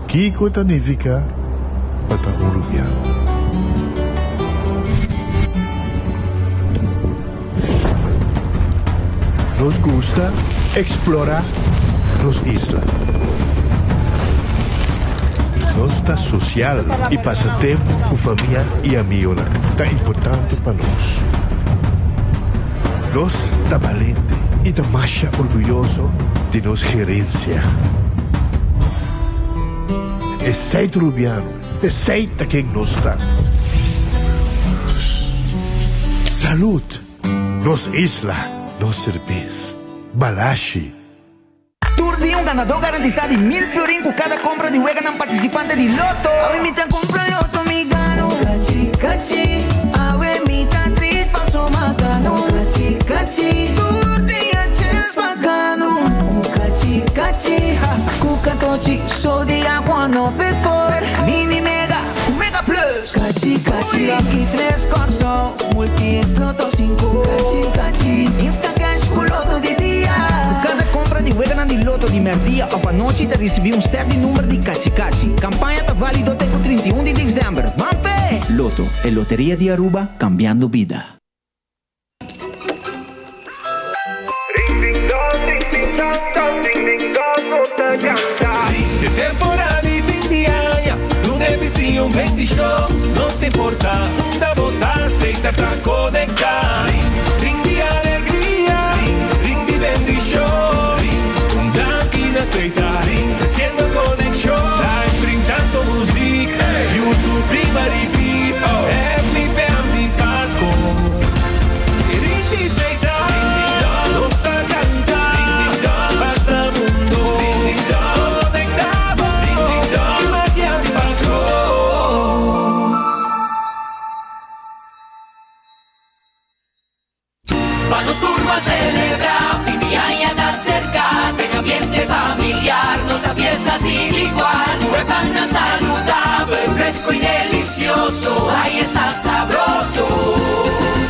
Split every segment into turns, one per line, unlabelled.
Kiko ta nifiká pa ta un rubiano? Nos gusta eksplorá nos isla. Nos ta sosial i pasa tempu ku famia i amigonan ta importante pa nos. Nos ta balente i ta masha orguyoso di nos gerensia. Esei ta Rubiano, esei ta ken nos ta. Salud! Nos isla, nos serbes. Balashi.
Tur dia un ganadó garantisa di mil florin ku kada kompra di weganan partisipante di Lotto.
Awe mi ta kumpra Lotto mi gano. Kachi kachi awe mi ta trit paso makano. Kachi kachi tur dia chens pa gano. Kachi kachi ha ku katochi so dia kuano big four. Mini mega ku mega plus. Kachi kachi lucky tres Kòrsou multi Lotto sinku. Kachi kachi insta cash ku Lotto di dia.
Ku kada kompra di weganan di Lotto di mèrdia òf anochi ta risibí un sèt di number di Kachi Kachi. Kampaña ta válido te ku 31 di desèmber. Ban p'e!
Lotto, e loteria di Aruba, kambiando bida.
Ring ding dong, ding ding dong dong, ding ding dong, nos ta canta.
De temporada di fin di aña, luna e bisi un bendicion. No ta importa unda bo ta, Seita ta conecta. Ring di alegria, ring di bendicion. Un danki na Seita, treciendo conexion. Live ring tanto muziek, YouTube riba repeat. Happy Pam di Pasco. Ring di Seita, nos ta canta. Basta mundo, conecta bo. Y magia di Pasco.
Pa nos tur ban celebra, fin di aña ta cerca, den ambiente familiar nos ta fiesta sin igual. Cu e pannan saludabel, fresco y delicioso, ay esta sabroso.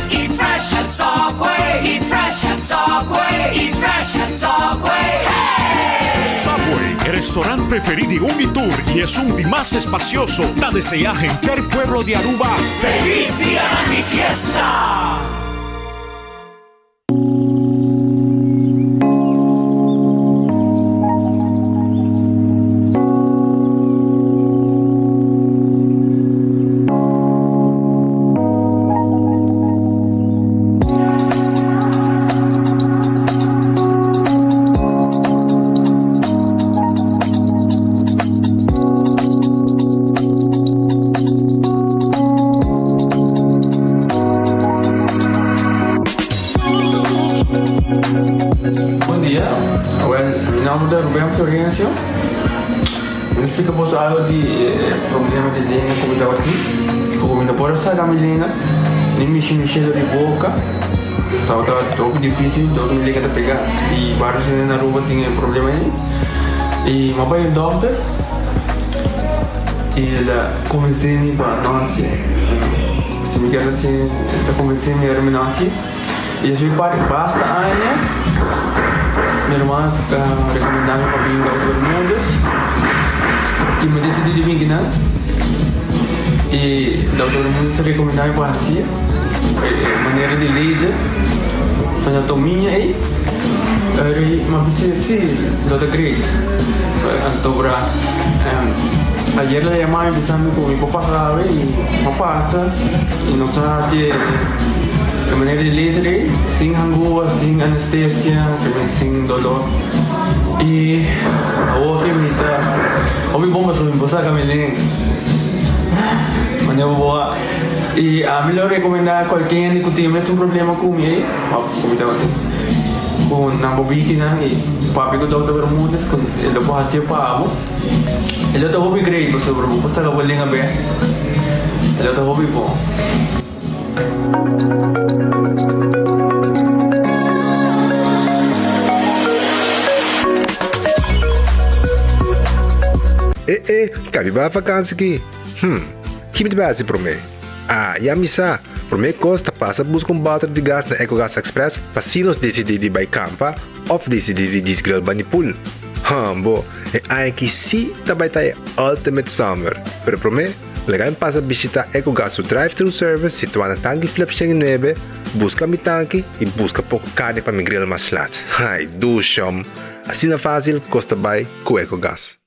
Eat fresh at Subway, eat fresh at Subway, eat fresh at Subway, hey!
Subway, e restaurant preferi di un y tur y esun di mas espacioso, ta desea henter pueblo di Aruba
Feliz Dianan di Fiesta!
Bon dia, awel mi nomber ta Ruben Florencio. Mi ta splika boso algo di e problema di lenga ku mi tabatin. Ku mi no por a saka mi lenga, ni mishi mi shelo di boka. Tabata hopi dificil, dor mi lenga ta pega. I varios hende na Aruba tin e problema ei. I mi a bai un dokter i el a konvensé mi pa no hasié. Si mi kier hasié, el a konvensé mi ora mi no hasié. I esei parti basta aña mi hermano a rekomendá mi pa bin Dokter Bermudez i mi desidí di bin kinan. I Dokter Bermudez a rekomendá mi pa hasié e manera di laser anatomia ei. Ora mi a bisa si lo ta great. Anto bra ayer el a yama mi bisa mi ku mi por pasa awe i mi a pasa i nos a hasi e E manera di laser ei, sin hangua, sin anestesia, sin dolor. I awor ke mi ta hopi bon pasobra mi por saka mi lenga. Manera bo boa. I ami lo rekomendá kualke hende ku tin e mesun problema ku mi ei, òf ku mi tabatin, ku nan por bini kinan i papia ku Dòkter Bermudez ku e lo por hasié pa bo. E lo ta hopi great pasobra bo por saka bo lenga bèk. E lo ta hopi bon.
E e, kabi bai vakansi ki? Hm, ki mi ta bai hasi promé? Ah, ya mi sa! Promé kos ta pasa buska un bòter di gas na Ecogas Express pa si nos disidí di bai kampa òf disidí di djis grill bani pool. Hambo, e aña aki sí ta bai ta e ultimate summer. Pero promé, laga mi pasa bishita Ecogas su drive-thru service situá na Tanki Flip 109, buska mi tanki i buska poko karni pa mi grill mas lat. Ai, dushom! Asina fásil kos ta bai ku Ecogas.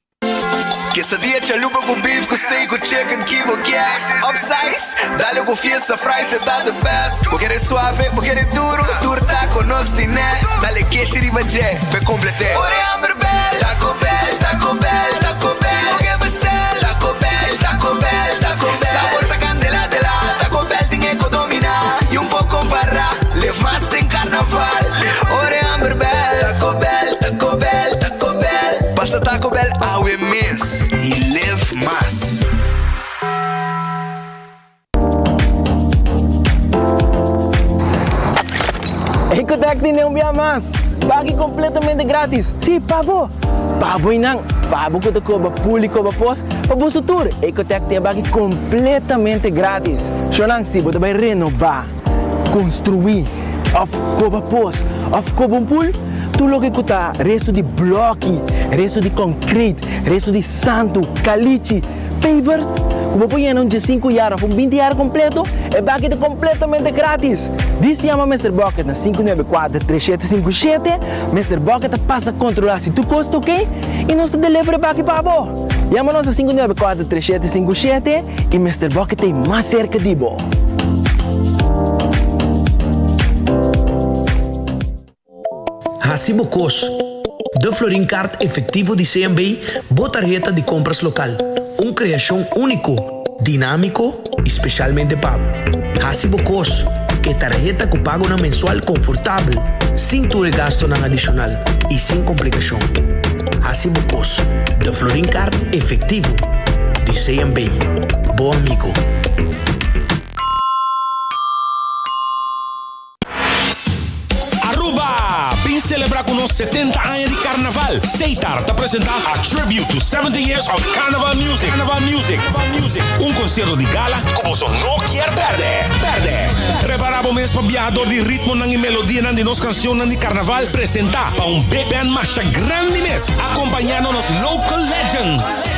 Quesadilla chalupa cu beef cu steak cu chicken ki bo kier Upsize, dale cu fiesta fries e ta the best Bo kere suave, bo kere duro, tur taco nos tine Dale keshi riba dje, p'e complete Ora e hamber bel, Taco Bell, Taco Bell, Taco Bell Bo ke bestel, Taco Bell, Taco Bell, Taco Bell Sabor ta candela de la, Taco Bell tin e co domina Y un por compara, live mas den carnaval Ora e hamber bel, Taco Bell, Taco Bell, Taco Bell Pasa Taco Bell awe mes y live mas.
Ecotec tene un bia mas! Baki completamente gratis! Si, pa bo! Pa bo y nan! Pa bo cu ta coba pul y coba pos, pa boso tur! Ecotec tin e baki completamente gratis! Shownan, si bo ta bay renoba, construi, of coba pos, of coba un pul, tur loke cu ta resto di bloki, resto di concrete, resto di santu, calichi, Pavers ku bo por yena un diesinku yar òf un binti yar kompleto, e baki ta kompletamente gratis! Dis yama Mister Bucket na 594 3757, Mister Bucket ta pasa kontrolá si tur kos ta oke i nos ta deliver e baki pa bo! Yama nos na 594 3757 i Mister Bucket ta ei mas serka di bo!
Hasi bo kos. De Florin Card Efectivo di CMB, bo tarheta di compras local. Un creacion unico, dinamico y specialmente pa bo. Hasi bo kos. E tarheta cu pagonan mensual confortabel, sin tur e gastonan adicional y sin complicacion. Hasi bo kos. De Florin Card Efectivo di CMB. Bo amigo.
Aruba! Bin celebra cu nos 70 aña di Carnaval! Seitar ta presenta A Tribute to 70 Years of Carnival Music, Carnival Music, Music, un concierto di gala cu boso no kier perde! Perde! Prepara bo mes pa biaha door di ritmonan y melodianan di nos cancionnan di Carnaval presenta pa un big band masha grandi mes, acompañando nos local legends,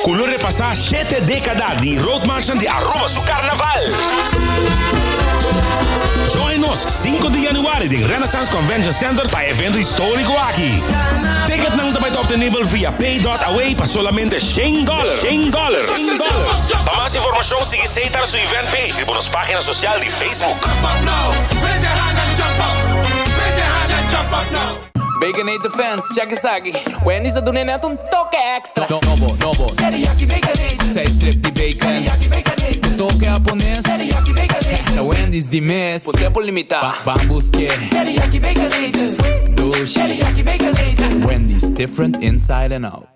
cu lo repasa shete decada di roadmarchnan di Aruba su Carnaval! Join nos 5 di januari den Renaissance Convention Center pa e evento historico aki. Ticketnan ta bai ta obtenibel via pay dot away pa solamente shen dollar, shen dollar. Pa mas informacion sigui Seitar su event page riba nos pagina social di Facebook.
Baconator fans, check esaki. Wendy's a duna net un toke extra. Nobo, nobo. Teriyaki Baconator. Seis strip di bacon. Teriyaki Baconator. Un toke Hapones. Teriyaki Baconator. Ta Wendy's di mes. Por tempo limita. Ban buske. Teriyaki Baconator. Dushi. Teriyaki Baconator. Wendy's, different inside and out.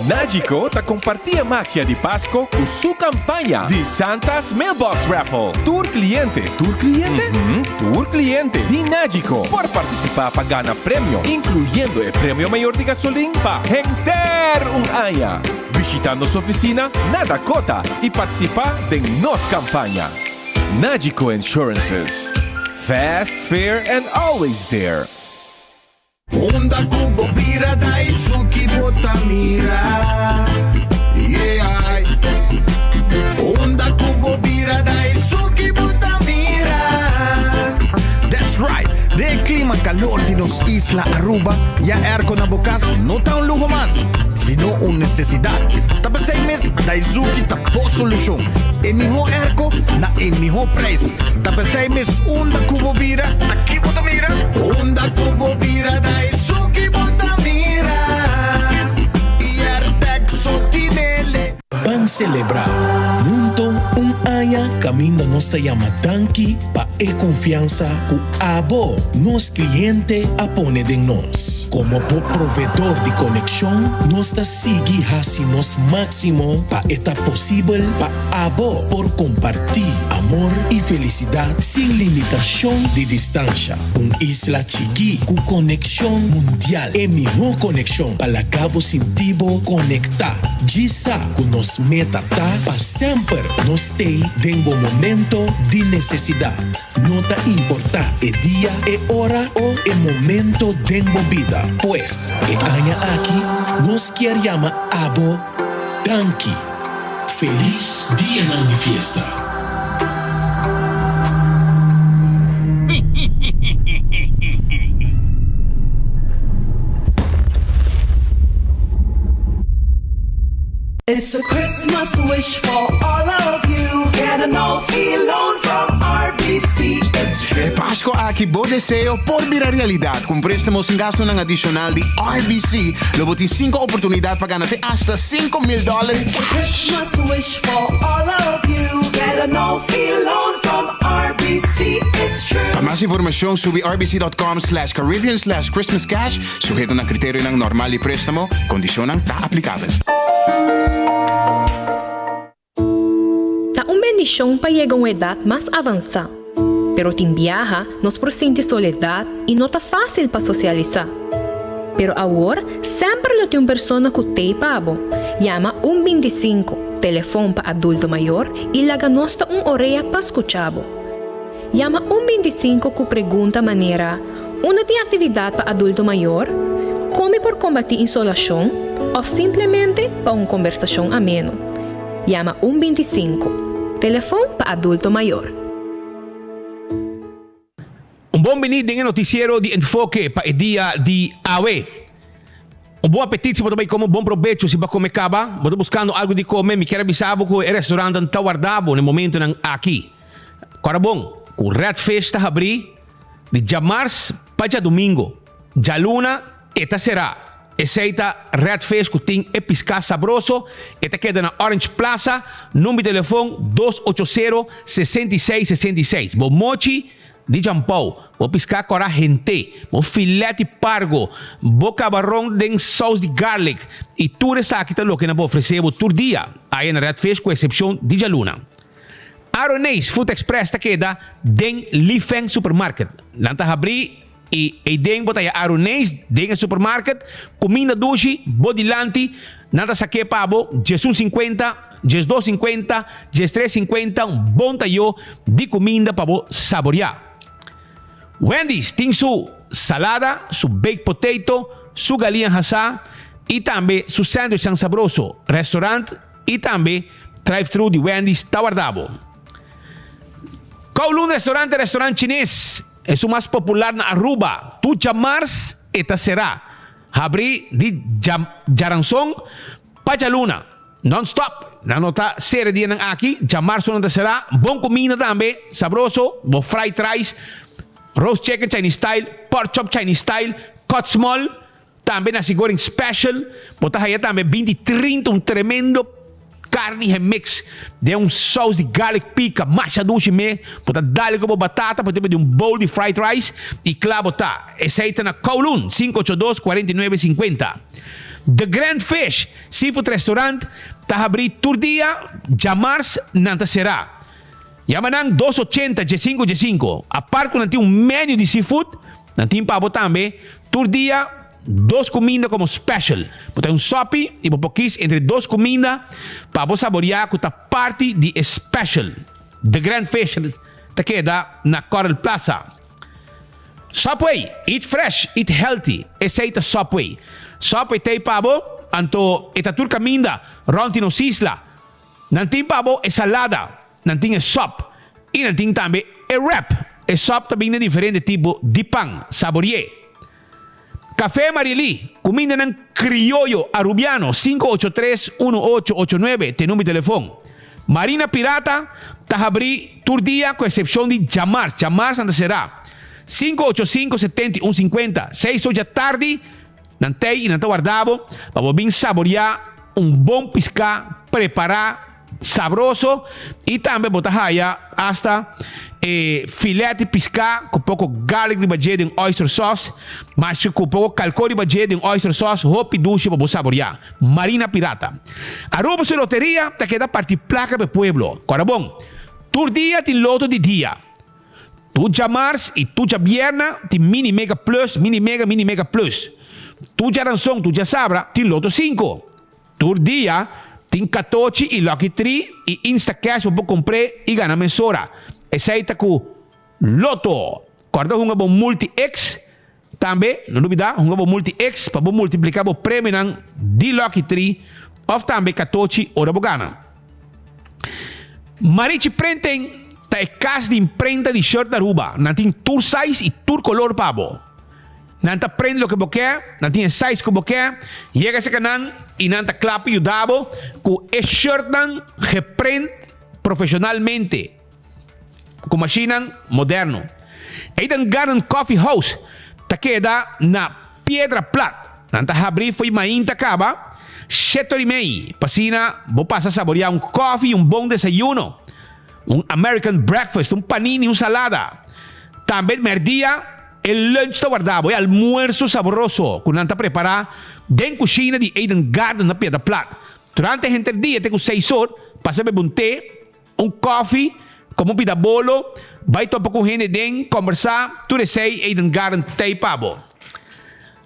Nagico ta comparti e magia di Pasco cu su campaña di Santa's Mailbox Raffle. Tur cliente, tur cliente? Uhum, tur cliente di Nagico por participa pa gana premio, incluyendo e premio mayor di gasolin pa henter un aña. Bishita nos oficina na Dakota y participa den nos campaña. Nagico Insurances, Fast, fair and always there.
Unda ku bo bira da esun ki bo ta mira Yeah Unda ku bo bira da esun ki bo ta mira
That's right! Den e clima calor di nos isla Aruba, ya airco na bo cas no ta un luho mas, sino un necesidad. Ta p'esey mes Daizuki ta bo solucion. E miho airco na e miho prijs. Ta p'esey mes unda cu bo bira, ta ki bo ta mira?
Unda cu bo bira ta esun ki bo ta mira.
Airtec so tinele.
Ban selebrá hunto un aña kaminda nos ta yama danki pa e konfiansa ku abo, nos kliente, a pone den nos. Komo bo provedor di konekshon, nos ta sigui hasi nos máksimo pa e ta posibel pa abo por kompartí amor i felisidat sin limitashon di distansha. Un isla chikí ku konekshon mundial, e mihó konekshon pa laga bo sinti bo konektá. Djis sa ku nos meta ta pa semper nos stay den bo momento di nesesidat. No ta importá e dia, e ora o e momento den bo bida. Pues, e aña aki nos kier yama abo danki. Felis dianan di fiesta!
It's a Christmas wish for all of you Get a no fee loan from RBC It's true.
E Pasco aki bo deseo por bira realidad. Cu un prestamo sin gastonan adicional di RBC, lo bo tin cinco oportunidad pa gana te hasta 5000 dollar
It's a
cash.
Christmas wish for all of you Get a no fee loan from RBC It's true.
Pa mas informacion subi rbc.com slash caribbean slash christmascash, suheto na criterionan normal di prestamo, condicionnan ta aplicabel.
Ta un bendishon pa yega un edat mas avansá. Pero tin biaha nos por sinti soledat i no ta fásil pa sosialisá. Pero awor semper lo tin un persona ku t'ei pa bo. Yama un 25, telefon pa adulto mayor, i laga nos ta un orea pa skucha bo. Yama un 25 ku pregunta manera, Unda tin aktividat pa adulto mayor? Kon mi por kombatí insolashon? Òf simplemente pa un kombersashon ameno. Yama un 25, telefon pa adulto mayor.
Un bon bini den e noticiero di Enfoke pa e dia di awe. Un bon apetit si bo ta bai come, un bon probecho si bo a come caba. Bo ta buscando algo di come, mi kier a bisa bo cu e restaurantnan ta warda bo na e momentonan aki. Cora bon cu Red Fish ta habri di djamars pa djadumingo. Djaluna e ta sera. Esey ta Red Fish cu tin e pisca sabroso. E ta keda na Orange Plaza. Number di telefon 280 66 66. Bo mochi di Jampou, bo pisca cora hente, bo filet di pargo, bo cabaron den saus di garlic y tur esaki ta loke nan por ofrece bo tur dia aya na Red Fish cu excepcion di djaluna. Aroneis Food Express ta keda den Li Feng Supermarket. Nan ta habri y eyden bo ta haya Aroneis den e supermarket, cuminda dushi bo dilanti, nan ta sake pa bo diesun sinkuenta, diesdos sinkuenta, diestres sinkuenta, un bon tayo di cuminda pa bo saboria. Wendy's tin su salada, su baked potato, su galiña hasá y tambe su sandwichnan sabroso. Restaurant y tambe drive-thru di Wendy's ta warda bo. Kowloon Restaurant ta restaurant chines, esun mas popular na Aruba. Tur djamars e ta sera, habri di djaranson pa djaluna, non-stop. Nan no ta sera e dianan aki, djamarso nan ta sera. Bon cuminda tambe, sabroso, bo fried rice, roast chicken Chinese style, pork chop Chinese style, cut small. Tambe nasi goreng special, bo ta haya tambe 20 trinta un tremendo carni gemix den un saus di garlic pica masha dushi me, bo ta dale cu bo batata por di un bowl di fried rice y cla bo ta. Esey ta na Kowloon, 582 49 50. The Grand Fish Seafood Restaurant ta habri tur dia, djamars nan ta cera. Yama nan dos ochenta djesinko djesinko. Apart ku nan tin un menu di seafood, nan tin pa bo tambe tur dia dos kuminda komo special. Bo ta un sopi i bo por kis entre dos kuminda pa bo saboria ku ta parti di e special. The Grand Fish ta keda na Coral Plaza. Subway, eat fresh, eat healthy. Esei ta Subway. Subway ta ei pa bo, anto e ta tur kaminda rònt di nos isla. Nan tin pa bo e salada, nan tin e sòp i nan tin tambe e wrap. E sòp ta bin den diferente tipo di pan. Sabori'é! Café Marielí, kumindanan krioyo arubiano, 583 1889 t'e number di telefon. Marina Pirata ta habrí tur dia ku eksepshon di djamars, djamars nan ta será. 585 71 50, seis ocha tardi. Nan t'ei i nan ta warda bo pa bo bin saboriá un bon piská prepará sabroso i tambe bo ta haya asta e filet di piská ku poko garlic riba dje den oyster sauce masha ku poko kalkó riba dje den oyster sauce hopi dushi pa bo saboriá. Marina Pirata. Aruba su loteria ta keda parti plaka pa e pueblo. Kòrda bon, tur dia tin loto di dia. Tur djamars i tur djabierna tin Mini Mega Plus, Mini Mega, Mini Mega Plus. Tur djaranson, tur djasabra tin Loto Sinku. Tur dia tin Katochi i Lucky Tree i Instacash pa bo kumpr'é i gana mesora. Esei ta ku. Lotto. Kòrda hunga bo Multi X tambe, no lubidá hunga bo Multi X pa bo multipliká bo premionan di Lucky Tree òf tambe katochi ora bo gana. Marichi Printing ta e kas di imprenta di shirt na Aruba. Nan tin tur size i tur kolor pa bo. Nan ta print loke bo ke, nan tin e size ku bo ke. Yega serka nan i nan ta kla pa yuda bo ku e shirtnan geprint profeshonalmente ku mashinnan moderno. Eden Garden Coffee House ta keda na Piedra Plat. Nan ta habri fo'i mainta kaba shete ora i mei pa asina bo pasa saborea un kofi i un bon desayuno, un American breakfast, un panini, un salada. Tambe merdia e lunch ta warda bo, e almuerso saboroso ku nan ta prepara den kushina di Eden Garden na Piedra Plat. Durante henter dia te ku seis or pasa bebe un te, Un koffie, komo un pida bolo, bai topa ku hende den, kombersá, tur esei Eden Garden t'ei pa bo.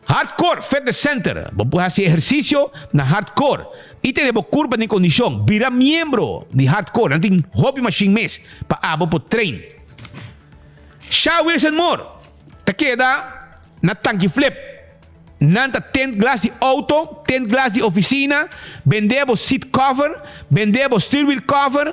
Hardcore Fitness Center, bo por hasi ehersisio na Hardcore i tene bo kurpa den kondishon. Bira miembro di Hardcore, nan tin hopi mashin mes pa abo por train. Sha Wilson Moore ta keda na Tanki Flip. Nan ta tint glas di auto, tint glas di oficina, bende bo seat cover, bende bo stuurwiel cover,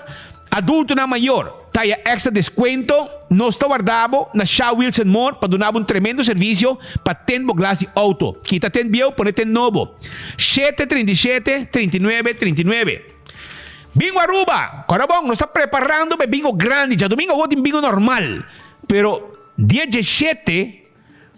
adultonan mayor ta haya extra descuento, nos ta warda bo na Sha Wheels and More pa duna bo un tremendo servicio pa tint bo glas di auto, kita tint bieu pone tint nobo. Shete 37 39 39. Bingo Aruba! Kora bon, nos ta preparando pa e bingo grandi, djadomingo awor tin bingo normal, pero dia diesshete,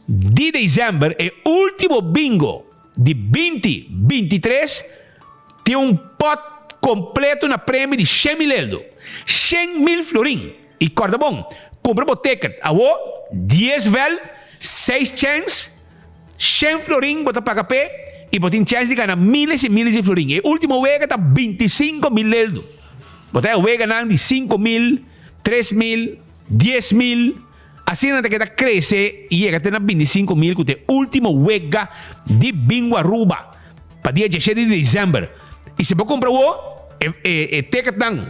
Di december e ultimo bingo di binti 23 tin un pot completo na premio di 100.000 eldo, 100.000 florin. Y corda bon, cumpra bo ticket awo, dies vel, seis chens, shen florin bo ta paga p'e y bo tin chens di gana miles y miles di florin. E ultimo wega ta 25.000 eldo. Bo ta e weganan di 5.000, 3.000, 10.000. Asina nan ta keda krese i yega te na 25.000 ku ta e ultimo wega di Bingo Aruba pa dia 17 di december. I si bo kumpra awo e e ticketnan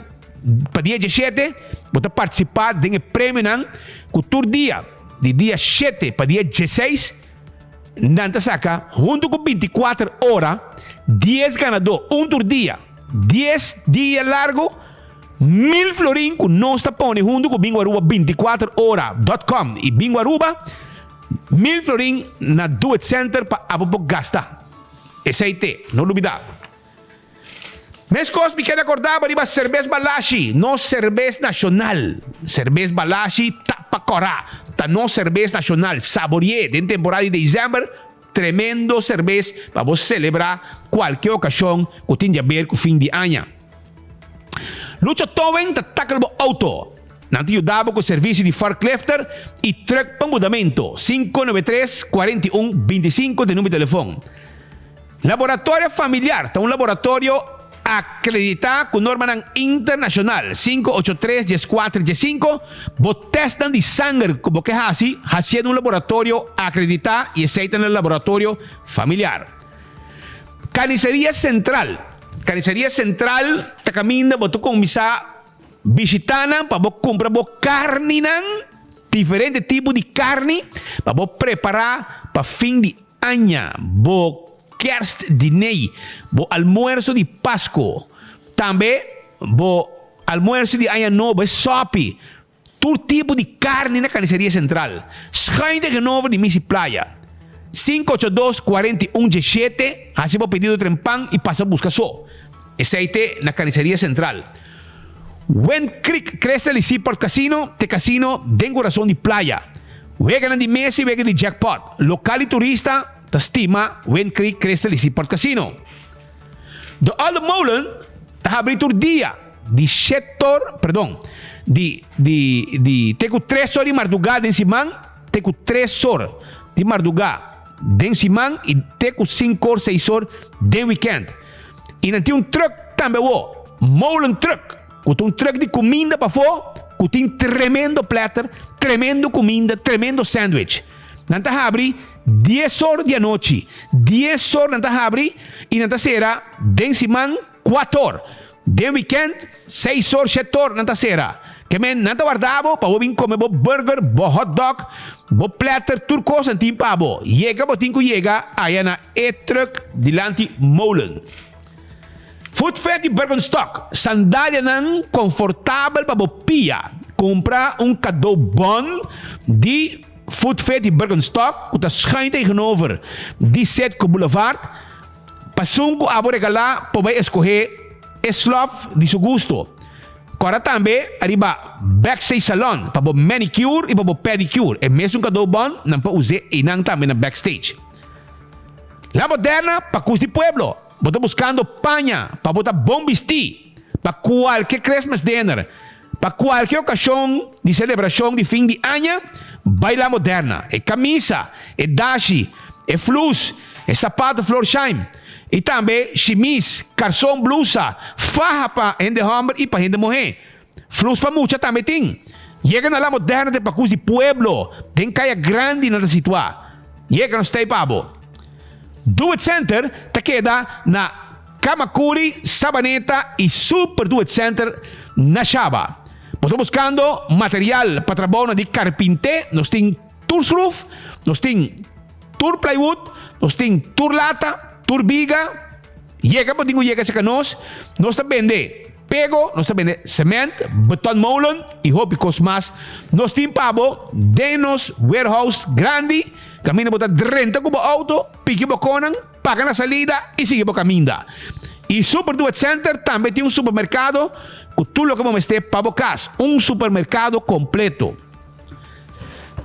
pa dia 17 bo ta partisipa den e premionan ku tur dia di dia 7 pa dia 16 nan ta saka huntu ku 24 ora dies ganadó un tur dia dies dia largo. Mil florin ku nos ta pone huntu ku Bingo Aruba 24 ora dot com i Bingo Aruba, mil florin na Do It Center pa abo por gasta. Esei te, no lubida. Meskos mi keda akorda bo riba Serbes Balashi, nos serbes nashonal. Serbes Balashi ta pa kòrá, ta nos serbes nashonal. Sabori'é den temporada di desèmber, tremendo serbes pa bo selebrá kualke okashon ku tin di aber ku fin di aña. Lucho Towing ta tackle bo auto. Nan ta yuda bo ku servisio di forklifter i truck pa mudamentu. 593 41 25 ta e number di telefon. Laboratorio Familiar ta un laboratorio akreditá ku normanan internashonal. 583 14 15 Bo tèstnan di sanger ku bo ke hasi, hasié den un laboratorio akreditá i esei ta na Laboratorio Familiar. Carniceria Central. Carniceria Central ta caminda bo ta cuminsa bishita nan pa bo cumpra bo carninan, diferente tipo di carni pa bo prepara pa fin di aña, bo kerstdiner, bo almuerzo di Pasco, tambe bo almuerzo di aña nobo, e sopi. Tur tipo di carni na Carniceria Central. Schuin tegenover di Missy Playa. 582 41 17 Haci bo pedido trempan y pasa busca so. Esey te na Carniceria Central. Wind Creek Crystal y Seaport Casino te casino den corazon di playa. Weganan di mesa y wega di jackpot. Local y turista ta stima Wind Creek Crystal y Seaport Casino. De Olde Molen ta habri tur dia. Di shetor, perdon, di, di, di te ku tres or di mardugá den siman, te ku tres or di mardugá den siman i te ku sinku or, seis or den wikènt. I nan tin un trùk tambe awor, molen trùk, ku ta un trùk di kuminda pafó ku tin tremendo plèter, tremendo kuminda, tremendo sandwich. Nan ta habri dies or di anochi, dies or nan ta habri i nan ta sera den siman kuator. Den wikènt, seis or, shet or nan ta sera. Ke men nan ta warda bo pa bo bin kome bo burger, bo hot dog, bo platter, tur kos nan tin pa bo. Yega bo tin ku yega aya na e truck dilanti molen. Foot Fed di Birkenstock, sandalianan konfortabel pa bo pia. Kumpra un kado bon di Foot Fed di Birkenstock ku ta schuin tegenover di Citgo Boulevard. Pasun ku abo regalá por bai eskohé e slof di su gusto. Kòrda tambe ariba Backstage Salon pa bo manicure i pa bo pedicure. E mesun kado bon nan por us'é einan tambe na Backstage. La Moderna pa kus di pueblo. Bo ta buskando paña pa bo ta bon bistí pa kualke Christmas dinner, pa kualke okashon di selebrashon di fin di aña? Bai La Moderna. E kamisa, e dashi, e flus, e sapato Florsheim i tambe shimis, karson, blusa, faha pa hende hòmber i pa hende muhé. Flus pa mucha tambe tin. Yega na La Moderna den Pakus di Pueblo, den Kaya Grandi nan ta situá. Yega nos tei pa bo. Do It Center ta keda na Kamakuri, Sabaneta i Super Do It Center na Shaba. Bo ta buskando material pa trabounan di karpinté? Nos tin tur sruf, nos tin tur plywood, nos tin tur lata, tur biga. Yega bo tin ku yega serka nos. Nos ta bende pego, nos ta bende cement, betonmolen i hopi kos mas. Nos tin pa bo den nos warehouse grandi kaminda bo ta drenta ku bo outo, piki bo konan, paga na salida i sigui bo kaminda. I Super Do It Center tambe tin un supermerkado ku tur loke bo mester pa bo kas, un supermerkado kompleto.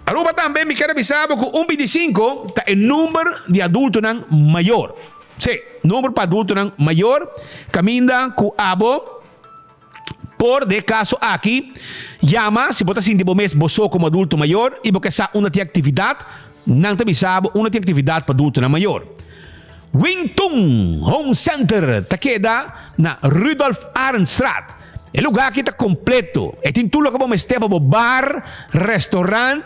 Aruba tambe mi kier a bisa bo ku un bintisinko ta e number di adultonan mayor. Sí, number pa adultonan mayor kaminda ku abo por den e kaso aki yama si bo ta sinti bo mes bo so komo adulto mayor i bo ke sa unda tin aktividat, nan ta bisa bo unda tin aktividat pa adultonan mayor. Wing Tun Home Center ta keda na Rudolf Arendstraat. E lugá aki ta kompleto. E tin tur loke bo mester pa bo bar, restaurant,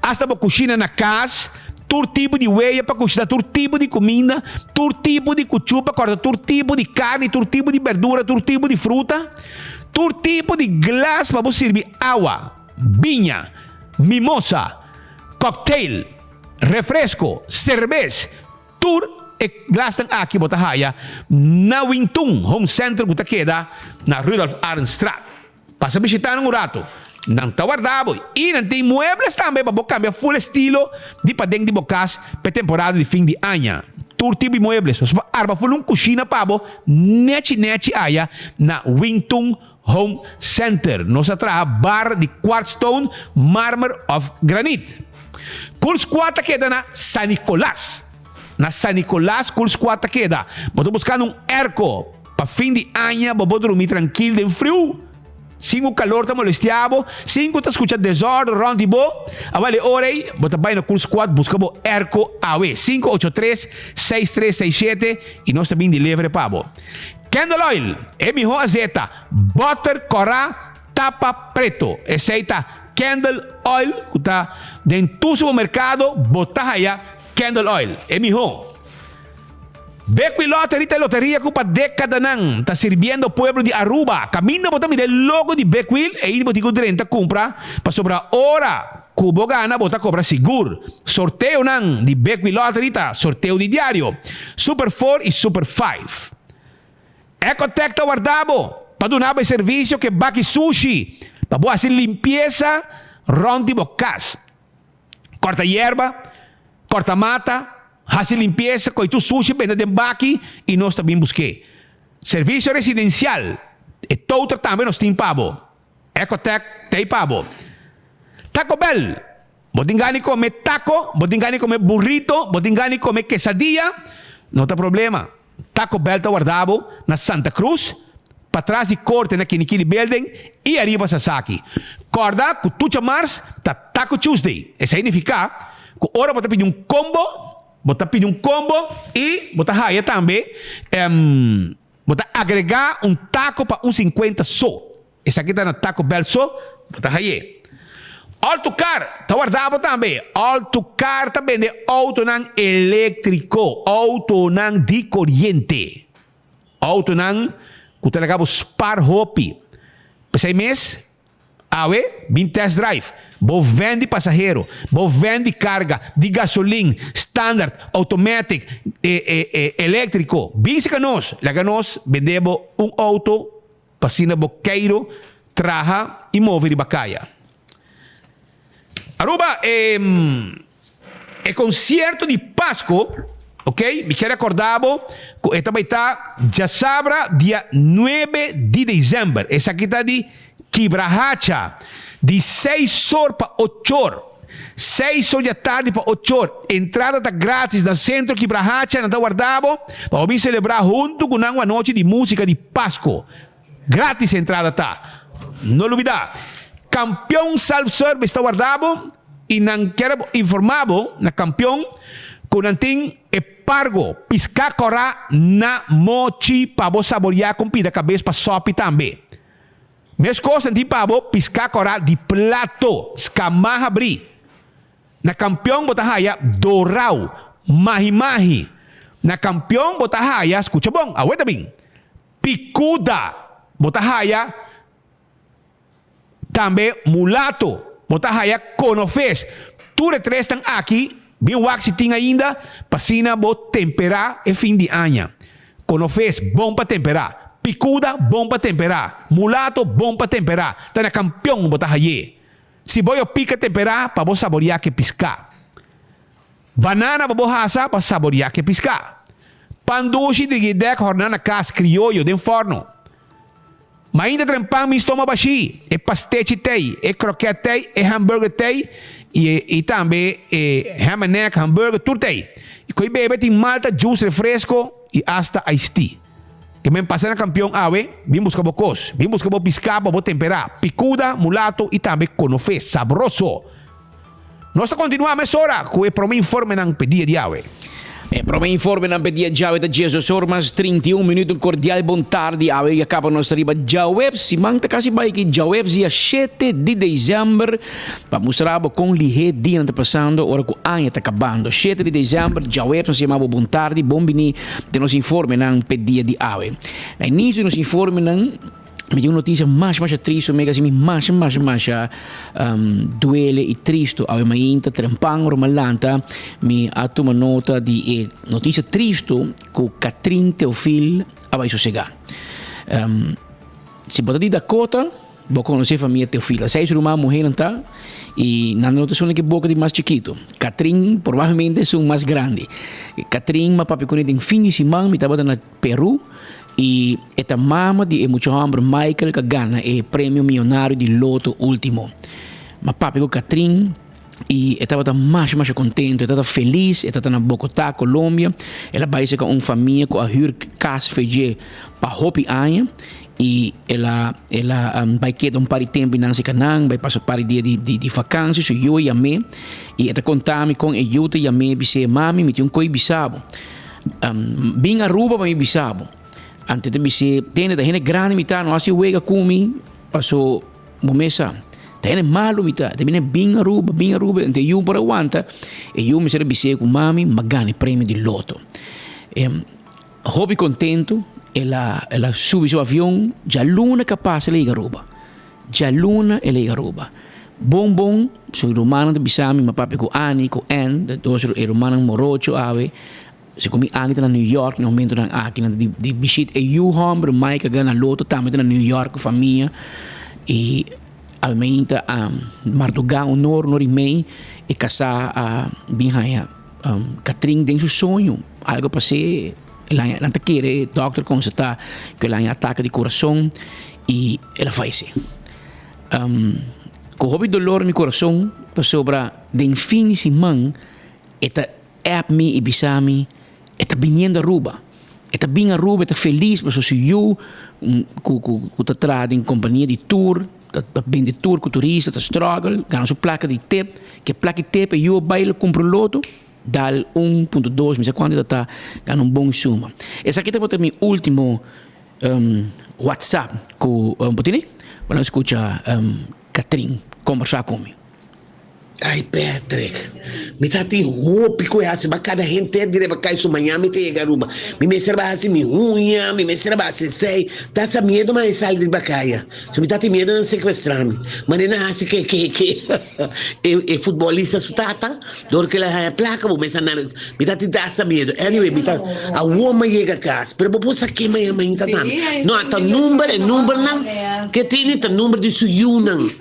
Asta bo kushina na kas, tur tipo di weya pa kushina tur tipo di kuminda, tur tipo di kuchu pa kòrta tur tipo di karni, tur tipo di berdura, tur tipo di fruta, tur tipo di glas pa bo sirbi awa, biña, mimosa, cocktail, refresko, serbes, tur e glasnan aki bo ta haya na Wintun Home Center ku ta keda na Rudolf Arendstraat. Pasa bishita nan un rato. Nan ta warda bo i nan tin muebles tambe pa bo kambia ful estilo di paden di bo kas p'e temporada di fin di aña. Tur tipo di muebles. Nos por arma ful un kushina pa bo nechi nechi aya na Wingtun Home Center. Nos a traha bar di quartzstone, marmer òf granit. Cool Squad ta keda na San Nicolas. Na San Nicolas Cool Squad ta keda. Bo ta buskando un airco. Pa fin di aña bo por drumi trankil den friu, sin ku kalor ta molestia bo, sin ku ta skucha desòrdu rònt di bo. Awel e ora ei bo ta bai na Cool Squad buska bo airco awe, 583 6367 i nos ta bin deliver pa bo. Candle oil, e mihó azeta, bòter kòrá, tapa preto. Esei ta candle oil ku ta den tur supermerkado bo ta haya candle oil, e mihó. Bekwil Lottery ta e loteria ku pa dekadanan ta sirbiendo pueblo di Aruba. Kaminda bo ta mira e logo di Bekwil, ei bo tin ku drenta kumpra pasobra ora ku bo gana bo ta kobra sigur. Sorteonan di Bekwil Lottery ta sorteo di diario, Super Four i Super Five. Ecotec ta warda bo pa duna bo e servisio ku e baki sushi pa bo hasi limpiesa rònt di bo kas. Kòrta yerba, kòrta mata, hasi limpiesa, koe tur sushi benta den baki i nos ta bin busk'é. Servisio residensial, e touter tambe nos tin pa bo. Ecotec t'ei pa bo. Taco Bell, bo tin gana di kome taco, bo tin gana di kome burrito, bo tin gana di kome quesadilla, no ta problema. Taco Bell ta warda bo na Santa Cruz, patras di Corte na Kinikini Building y ariba Sasaki. Corda cu tucha mars ta Taco Tuesday. Esey nifica cu ora bo ta pidi un combo, bo ta pidi un combo y bo ta haya tambe, bo ta agrega un taco pa un cincuenta so. Esaki ta na Taco Bell so bo ta haye. All to Car ta warda bo tambe. All to Car ta bende autonan electrico, autonan di coriente. Autonan cu ta laga bo spar hopi. P'esey mes. Awe, bin test drive. Bo van di pasahero, bo van di karga, di gasolin, standard, automatic, eléktriko. Bin seka nos, laga nos bende bo un outo pa asina bo keiro traha i move riba kaya. Aruba, e e konsierto di Pasko, ok, mi kier rekorda bo ku e ta bai ta djasabra dia nuebe di desèmber. Esaki ta di Kibrahacha, di seis or pa ochor. Seis or di atardi pa ochor. Entrada ta gratis na Sentro Kibrahacha. Nan ta warda bo pa bo bin selebrá huntu ku nan un anochi di músika di Pasko. Gratis entrada ta. No lubida, Kampion Self Service ta warda bo y nan kier informa bo na Kampion cu nan tin e pargo pisca cora na mochi pa bo saboria con pida cabes pa sopi tambe. Mescos nan tin pa bo pisca cora di plato scama habri. Na Kampion bo ta haya dorau, mahi mahi. Na Kampion bo ta haya, scucha bon, awe ta bin. Picuda, bo ta haya tambe mulato, bo ta haya conofes. Tur e tresnan aki bin wak si tin ainda pa asina bo tempera e fin di aña. Conofes bon pa tempera, picuda bon pa tempera, mulato bon pa tempera, ta na Campeon bo ta haye. Si bo yo pica tempera pa bo saboria ke pisca. Banana pa bo hasa pa saboria ke piská. Pan dushi di gidek horná na kas krioyo den fòrno. Mainta tren pan mi stoma bashí, e pastechi tei, e krokèt tei, e hamburger tei i i tambe e ham and egg hamburger tur tei. I ko'i bebe tin malta, juice, refresko i asta iced tea. Ke men pasa na Kampion awe, bin buska bo kos, bin buska bo piská pa bo temperá, pikuda, mulato i tambe konofé sabroso. Nos ta kontinuá mesora ku e promé informenan p'e dia di awe.
E promé informenan p'e dia djawe ta diesdos or mas 31 minuut. Un kordial bon tardi. Awe ya kaba nos ta riba djaweps. Siman ta kasi bai aki djaweps dia shete di desèmber pa mustra bo kon lihé dianan ta pasando ora ku aña ta kabando. Shete di desèmber djaweps nos yama bo bon tardi, bon bini den nos informenan p'e dia di awe. Na inisio di nos informenan. Mi tin un noticia masha masha tristo mi kasi mi masha masha masha um, duele y tristo. Awe mainta trempan ora mi a lanta mi a tuma nota di e noticia tristo ku Catrin Teofil a bai sosega. Um, si bo ta di Dakota, bo conoce famia Teofil. Seis ruman muhernan ta y nan no ta esun ke boca di mas chikito. Catrin probablemente esun mas grandi. Catrin m'a papia cune den fin di siman mi tabata na Peru y e ta mama di e mucha homber Michael cu a gana e premio miyonario di loto ultimo. M'a papia cu Catrin y e tabata masha masha contento, e tabata feliz, e tabata na Bogota, Colombia. El a bay cerca un famia cu a huur cas fe dje pa hopi aña y el a el a bay keda un par di tempo y nan cerca nan, bay pasa un par di dia di di vakantie, su yu a yam'é y e ta contami con e yu ta yam'é bis'é, Mami, mi tin un co'i bisa bo. Um, bin Aruba pa mi bisa bo. Ante te bise, tende ta hende grandi mi ta, no hasi wega ku mi, paso bo mesa. Ta hende malo mi ta, te bine bin Aruba, bin Aruba, ante yu por aguanta, e yu mi sera bise ku mami, m'a gana premio di loto. Em, hopi contento, el a, el a subi su avion, djaluna ka pasa el a yega Aruba. Djaluna el a yega Aruba. Bon bon, su rumannan ta bisa mi, mi a papia ku Annie, ku Ann, de dos e rumannan morocho awe. Segun mi Annie ta na New York na momentonan aki, nan ta di di bishit e yu hòmber Mike a gana loto tambe ta na New York ku famia. I awe mainta a mardugá un or, un or i mei e kasá a bin haña Katrin den su soño, algo pas'é, el a haña, nan ta kere, dòkter konstatá ku el a haña atake di kurason i el a fayesé. Ku hopi dolor mi kurason pasobra den fin di siman e ta app mi i bisa mi e ta biniendo Aruba. E ta bin Aruba, e ta felis pasobra su yu ku ku ta traha den kompania di tour ta bende tour ku turista ta struggle gana su plaka di tip ke plaka di tip e yu a bai lo kumpra un loto dal un punto dos mi sa kuantu ta ta gana un bon suma. Esaki tabata mi ultimo WhatsApp ku bo tene? Bo nan skucha Katrin kombersá ku mi.
Ay Patrick, mi ta tin hopi ku e hasi, ba kada henter di riba kai su mañan mi ta yega Aruba. Mi mester ba hasi mi huña, mi mester ba hasi esei. Ta sa miedo ma e sali riba kaya. So mi ta tin miedo nan secuestra mi. Manera nan hasi ke ke ke e e futbolista su tata, dor ke el a haña plaka bo mester nan mi ta tin ta sa miedo. Anyway mi ta awor mi a yega kas, pero bo por sa ke mañan mainta tambe. No ta number e numbernan ke tini ta number di su yunan.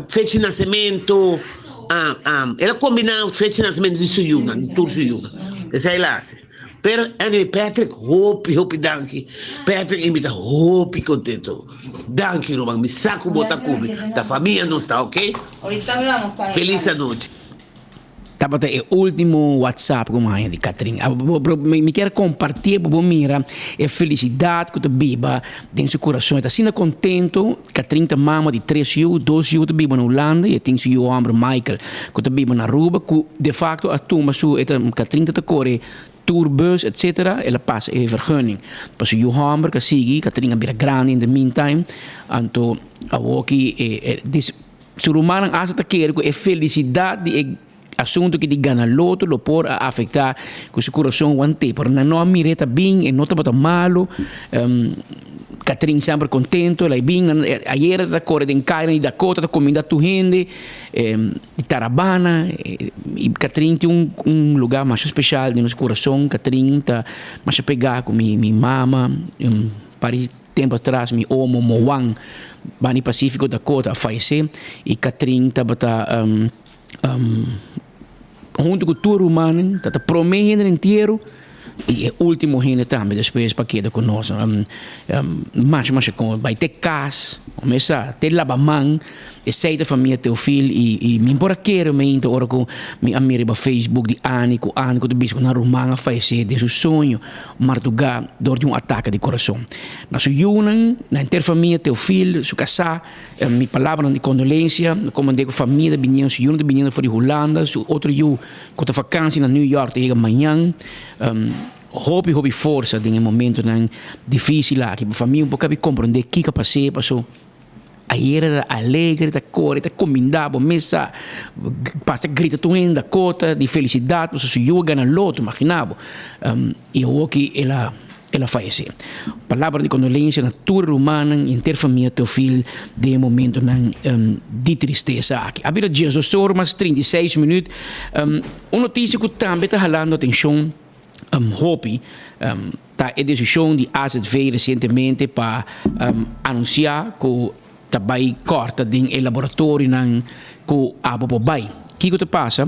Fecha di nasementu, el a kombiná fecha di nasementu di su yunan, di tur su yunan. Esei el a hasi. Pero anyway Patrick, hopi hopi danki. Patrick i mi ta hopi kontentu. Danki ruman, mi sa ku bo ta ku mi. Ta famia nos ta, oke? Felis anochi.
Tabata e ultimo WhatsApp ku mi haña di Katrin. Mi kier kompartié pa bo mira e felisidat ku ta biba den su kurason. E ta asina kontentu. Katrin ta mama di tres yu. Dos yu ta biba na Hulanda i e tin su yu hòmber Michael ku ta biba na Aruba ku defakto a tuma su e ta Katrin ta ta kore tourbus etcetera. El a pasa e vergunning pa su yu hòmber ku a sigui. Katrin a bira grandi in the meantime. Anto awoki e Su rumannan asta ta kere ku e felisidat di e asuntu ki di gana loto lo por a afektá ku su kurason want'é. Pero nan no a mir'é ta bin, e no tabata malu. Katrin semper kontentu, el a bin. Ayer e ta kore den kaya di Dakota ta kumindá tur hende di Tarabana. I Katrin tin un lugá masha speshal den nos kurason. Katrin ta masha pegá ku mi mama. Pari. Tempu atras mi omo Moan bani Pacifico Dakota a fayesé i Katrin tabata huntu ku tur rumannan ta ta promé hende na entiero i e último hende tambe despues pa keda ku nos. Masha masha kon bai te kas mesa te laba man Esei ta famia Teofil i mi por a kere mente ora ku mi a mira riba Facebook di Annie ku Annie ku ta bisa ku nan ruman a fayesé den su soño mardugá dor di un atake di kurason. Na su yunan, na henter famia Teofil, su kasá, mi palabranan di kondolensia. Mi komand'é ku famia ta biniendo, su yunan ta biniendo for di Hulanda, su otro yu ku ta fakansi na New York ta yega mañan. Hopi hopi forsa den e momentonan difísil aki pa famia un por kabi komprondé kiko a pas'é paso. Ayera ta alegre, ta kore, ta kumindá bo mesa, pasa grita tur hende Dakota di felisidat pasobra su yu a gana loto, imaginá bo. I awoki el a el a fayesé. Palabra di kondolensia na tur e rumannan i henter famia Teofil den e momentonan di tristesa aki. A bira diesdos or mas 36 minüt. Un notisia ku tambe ta halando atenshon hopi ta e desishon di AZV resientemente pa anunsiá ku ta bai kòrta den e laboratorionan ku abo por bai. Kiko ta pasa?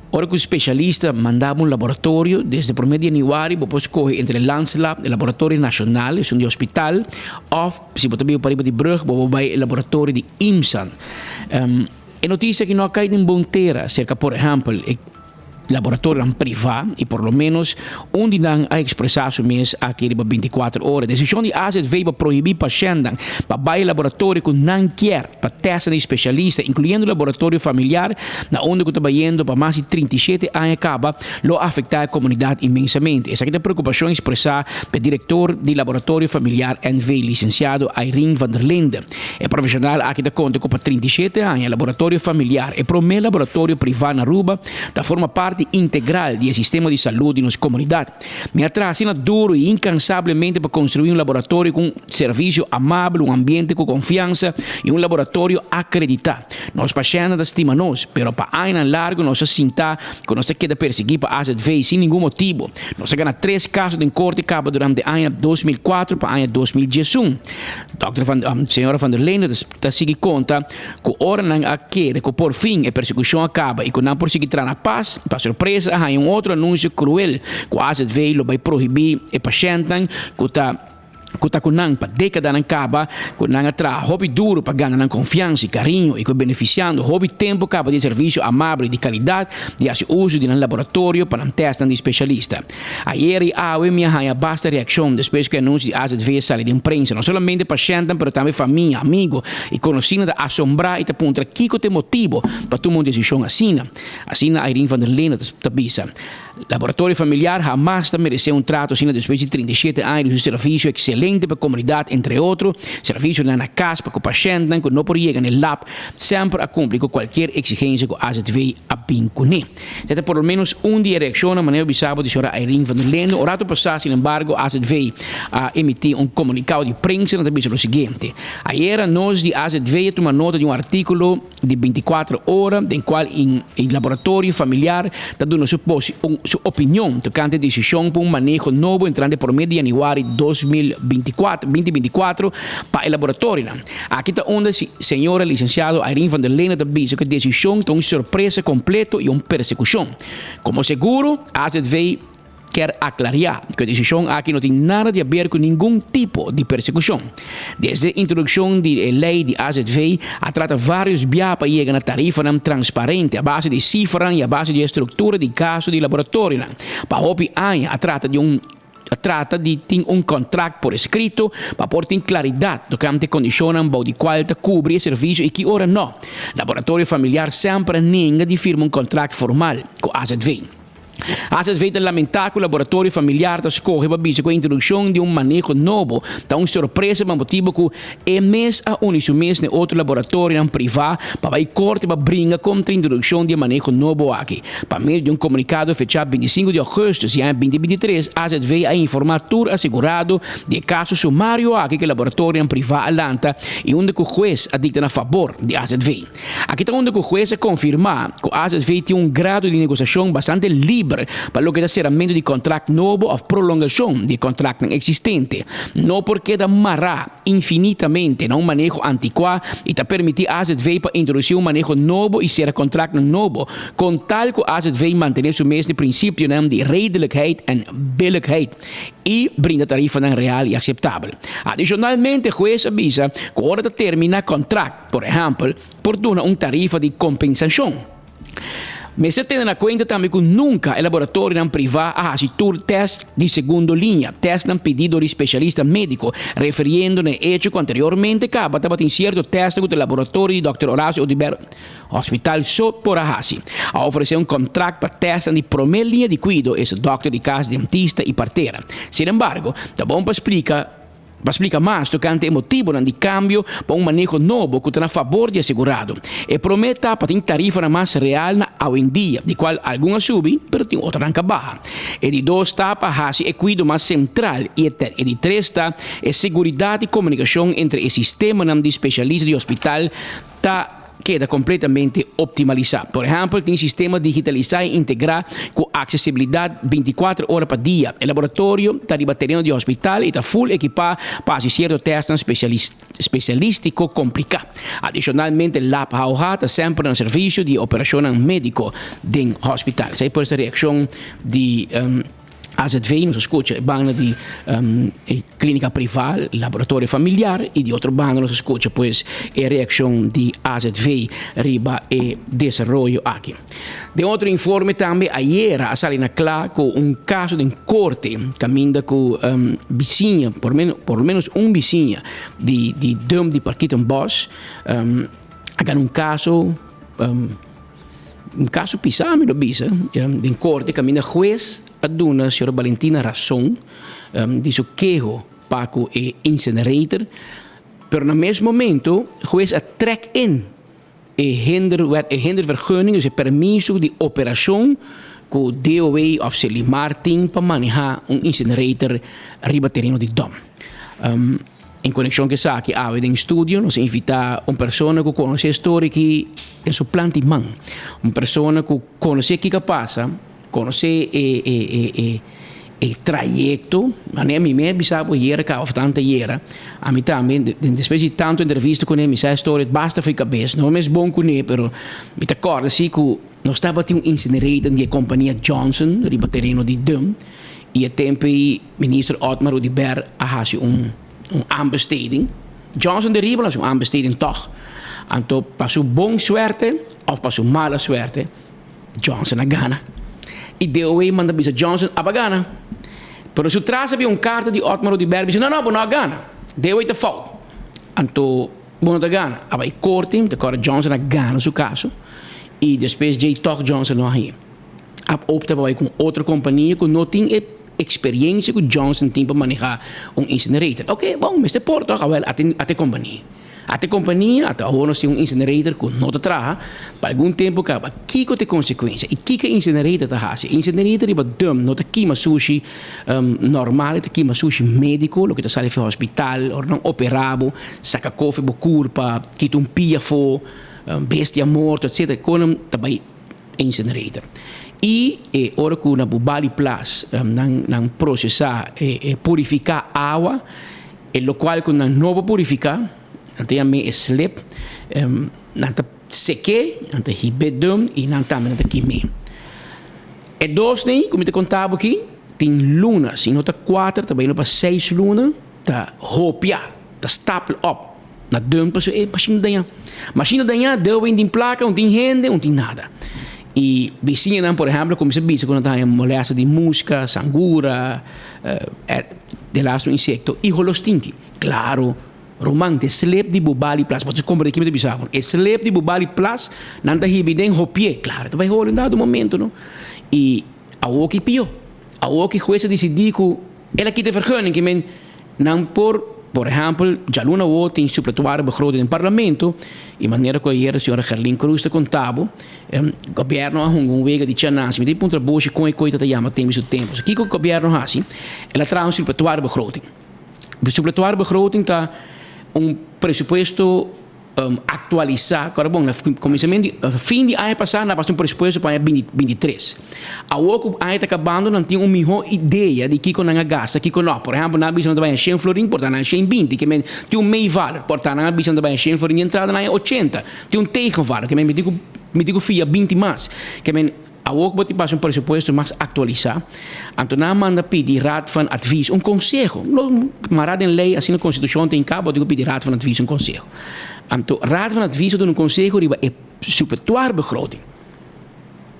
Ora ku spesialista manda bo un laboratorio, desde promé di yanüari bo por skohe entre Landslab, e laboratorio nashonal, esun di hospital, òf si bo ta biba pariba di brùg bo por bai e laboratorio di IMSAN. E notisia aki no a kai den bon tera serka por ehèmpel e. Laboratorionan privá i por lo ménos un di nan a ekspresá su mes aki riba bintikuater ora. Desishon di AZV pa prohibí pashèntnan pa bai e laboratorio ku nan kier pa tèstnan di spesialista, inkluyendo laboratorio familiar na unda ku ta bayendo pa mas di 37 aña kaba, lo afektá e komunidat inmensamente. Esaki ta preokupashon ekspresá pa e direktor di Laboratorio Familiar NV, lisensiado Irene van der Linde. E profeshonal aki ta konta ku pa 37 aña Laboratorio Familiar, e promé laboratorio privá na Aruba, ta forma parti integral di e sistema di salud di nos komunidat. Mi a traha asina duru i inkansablemente pa konstruí un laboratorio ku un servisio amabel, un ambiente ku konfiansa i un laboratorio akreditá. Nos pashèntnan ta stima nos, pero pa añanan largu nos a sinta ku nos ta keda persiguí pa AZV sin ningun motibu. Nos a gana tres kaso den korte kaba durante aña 2004 pa aña 2011. Dòkter van, señora van der Lende ta sigui konta ku ora nan a kere ku por fin e persekushon a kaba i ku nan por sigui traha na pas, pa sorpresa a haña un otro anunsio kruel ku AZV lo bai prohibí e pashèntnan ku ta ku ta ku nan pa dékadanan kaba ku nan a traha hopi duru pa gana nan konfiansa i kariño i ku e benefisiando hopi tempu kaba di e servisio amabel i di kalidat di hasi uso di nan laboratorio pa nan tèstnan di spesialista. Ayer i awe mi a haña basta reakshon despues ku e anunsio di AZV a sali den prensa. No solamente pashèntnan pero tambe famia, amigo i konosínan ta asombrá i ta puntra kiko ta e motibu pa tuma un desishon asina. Asina Irene van der Linde ta bisa. Laboratorio Familiar hamas ta meresé un trato asina despues di 37 aña di su servisio ekselente pa komunidat, entre otro, servisionan na kas pa ku pashèntnan ku no por yega na e lab semper a kumpli ku kualkier eksigensia ku AZV a bin kuné. Esei ta por lo ménos un di e reakshonnan, manera bisa bo di señora Irene van der Linden. Un rato pasá, sinembargo, AZV a emití un komunikado di prensa nan ta bisa lo siguiente, Ayera nos di AZV a tuma nota di un artíkulo di binticuatro ora den cual e laboratorio familiar ta duna su su opinion tocante e decision pa un maneho nobo entrante prome di januari 2024, 2024 pa e laboratorionan. Aki ta unda señora licenciado Irene van der Lene ta bisa cu e decision ta un sorpresa completo y un persecucion. Como seguro, AZV Kier aclaria cu e decision aki no tin nada di haber cu ningun tipo di persecucion. Desde introduccion di e ley di azv a trata varios bia pa yega na tarifanan transparente a base di cifranan y a base di e structura di gasto di laboratorionan. Pa hopi aña a trata di un a trata di tin un contract por escrito pa por tin claridad tocante condicionnan bou di cual ta cubri e servicio y ki ora no. Laboratorio Familiar semper a nenga di firma un contract formal cu azv. AZV ta lamentá ku laboratorio familiar ta skohe pa bisa ku e introdukshon di un maneho nobo ta un sorpresa pa motibu ku e mes a uni su mes na e otro laboratorionan privá pa bai korte pa bringa kontra introdukshon di e maneho nobo aki. Pa medio di un komunikado fechá 25 di ougùstùs di aña 2023, AZV a informá tur asegurado di e kaso sumario aki ku e laboratorionan privá a lanta i unda ku hues a dikta na fabor di AZV. Aki ta unda ku hues a konfirmá ku AZV tin un grado di negosiashon bastante liber pa loke ta seramentu di kontrakt nobo òf prolongashon di e kontraktnan eksistente. No por keda mará infinitamente na un maneho antikuá i ta permití AZV pa introdusí un maneho nobo i sera kontraktnan nobo, kon tal ku AZV mantené su mes di prinsipionan di redelijkheid en billijkheid. i brinda tarifanan real i akseptabel. Adishonalmente, hues a bisa ku ora ta terminá kontrakt, por ehèmpel, por duna un tarifa di kompensashon. Mester tene na kuenta tambe ku nunka e laboratorionan privá a hasi tur tèst di segundo liña, tèstnan pidí dor di spesialista médiko, referiendo na e echo ku anteriormente kaba tabatin sierto tèstnan ku ta laboratorio di dòkter Horacio Oduber Hospital so por a hasi. A ofresé un kontrakt pa tèstnan di promé liña di kuido, esta dòkter di kas, dentista i partera. Sin embargo, ta bon pa splika pa splika mas tokante e motibonan di kambio pa un maneho nobo ku ta na fabor di asegurado. E promé ta pa tin tarifanan mas real na awendia, di kual algun a subi, pero tin otronan ka baha. E di dos ta pa hasi e kuido mas sentral i e di tres ta e seguridat i komunikashon entre e sistemanan di spesialista di hospital ta keda kompletamente optimalisá. Por ehèmpel, tin sistema digitalisá i integrá ku aksesibilidat bintikuater ora pa dia. E laboratorio ta riba tereno di hospital i ta ful ekipá pa hasi sierto tèstnan spesialístiko kompliká. Adishonalmente, Lab HOH ta semper na servisio di e operashonnan médiko den hospital. Esei por esta reakshon di. AZV, nos a scucha e banda di e clinica priva, laboratorio familiar y di otro banda nos a scucha pues e reaccion di AZV riba e desaroyo aki. Den otro informe tambe ayera a sali na cla cu un caso den corte caminda cu bisiña, por menos, por lo menos un bisiña di di dump di Parkietenbos a gana un caso Un kaso pisá mi lo bisa den korte kaminda hues a duna señora Balentina rason di su keho pa ku e incinerator, pero na mes momento hues a trek in e hinderwet e hindervergunning, dus e permiso di operashon ku DOW òf Selimar tin pa manehá un incinerator riba tereno di dòm. En konekshon ku esaki awe den studio nos a invitá un persona ku konosé e story aki den su planta i man. Un persona ku konosé kiko a pasa, konosé e e e e e trayekto. Manera mi mes bisa bo ayera kaba òf tanta ayera, ami tambe despues di tantu entrevista kuné mi sa e story basta for e kabes. No mes bon kuné pero mi ta kòrda si ku nos tabatin un incinerator di e kompania Johnson riba tereno di Dum. I e tempu ei minister Otmar Oduber a hasi un un aanbesteding. Johnson de Riba a hasi un aanbesteding tòg. Anto pa su bon suerte òf pa su mala suerte Johnson a gana. I DOW manda bisa Johnson aba gana. Pero su tras a bin un karta di Otmar Oduber bisa no no bo no a gana. DOW ta fout. Anto bo no ta gana. A bai korte, mi ta kòrda Johnson a gana su kaso i despues djei tòg Johnson no a hañ'é. A opta pa bai ku un otro kompania ku no tin e eksperiencia ku Johnson tin pa maneha un incinerator. Ok, bon, mester por toch? Awel, ate ate kompania. Ate kompania, ata awor nos tin un incinerator ku no ta traha pa algun tempu kaba. Kiko ta e konsekuensia? I kiko e incinerator ta hasi? E incinerator riba dump no ta kima sushi normal, e ta kima sushi mediko, loke ta sali for hospital, ora nan opera bo, saka kofi bo kurpa, kita un pia afó, bestia morto, etcetera. Kon ta bai incinerator. I e ora ku na Bubali Plas nan nan prosesá e purifiká awa, e lokual ku nan no por purifiká, nan ta yam'é e slip, nan ta sek'é, nan ta hib'é dum i nan tambe nan ta kim'é. E dos nei ku mi ta konta bo aki tin luna, si no ta kuater ta bai pa seis luna ta hopia, ta stapel op. Na dump pasobra e mashina dañá. Mashina dañá, deu un tin plaka, un tin hende, un tin nada. I bisiñanan, por ehèmpel, kuminsá bisa ku nan ta haña molèsta di muska, sangura, de laatste un insekto, i holostinki. Klaro, ruman, te slep di Bubali Plas, bo ta komprende kiko mi ta bisa bo. E slep di Bubali Plas, nan ta hibi den hopié. Klaro, ta bai holi un dado momento, no? I awor ki pió. Awor ki hues a disidí ku El a kita e vergunning, ke men nan por, por ehèmpel, djaluna awor tin supletuario begroting den parlamento, i manera ku ayer señora Gerlin Croes ta konta bo, gobièrnu a hunga un wega di chanasi. Mi ta puntra boshi kon e koita ta yama tempu su tempu. So kiko gobièrnu hasi? El a traha un supletuario begroting. Supletuario begroting ta un presupuesto Aktualisá, kòrda bon, na kuminsamentu di, fin di aña pasá nan a pasa un presupuesto pa aña binti binti tres. Awor ku aña ta kabando nan tin un mihó idea di kiko nan a gasta, kiko nò. Por ehèmpel, nan a bisa nan ta bai shen florin, por ta nan shen binti, ke men tin un meevaller. Por ta nan a bisa nan ta bai shen florin di entrada, nan haña ochenta. Tin un tegenvaller, ke men mi tin ku mi tin ku fia binti mas. Ke men. Awor ku bo tin pasa un presupuesto mas aktualisá, anto nan a manda pidi Raad van Advies un konseho. Lo mará den lei, asina konstitushon ta hinká, bo tin ku pidi Raad van Advies un konseho. Anto Raad van Advies a duna un konseho riba e supletuarbegroting.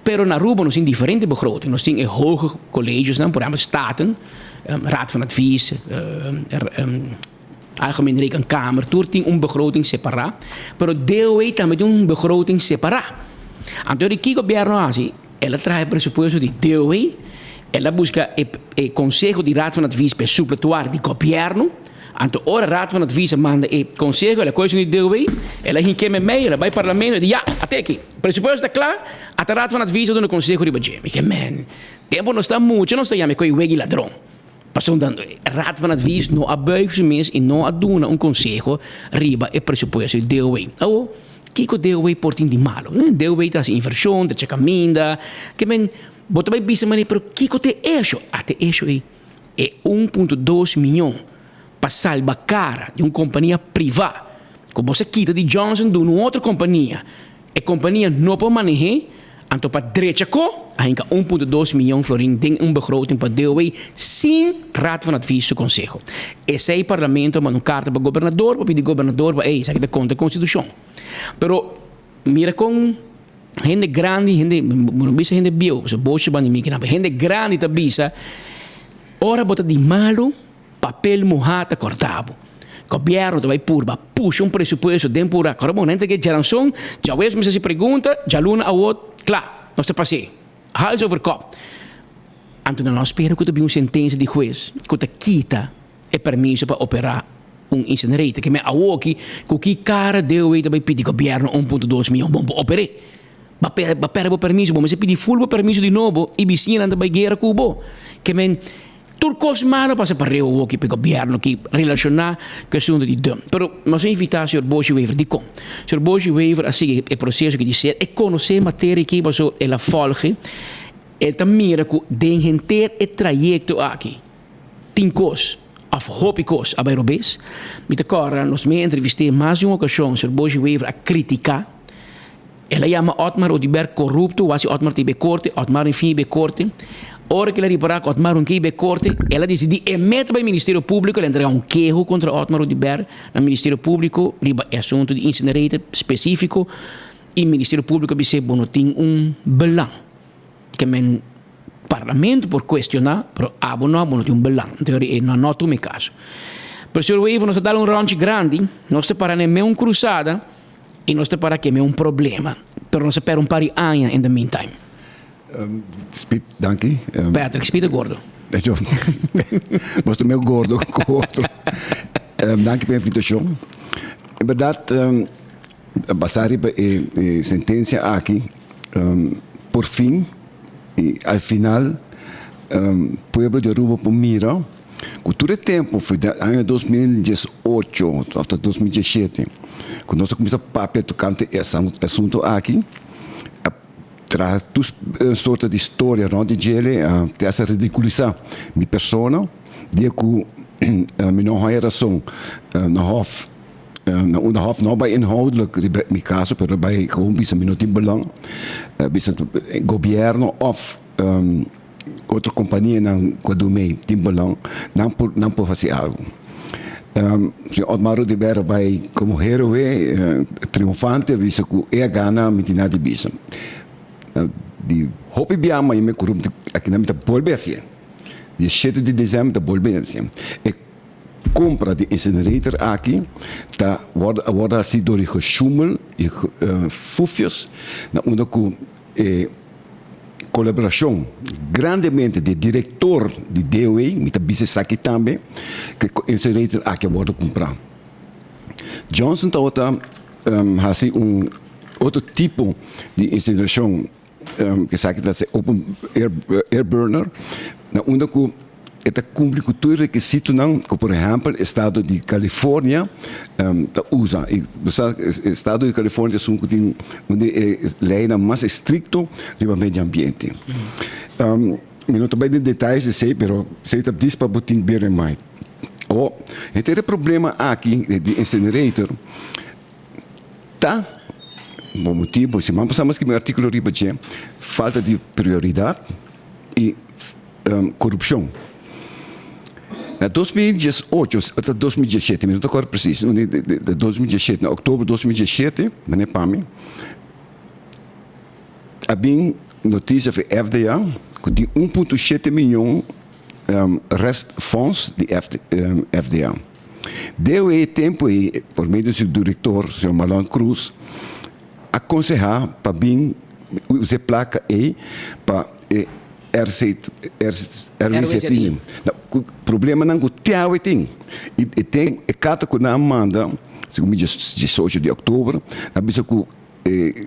Pero na Aruba nos tin diferente begroting. Nos tin e hoge collegesnan, por ehèmpel Staten, Raad van Advies, Algemeen Rekenkamer, tur tin un begroting separá, pero DOW tambe tin un begroting separá. Anto di ki gobièrnu a hasi? El a traha e presupuesto di DOW, el a buska e e konseho di Raad van Advies pa e supletuar di gobièrnu. Anto ora Raad van Advies a manda e konseho, el a kohe esun di DOW, el a hink'é meimei, el a bai parlamento, el di ya, ate aki, presupuesto ta kla, ata Raad van Advies a duna konseho riba dje. Mi ke men, tempu nos ta mucha nos ta yama e koe weg'i ladron. Pasobra Raad van Advies no a buig su mes i no a duna un konseho riba e presupuesto di DOW. Awor, kiko DOW por tin di malo? DOW ta hasi invershon, ta cheka minda. Ke men, bo ta bai bisa manera, pero kiko ta e esho? Ata e esho ei, e un punto dos miyon pa salba kara di un kompania privá ku bo sa kita di Johnson duna un otro kompania. E kompania no por maneh'é, anto pa drecha ko a hinka un punto dos miyon florin den un begroting pa DOW sin Raad van Advies su konseho. Esei parlamento a manda un karta pa gobernador pa pidi gobernador pa ey esaki ta kontra konstitushon. Pero mira kon hende grandi, hende, bo no bisa hende bieu, pasobra boshi ban di mi kinan, pero hende grandi ta bisa ora bo ta di malu, Papel muhá ta kòrta bo. Gobièrnu ta bai purba pusha un presupuesto den pura. Kòrda bon, henter ke djaranson, djaweps mester hasi pregunta, djaluna awor, kla, nos ta pas'é. Hals over kòp. Anto nan no spera ku ta bin un sentensia di hues ku ta kita e permiso pa operá un incinerator. Ke men awoki ku ki kara DOW ta bai pidi gobièrnu un punto dos mion bon pa oper'é. Ba pèrdè bo permiso, bo mester pidi ful bo permiso di nobo i bisiñanan ta bai guera ku bo. Ke men. Tur kos malo pasa pa reu awoki pa e gobièrnu ki relashoná ku e asuntu di dump. Pero nos a invitá señor Boshi Wever. Dikon? Señor Boshi Wever a sigui e proseso ki di ser. E konosé e materia aki pasobra el a fòlge. El ta mira ku den henter e trayekto aki tin kos òf hopi kos a bai robes. Mi ta kòrda nos mi a entrevist'é mas di un okashon señor Boshi Wever a kritiká. El a yama Otmar Oduber korupto, wasi Otmar ta ibe korte, Otmar no fin ibe korte. Ora ku el a ripará ku Otmar no ke ibe korte, el a disidí e meta bai Ministerio Públiko, el a entregá un keho kontra Otmar Oduber na Ministerio Públiko riba e asuntu di incinerator spesífiko i Ministerio Públiko a bis'é bo no tin un belang. Ke men Parlamento por kuestioná, pero abo no, abo no tin un belang. Anto e no a tuma e kaso. Pero señor Wever, nos a dal un rònchi grandi, nos ta para na e meun krusada. I nos ta para keme un problema, pero nos a pèrdè un par di aña in the meantime.
Speed, danki.
Patrick, Speed gordo.
Bos ta meo gordo ku otro. Danki pa e invitashon. En bèrdat, basá riba e sentensia aki, por fin i al final pueblo di Aruba por mira ku tur e tempu for di aña 2018 òf ta 2017 ku nos a kuminsá papia tokante e asuntu aki, a traha tur sorto di storia rònt di djele, a te hasta ridikulisá mi persona dia ku mi no haña rason na hòf. Na unda hòf no bai inhoudelijk riba mi kaso pero bai gewoon bisa mi no tin belang, bisa gobièrnu òf otro kompanianan ku a dun mei tin belang nan por nan por hasi algu. Señor Otmar Oduber a bai komo héroe triunfante a bisa ku e a gana mi tin nada di bisa. Di hopi bia ma mi korupto akinan mi ta bolbe hasié. Dia shete di desèmber mi ta bolbe hasié. E Compra di incinerator aki ta wordo a wordo haci door di gesjoemel y fufjes na unda cu e colaboracion grandemente di director di DOE, mi ta bisa esaki tambe, cu e incinerator aki a wordo cumpra. Johnson tabata haci un otro tipo di incineracion. Esaki ta se open air burner na unda ku e ta kumpli ku tur e rekisitonan ku por ehèmpel estado di California ta usa. I bo sa estado di California ta esun ku tin un di e leinan mas estrikto riba medio ambiente. Mi no ta bai den detayes di esei pero esei ta dis pa bo tin bear in mind. Awor henter e problema aki di incinerator Ta bo motibu, siman pasá mi a skibi un artíkulo riba dje, falta di prioridat i korupshon. Na 2018, ota 2017, mi no ta kòrda presis, na 2017, na òktober 2017, manera pa mi, a bin notisia for FDA ku tin 1.7 miyon rest fonds di FDA. Deo e tempu ei, por medio di su director, señor Marlon Cruz, a conseha pa bin usa e placa ei pa e RC, RWZ tin. Cu problemanan cu te awe tin. Y e ten e carta cu nan a manda, segun mi 18 di october, a bisa cu e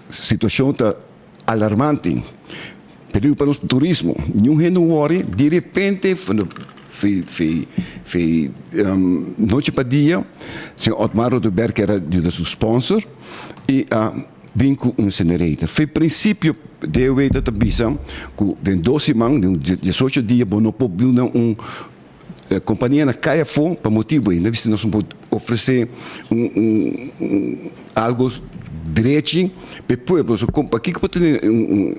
situacion ta Alarmante, peligro pa nos turismo. Niun hende wòri di repente fi nochi pa dia, señor Otmar Oduber ke era yuda su sponsor i a bin ku un incinerator. Fi prinsipio DOW ta bisa ku den dos siman, den diesocho dia bo no por duna un kompania na kai afó pa motibu ei. Nos no por ofresé un algu drechi pa e pueblo. So pakiko bo tene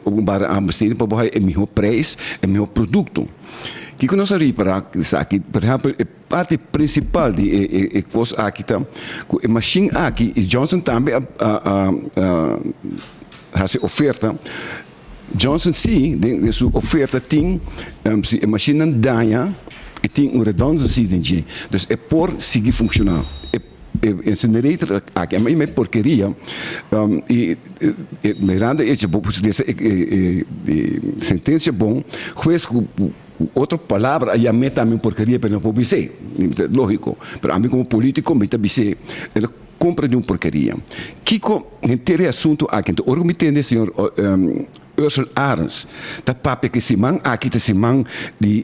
un barra aanbesteding pa bo haya e mihó preis, e mihó produkto. Kiko nos a ripará esaki? Por ehèmpel e parti prinsipal di e kos aki ta ku e mashin aki i Johnson tambe a hasi oferta. Johnson si den su oferta tin si e mashinnan daña e tin un redundancy den dje dus e por sigui funciona e incinerator aki a mi porkeria y mirando e hecho bo por lesa e sentencia bon hues cu otro palabra a yam'e tambe un porkeria pero no por bis'e logico pero ami como politico mi ta bis'e. Compra di un porkeria. Kiko henter e asunto aki? Enton ora ku mi tende señor Ursel Arends ta papia ku e siman aki ta siman di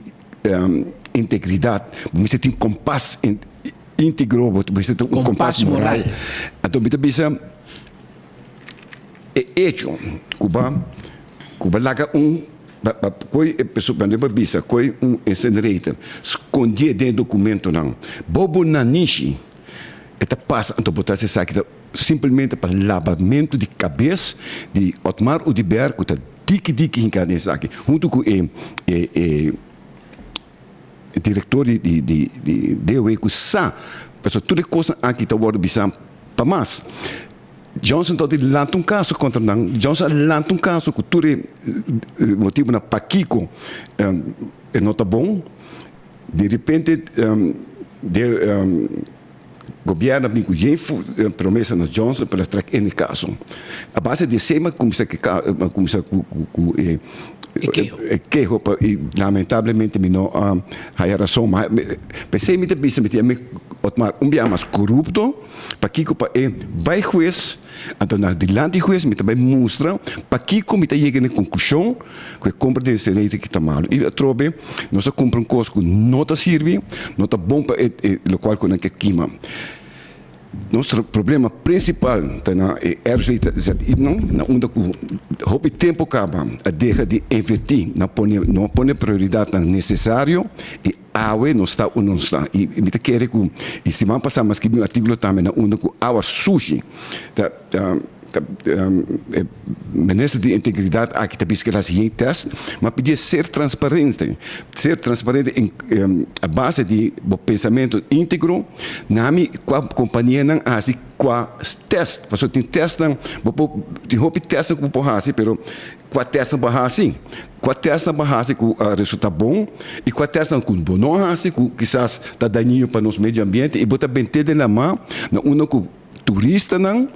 integridat, bo mester tin kompas integro, bo mester tin un kompas moral. Anto mi ta bisa e echo ku ba ku ba laga un koe e persona bo bisa koe un incinerator skondie den e dokumentonan bo bo nanishi. E ta pasa anto bo ta hasi esaki ta simplemente pa labamentu di kabes di Otmar Oduber ku ta diki diki hinká den esaki huntu ku e e e direktor di di di di DOW ku sa pasobra tur e kosnan aki ta wòrdu bisa pa mas. Johnson ta di lanta un kaso kontra nan. Johnson a lanta un kaso ku tur e motibunan pakiko e no ta bon. Di repente de. Gobierno a bin cu yen promesa na Johnson pero a trek in e caso. A base di esey mi a cuminsa cu mi a cuminsa cu cu e e keho pa y lamentablemente mi no a haya razon ma pesey mi ta bisa mi tin ami Otmar un bia mas corupto pakico pa e bay huez anto na dilanti huez mi ta bay mustra pakico mi ta yega na e conclusion cu e compra di incinerator ki ta malo y atrobe nos a cumpra un cos cu no ta sirbi no ta bon pa e locual cu nan ke kima. Nos problema principal ta na e RVZI nan na unda cu hopi tempo caba a deha di inverti na pone no pone prioridadnan necesario y awe nos ta unda nos ta y mi ta kere cu y siman pasa mi a scribi un articulo tambe na unda cu awa sushi ta E minister di integridad aki ta bisa ku el hasi yen test, ma pidi e ser transparente, ser transparente a base di bo pensamentu integro, nami kua kompanianan a hasi kua test, pasobra tin testnan bo por tin hopi testnan ku bo por hasi pero kua testnan bo a hasi, kua testnan bo a hasi ku a resulta bon i kua testnan ku bo no a hasi ku kisas ta dañino pa nos medio ambiente i bo ta bent'é den lama na unda ku. Turistanan,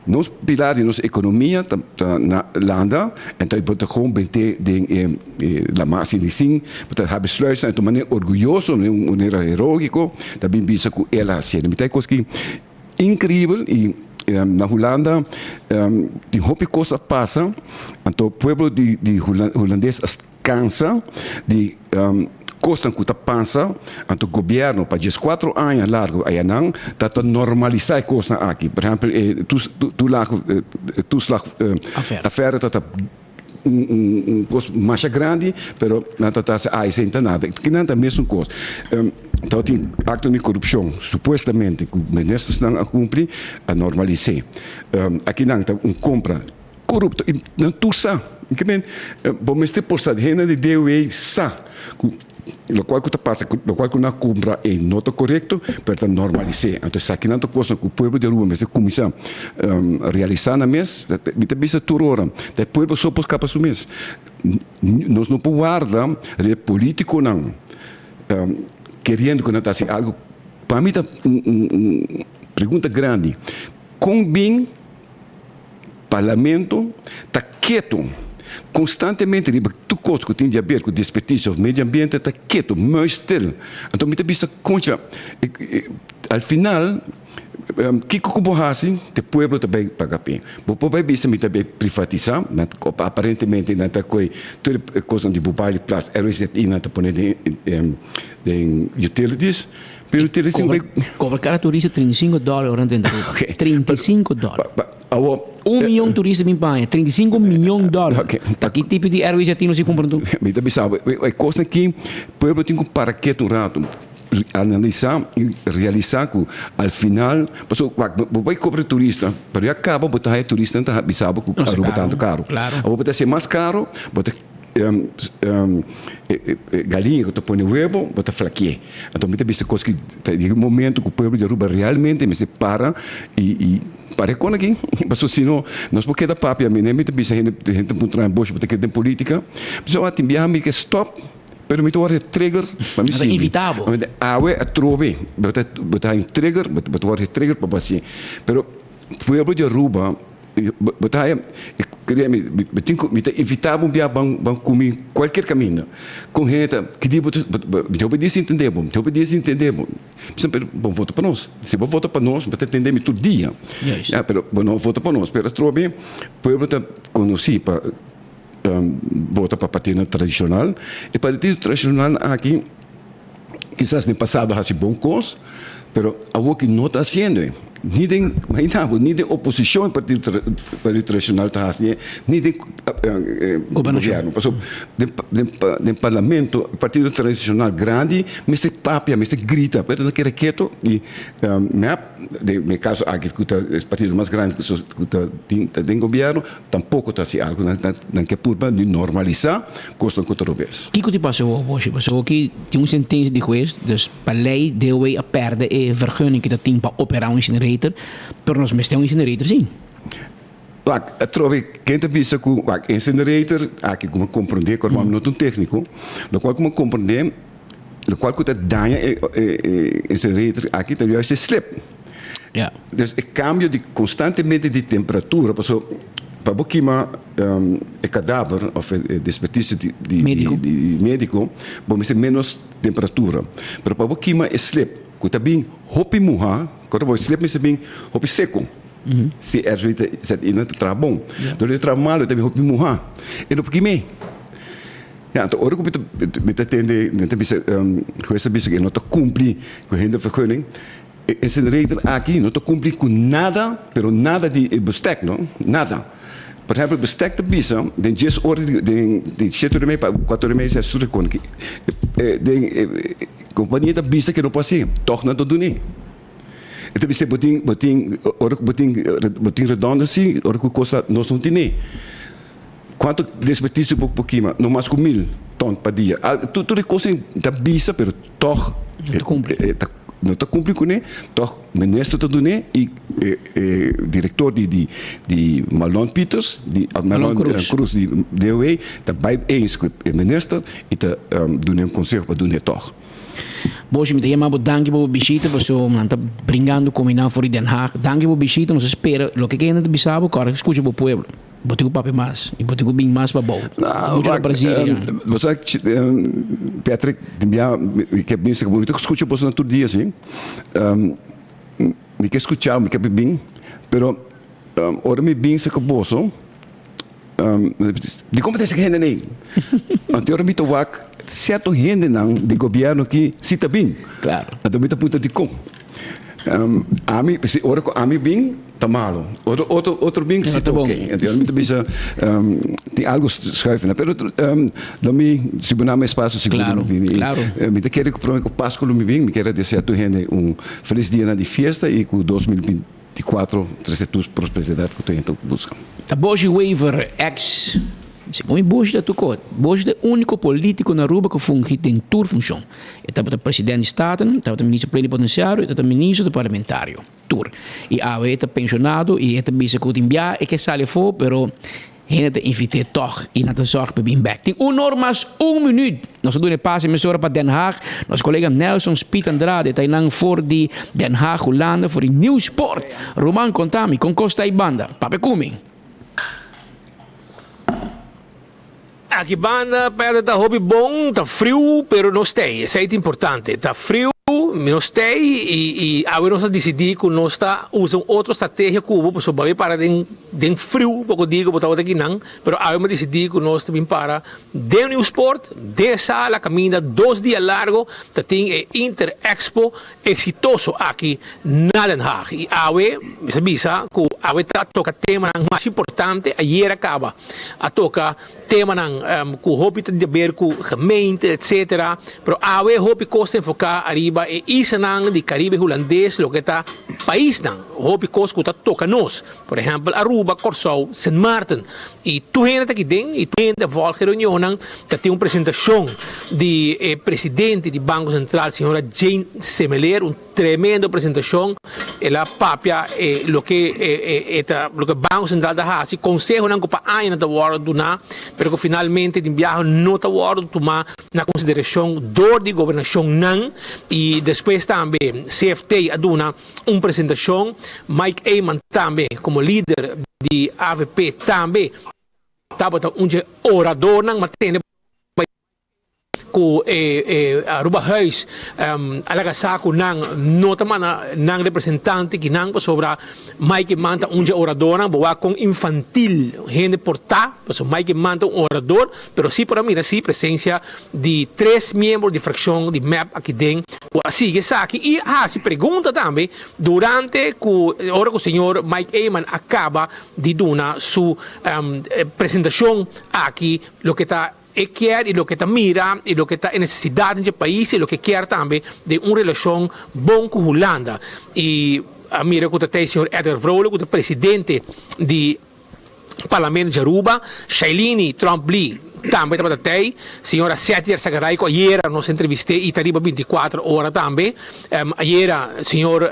nos pilar di nos ekonomia ta ta na landa, enton bo ta gewoon bent'é den e lama asin di sin, bo ta habi sluisnan enton manera orguyoso, un manera heroiko ta bin bisa ku el a hasié. Mi ta e kos ki inkribel i na Hulanda tin hopi kos a pasa, anto pueblo di di hulandes a Cansa di cosnan cu ta pasa, anto gobierno pa diescuatro aña largo ayanan ta ta normalisa e cosnan aki. Por ehempel e toeslag affaire ta ta un cos masha grandi, pero nan ta ta haci ay esey ta nada. Kinan ta mesun cos. Tabatin acto di corupcion supuestamente cu ministersnan a cumpli a normalise. Akinan ta un compra. Corupto y nan tur sa. Ke men bo mester por sa hende di DOW sa cu locual cu ta pasa locual cu nan a cumpra e no ta corecto pero ta normalise. Anto esaki nan ta cosnan cu pueblo di Aruba mester cuminsa realisa nan mes. Mi ta bisa tur ora ta e pueblo so por capa su mes. Nos no por warda riba e politiconan keriendo cu nan ta haci algo. Pa mi ta un pregunta grandi con bin. Parlamento ta keto constantemente riba tur cos cu tin di haber cu desperdicio of medio ambiente ta keto, muisstil. Anto mi ta bisa concha, al final kico cu bo haci te pueblo ta bay paga p'e. Bo por bay bisa mi ta bay privatisa, aparentemente nan ta coy tur e cosnan di Bubali Plus, RWZI nan ta pone den utilities. Pero te dicen
Cobra, cobra cada turista 35 dólar ora nan Aruba. 35 dólar.
Awo,
Un miyon turista bin paña, 35 miyon dólar. Ta ki tipo di Airways Latino si cumpra anto?
Mi ta bisa bo, e cosnan aki pueblo tin cu para ketu un rato, analisa y realisa cu al final, pasobra wak, bo bay cobra turista, pero ya caba bo ta haya turistanan ta bisa bo cu Aruba tanto caro. Awor bo ta haci mas caro, bo ta Galiña ku ta pone webo bo ta flaki'é. Anto mi ta bisa kos ki ta yega un momento ku pueblo di Aruba realmente mester para i i para e kon aki. Pasobra si no nos por keda papia mi mi ta bisa hende hende ta puntra mi boshi bo ta keda den politika? Mi bisa tin biaha mi ke stop pero mi ta wòrdu e trigger pa mi sigui. Awe atrobe bo ta bo ta haña un trigger bo ta wòrdu e trigger pa bo hasié. Pero pueblo di Aruba Bo ta haya, kere mi, mi tin ku, mi ta invitá bo un bia ban, ban ku mi kualkier kaminda. Kon hende ta, ki dia bo ta, mi ta hopi dia sin tende bo, mi ta hopi dia sin tende bo. Mi sa, pero bo vota pa nos. Si bo vota pa nos, bo ta tende mi tur dia. Ya, pero bo no vota pa nos. Pero atrobe pueblo ta konosí pa vota pa partidonan tradishonal. E partido tradishonal aki kisas den pasado a hasi bon kos, pero awoki no ta hasiendo e. Ni den, imagina bo, ni den oposishon e partido partido tradishonal ta hasi e, ni den gobierno. Pasobra den den den parlamento e partido tradishonal grandi mester papia, mester grita, pero nan keda keto i mep, den e kaso aki ku ta e partido mas grandi ku ta tin ta den gobierno, Tampoco ta haci algo, nan nan ke purba di normalisa cosnan cu ta robes.
Kico ti pasa awor, Boshi? Pasobra aki tin un sentencia di hues, dus pa ley DOW a perde e vergunning cu ta tin pa opera un incinerator, pero nos mester un incinerator si.
Wak, atrobe ken ta bisa cu wak incinerator aki cu mi a comprende, cu mi no ta un tecnico, locual cu mi a comprende. Lokual ku ta daña e incinerator aki ta juist e slip. Dus e kambio di konstantemente di temperatura paso pa bo kima e kadaver òf e desperdicio di mediko bo mester menos temperatura. Pero pa bo kima e slip ku ta bin hopi muha, kòrda bo e slip mester bin hopi seko. Si e RW ta traha bon. Dor e traha malo e ta bin hopi muha e no por kim'é. Ya, anto ora ku mi ta mi ta tende nan ta bisa hues ta bisa ku e no ta kumpli ku hende vergunning, e incinerator aki no ta kumpli ku nada, pero nada di e bestek no, nada. Por ehempel bestek ta bisa den dies ora di den di shete ora i mei pa kuater ora i mei ses ora kon ki den e kompania ta bisa ku e no por hasi, tòg nan ta dun'é. E ta bisa bo tin bo tin ora ku bo tin bo tin redundancy ora ku kos ta nos no tene. Cuanto desperdicio bo por kima? No mas cu mil ton pa dia. Tur e cos ei ta bisa pero toch no ta cumpli cune, toch minister ta dun'e y e director di di Marlon Pieters, di Marlon Cruz di DOW ta bay eens cu e minister y ta dun'e un conseho pa dun'e toch.
Boshi, mi ta yama bo danki pa bo bishita pasobra nan ta bringando cu mi nan for di Den Haag. Danki pa bo bishita, nos a spera loke kende ta bisa bo, kòrda scucha bo pueblo. Bo tin ku papia mas i bo tin ku bin mas pa bou.
Muchu na Brasil ya. Bo sa Patrick, tin bia mi ke bisa ku mi ta skucha boso nan tur dia si. Mi ke skucha, mi ke bin, pero ora mi bin sa ku boso, dikon bo ta esaki hendenan ei? Anto ora mi ta wak sierto hendenan di gobièrnu aki si ta bin. Anto mi ta puntra dikon. Ami, si ora ku ami bin ta malo, otro otro otro bin si ta ok. Entonces mi ta bisa tin algo schuif na, pero lo mi si bo na mi espacio sigur lo mi bin. Mi ta kere ku prome ku Pascu lo mi bin, mi kere desea tur hende un felis dianan di fiesta i ku 2024 trese tur prosperidad ku tur hende ta buska.
Ta Boshi Wever, ex. Segun mi Boshi ta tur kos. Boshi ta e unico politico na Aruba cu fungi den tur funcion. E tabata president di Staten, e tabata minister plenipotenciario, e tabata ministro di parlamentario. Tur. Y awe e ta pensionado y e ta bisa cu tin bia e ke sali afo pero hende ta invit'é tog y nan ta zorg pa e bin bek. Tin un or mas un minuut. Nos ta duna e pase mesora pa Den Haag. Nos colega Nelson Speed Andrade ta einan for di Den Haag, Hulanda, for di Nieuwspoort. Ruman, contami, con cos ta ei banda? Papia cu mi.
Aki banda perde ta hopi bon, ta friu pero nos tei, esei ta importante, ta friu nos tei y y awe nos a dicidi cu nos ta usa un otro strategia cu bo pasobra bo a para den den friu poco dia cu bo tabata akinan pero awe mi a dicidi cu nos ta bin para den Nieuwspoort den e sala caminda dos dia largo ta tin e Inter Expo exitoso aki na Den Haag y awe mi sa bisa cu awe ta toca temanan mas importante, ayer a caba a toca temanan cu hopi ta di haber cu gemeente etcetera, pero awe hopi cos ta enfoca ariba e islanan di Caribe Hulandes loke ta paisnan, hopi cos cu ta toca nos, por ehempel Aruba, Corsou, Sint Maarten y tur hende ta aki den y tur hende a volg e reunionnan ta tin un presentacion di e presidente di Banco Central señora Jane Semeleer un tremendo presentacion el a papia e loke e ta loke Banco Central ta haci consehonan cu pa añanan ta wordo duna pero cu finalmente den biaha no ta wordo tuma na consideracion door di gobernacionnan y despues tambe CFT a duna Un presentacion, Mike Eman tambe como lider di avp tambe tabata un dje oradornan, ma tende bay cu e Arubahuis a laga sa cu nan no ta manda nan representante kinan pasobra Mike Eman ta un dje oradornan, bo wak con infantil hende por ta, pasobra Mike Eman ta un orador, pero si por a mira si presencia di tres miembro di fraccion di mep aki den cu a sigui esaki y a haci pregunta tambe durante cu ora cu señor Mike Eman a caba di duna su presentacion aki loke ta e kier y loke ta mira y loke ta e necesidad den dje pais y loke kier tambe den un relacion bon cu Hulanda y a mira cu ta tey señor Edgar Vrolijk cu ta presidente di Parlamento di Aruba, Shailini Tromp-Lee. tambe tabata tei, señora Setier Sagaray ku ayera nos entrevist'é i ta riba bintikuater ora tambe. Ayera señor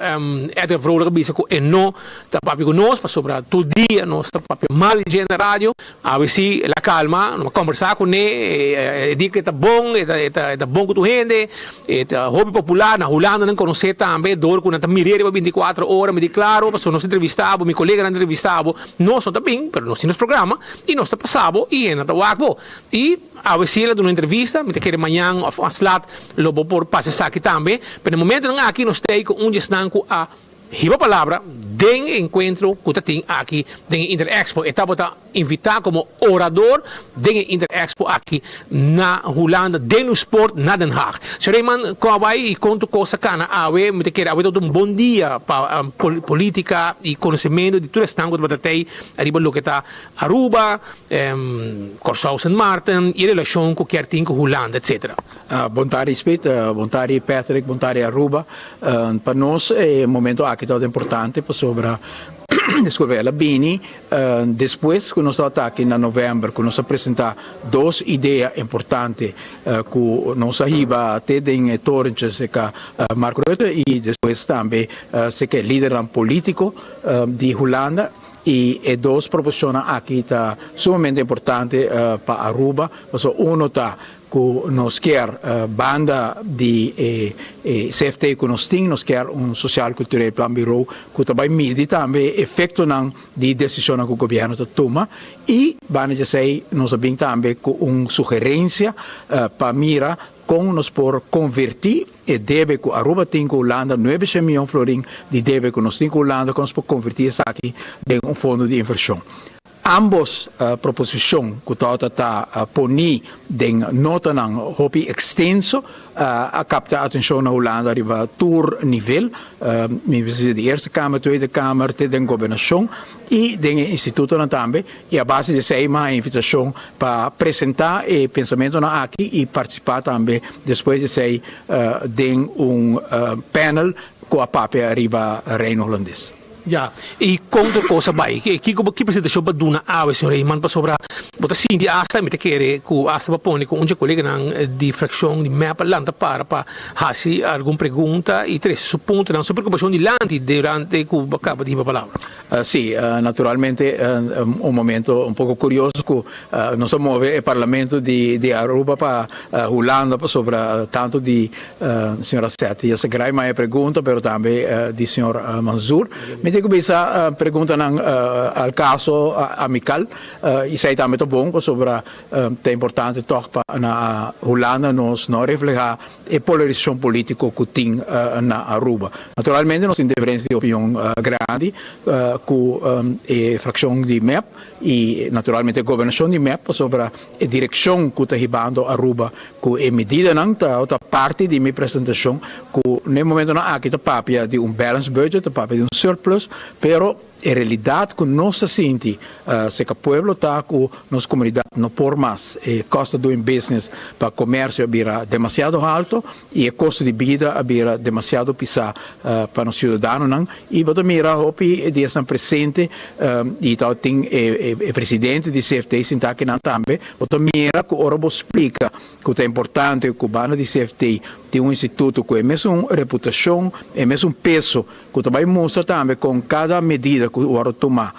Edgar Vrolijk a bisa ku e no ta papia ku nos pasobra tur dia nos ta papia mal di dje na radio. Awe si el a kalma, nos a kombersá kuné, e di ku e ta bon, e ta bon ku tur hende, e ta hopi popular, na Hulanda nan konosé tambe dor ku nan ta mir'é riba bintikuater ora. Mi di klaro pasobra nos entrevistá bo, mi koleganan ta entrevistá bo, nos no ta bin pero nos tin nos programa i nos ta pasa bo i hende ta wak bo. I awe si el a duna un entrevista, mi ta kere mañan òf mas lat lo bo por pasa esaki tambe, pero na e momentonan aki nos ta ei ku un di esnan ku a hiba palabra den e enkuentro ku ta tin aki den e Interexpo. E tabata invitá komo orador den e Interexpo aki na Hulanda den Nieuwspoort na Den Haag. Señor Reyman, kon a bai i kon tur kos a kana awe? Mi ta kere awe tabata un bon dia pa politika i konosementu di tur esnan ku tabata tei ariba loke ta Aruba, Kòrsou, Sint Maarten i e relashon ku kier tin ku Hulanda etc.
Bon tardi Spit, bon tardi Patrick, bon tardi Aruba. Pa nos e momento aki tabata importante pasobra disculpa el a bini despues ku nos tabata aki na november ku nos a presenta dos idea importante ku nos a hiba te den e torentje serka Mark Rutte i despues tambe serka e lidernan politico di Hulanda. I e dos proposishonnan aki ta sumamente importante pa Aruba, pasobra uno ta ku nos kier banda di e CFT ku nos tin, nos kier un Sociaal Cultureel Planbureau ku ta bai midi tambe e efektonan di desishonnan ku gobièrnu ta tuma. I banda di esei nos a bin tambe ku un sugerensia pa mira Kon nos por konvertí e debe ku Aruba tin ku Hulanda, nuebe shen mion florin di debe ku nos tin ku Hulanda, kon nos por konvertí esaki den un fondo di invershon? Ambos proposishon ku tabata ta poní den notanan hopi ekstenso a kapta atenshon na Hulanda riba tur nivel, mi bisa di Eerste Kamer, Tweede Kamer te den gobernashon i den e institutonan tambe. I a base di esei mi a haña invitashon pa presentá e pensamentunan aki i partisipá tambe despues di esei den un panel ku a papia riba Reino Hulandes.
Ya, i kon tur kos a bai? Kiko bo ki presentashon pa duna awe, señor Reyman? Pasobra bo ta sinti asta, mi ta kere ku asta bo pone ku un dje koleganan di frakshon di mep a lanta para pa hasi algun pregunta i trese su puntonan, su preokupashon dilanti durante ku bo a kaba di hiba palabra.
Sí, naturalmente un momento un poco curioso cu nos a move e parlamento di Aruba pa Hulanda pasobra tanto di señora Setti a Segray maya e pregunta pero tambe di señor Manzoor. Mi tin cu bisa preguntanan al caso amical y esey tambe ta bon pasobra ta importante toch pa na Hulanda nos no refleha e polarisacion politico cu tin na Aruba. Naturalmente nos tin diferencia di opinion grandi cu e fraccion di mep y naturalmente e gobernacion di mep pasobra e direccion cu ta hibando Aruba cu e medidanan ta ta parti di mi presentacion cu n'e momentonan aki ta papia di un balanced budget, ta papia di un surplus, pero E realidat ku nos ta sinti serka pueblo ta ku nos komunidat no por mas. E cost of doing business pa komersio a bira demasiado halto i e kosto di bida a bira demasiado pisá pa nos siudadanonan. I bo ta mira hopi di esnan presente i tabatin e presidente di CFT sintá akinan tambe. Bo ta mira ku ora bo splika ku ta importante ku banda di CFT tin un instituto ku e mesun reputashon, e mesun peso ku ta bai mustra tambe kon kada medida ku wòrdu tumá,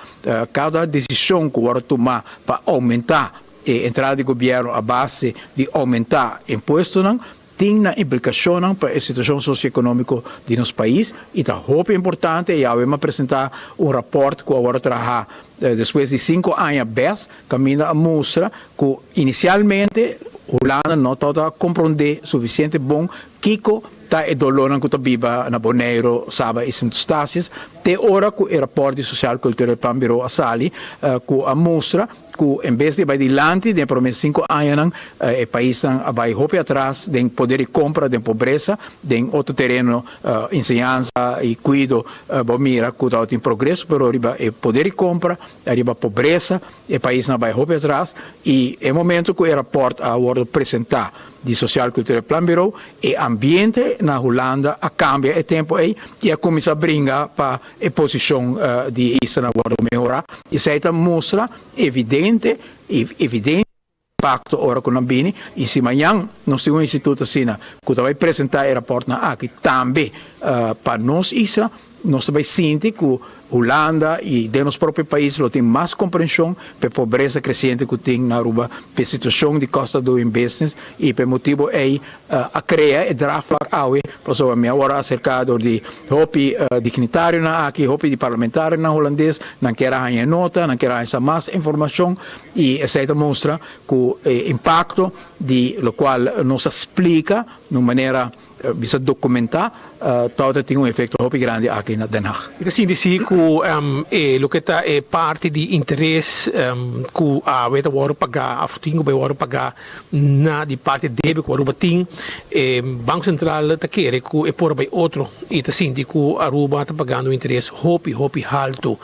kada desishon ku wòrdu tumá pa oumentá e entrada di gobièrnu a base di oumentá impuestonan, tin nan implikashonnan pa e situashon sosioekonómiko di nos pais i ta hopi importante i awe mi a presentá un rapòrt ku a wòrdu trahá despues di sinku aña bes kaminda a mustra ku inisialmente Hulanda no tabata komprondé sufisiente bon kiko Ta e dolónan ku ta biba na Boneiru, Saba i Sint Eustatius, te ora ku e rapòrt di Sociaal Cultureel Planbureau a sali ku a mustra ku en bes di bai dilanti den e promé sinku añanan, e paisnan a bai hopi atras den poder di kompra, den pobresa, den otro tereno, enseñansa i kuido, bo mira ku tabatin progreso, pero riba e poder di kompra, riba pobresa, e paisnan a bai hopi atras i e momento ku e rapòrt a wòrdu presentá di Sociaal Cultureel Planbureau, e ambiente na Hulanda a cambia e tempo ey y a cuminsa bringa pa e posicion di e islanan wordo mehora. Esey ta mustra evidente y evidente. impakto ora ku nan bini i si mañan nos tin un instituto asina ku ta bai presentá e rapòrtnan aki tambe pa nos isla, nos ta bai sinti ku Hulanda i den nos propio pais lo tin mas komprenshon pa e pobresa kresiente ku tin na Aruba, pa e situashon di cost of doing business i pa e motibu ei a krea e draagvlak awe pasobra mi a wòrdu aserká dor di hopi dignitarionan aki, hopi di parlamentarionan hulandes, nan kier a haña e nota, nan kier a haña sa mas informashon i esei ta mustra ku e impakto di lokual nos a splika na un manera Bisa dokumentá tòg ta tin un efekto hopi grandi aki na Den Haag.
Mi ta sinti si ku e loke ta e parti di interes ku awe ta wòrdu pagá òf tin ku bai wòrdu pagá na di parti debe ku Aruba tin, e Banko Sentral ta kere ku e por a bai otro i ta sinti ku Aruba ta pagando un interes hopi hopi haltu.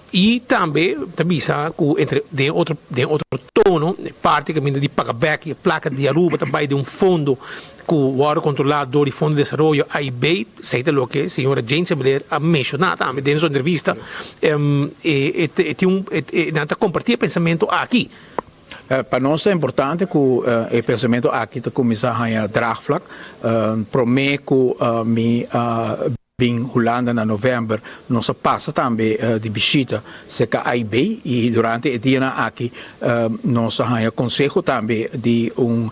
I tambe ta bisa ku entre den otro den otro tono e parti kaminda di paga bek e plaka di Aruba ta bai den un fondo ku wòrdu kontrolá dor di Fondo di Desaroyo AIB, esei ta loke señora Jane Semeleer a menshoná tambe den su entrevista. E e tin un e nan ta kompartí e pensamentu aki.
Pa nos ta importante ku e pensamentu aki ta kuminsá haña draagvlak promé ku mi Bin Hulanda na novèmber, nos a pasa tambe di bishita serka AIB i durante e dianan aki nos a haña konseho tambe di un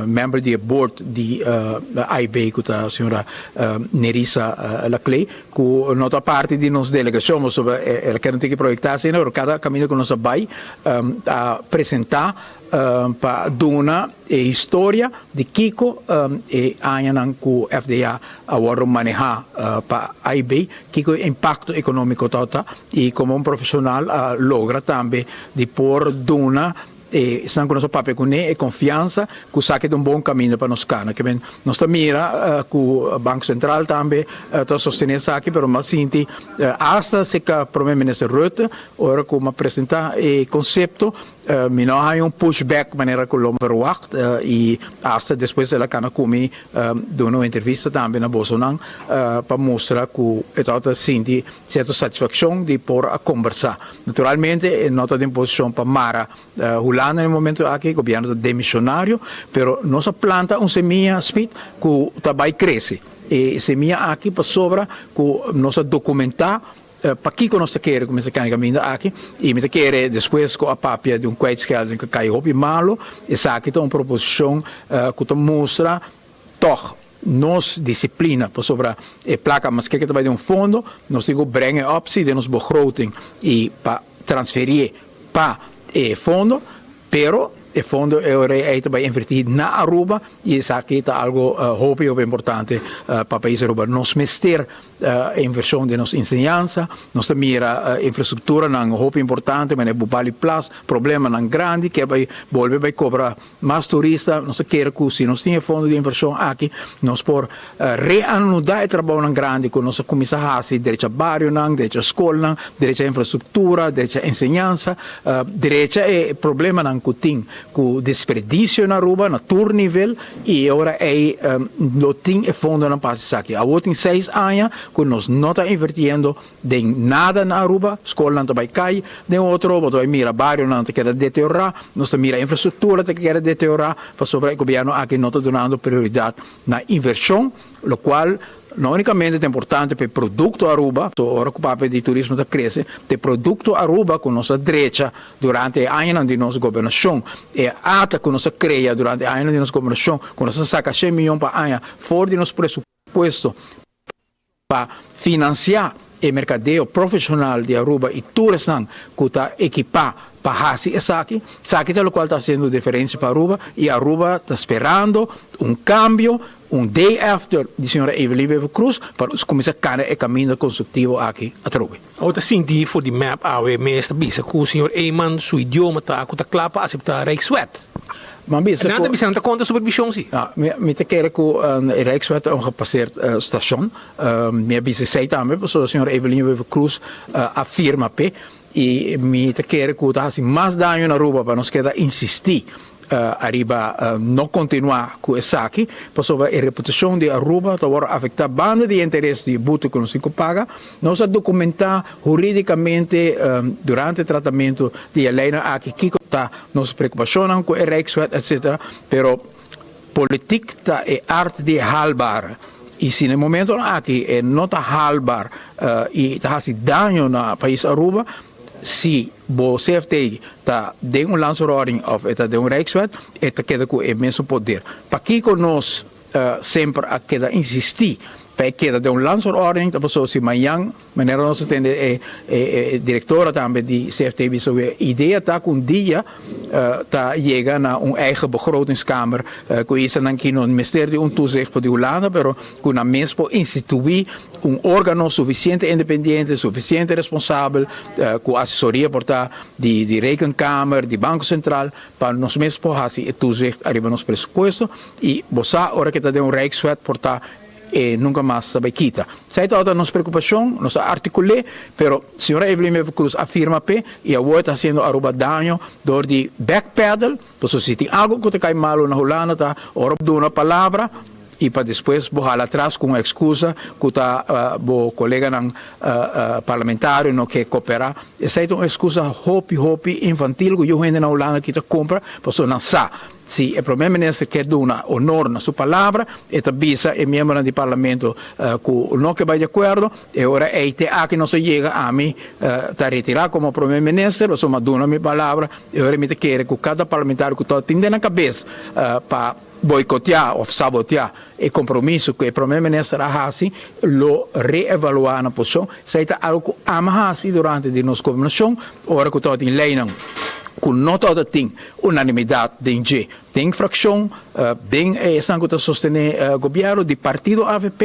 member di e board di AIB ku ta señora Nerissa Laclé ku no ta parti di nos delegashon pasobra el a keda un tiki proyektá asina pero kada kaminda ku nos a bai a presentá pa duna e historia di kiko e añanan ku FDA a wòrdu manehá pa AIB, kiko e impakto ekonómiko tabata i komo un profeshonal a logra tambe di por duna e esnan ku nos a papia kuné e konfiansa ku esaki ta un bon kaminda pa nos kana. Ke men nos ta mira ku Banko Sentral tambe ta sostené esaki pero mi a sinti asta serka Prome Minister Rutte ora ku mi a presentá e konsepto Mi no a haña un push back manera ku lo verwacht i asta despues el a kana ku mi duna un entrevista tambe na bosonan pa mustra ku e tabata sinti sierto satisfakshon di por a kombersá. Naturalmente e no ta den posishon pa mara Hulanda na e momento aki, gobièrnu ta demishonario, pero nos a planta un semia Smit ku ta bai krese. E semia aki pasobra ku nos a dokumentá Pakiko nos ta kere ku mester kani kaminda aki? I mi ta kere despues ku a papia di un kwijtschelding ku a kai hopi malu, esaki ta un proposishon ku ta mustra tòg nos disiplina pasobra e plaka maske ke ta bai den un fondo nos tin ku breng e op si den nos begroting i pa transferié pa e fondo, pero e fondo e ora ei ta bai invertí na Aruba i esaki ta algo hopi hopi importante pa pais Aruba. Nos mester E inversion den nos enseñansa, nos ta mira infrastructuranan hopi importante manera Bubali Plas, problemanan grandi ke bay bolbe bay cobra mas turista, nos ta kere cu si nos tin e fondo di inversion aki nos por reanuda e trabounan grandi cu nos a cuminsa haci, drecha barionan, drecha scolnan, drecha infrastructura, drecha enseñansa, drecha e problemanan cu tin cu desperdicio na Aruba na tur nivel. I e ora ei lo tin e fondonan pa hasi esaki. Awor tin seis aña ku nos no ta invertiendo den nada na Aruba. Skolnan ta bai kai den otro, bo ta bai mira barionan ta keda deteriorá, nos ta mira infrastruktura ta keda deteriorá pasobra e gobièrnu aki no ta dunando prioridat na invershon, lokual No unicamente ta importante pa e producto Aruba, so ora cu papia di turismo ta crece, ta e producto Aruba cu nos a drecha durante e añanan di nos gobernacion, e ata cu nos a crea durante e añanan di nos gobernacion, cu nos a saca shen miyon pa aña for di nos presupuesto pa financia e mercadeo profesional di Aruba y tur esnan cu ta equipa pa haci esaki. Esaki ta locual ta haciendo diferencia pa Aruba y Aruba ta sperando un cambio Un day after di señora Evelyn Wever Croes pa nos cuminsa cana e caminda constructivo aki atrobe.
Awor ta sinti for di mep awe mes ta bisa cu señor Eman su idioma ta cu ta cla pa acepta Rijkswet.
Nan bisa
Nan ta bisa nan ta contra supervision si.
Mi ta kere cu e Rijkswet ta un gepasseerd station. Mi a bisa esey tambe pasobra señora Evelyn Wever Croes a firma p'e y mi ta kere cu ta haci mas daño na Aruba pa nos keda insisti. ariba no kontinuá ku esaki pasobra e reputashon di Aruba ta wòrdu afektá banda di e interes di e boete ku nos tin ku paga. Nos a dokumentá hurídikamente durante tratamentu di e leinan aki kiko ta nos preokupashonnan ku e Rijkswet etsetera pero Politiek ta e arte di haalbaar y si na e momentonan aki e no ta haalbaar y ta haci daño na pais Aruba, si bo CFT ta den un landsverordening of e ta den un rijkswet, e ta keda cu e mesun poder. Pakico nos semper a keda insisti pa e keda den un landsverordening ta pasobra si mañan Manera nos a tende e e directora tambe di CFT bisa e idea ta cu un dia ta yega na un eigen begrotingskamer cu isanan ki no mester di un toezicht for di Hulanda pero cu nan mes por institui un organo suficiente independiente, suficiente responsabel cu asesoria por ta di di rekenkamer, di Banco Central pa nos mes por haci e toezicht ariba nos presupuesto y bo sa ora ke ta den un rijkswet por ta E nunka mas ta bai kita. Esei tabata nos preokupashon, nos a artikul'é, pero señora Evelyn Wever Croes a firma p'e i awor e ta hasiendo Aruba daño dor di backpedal, pasobra si tin algu ku ta kai malu na Hulanda ta ora bo duna palabra i pa despues bo hala atras ku un ekskusa ku ta bo koleganan parlamentario no ke koperá. Esei ta un ekskusa hopi hopi infantil ku yu hende na Hulanda kita kumpra pasobra nan sa Si e prome minister ke duna honor na su palabra, e ta bisa e miembronan di parlamento ku no ke bai di akuerdo, e ora ei te aki nos a yega, ami ta retira komo prome minister, pasobra mi a duna mi palabra, e ora mi ta kere ku kada parlamentario ku tabata tin den nan kabes pa boikoteá òf saboteá e kompromiso ku e prome minister a hasi, lo reevaluá nan posishon. Esei ta algu ku ami a hasi durante di nos gobernashon, ora ku tabatin leinan ku no tabata tin unanimidad den dje. Den fraccion, den esnan cu ta sostene gobierno di partido avp,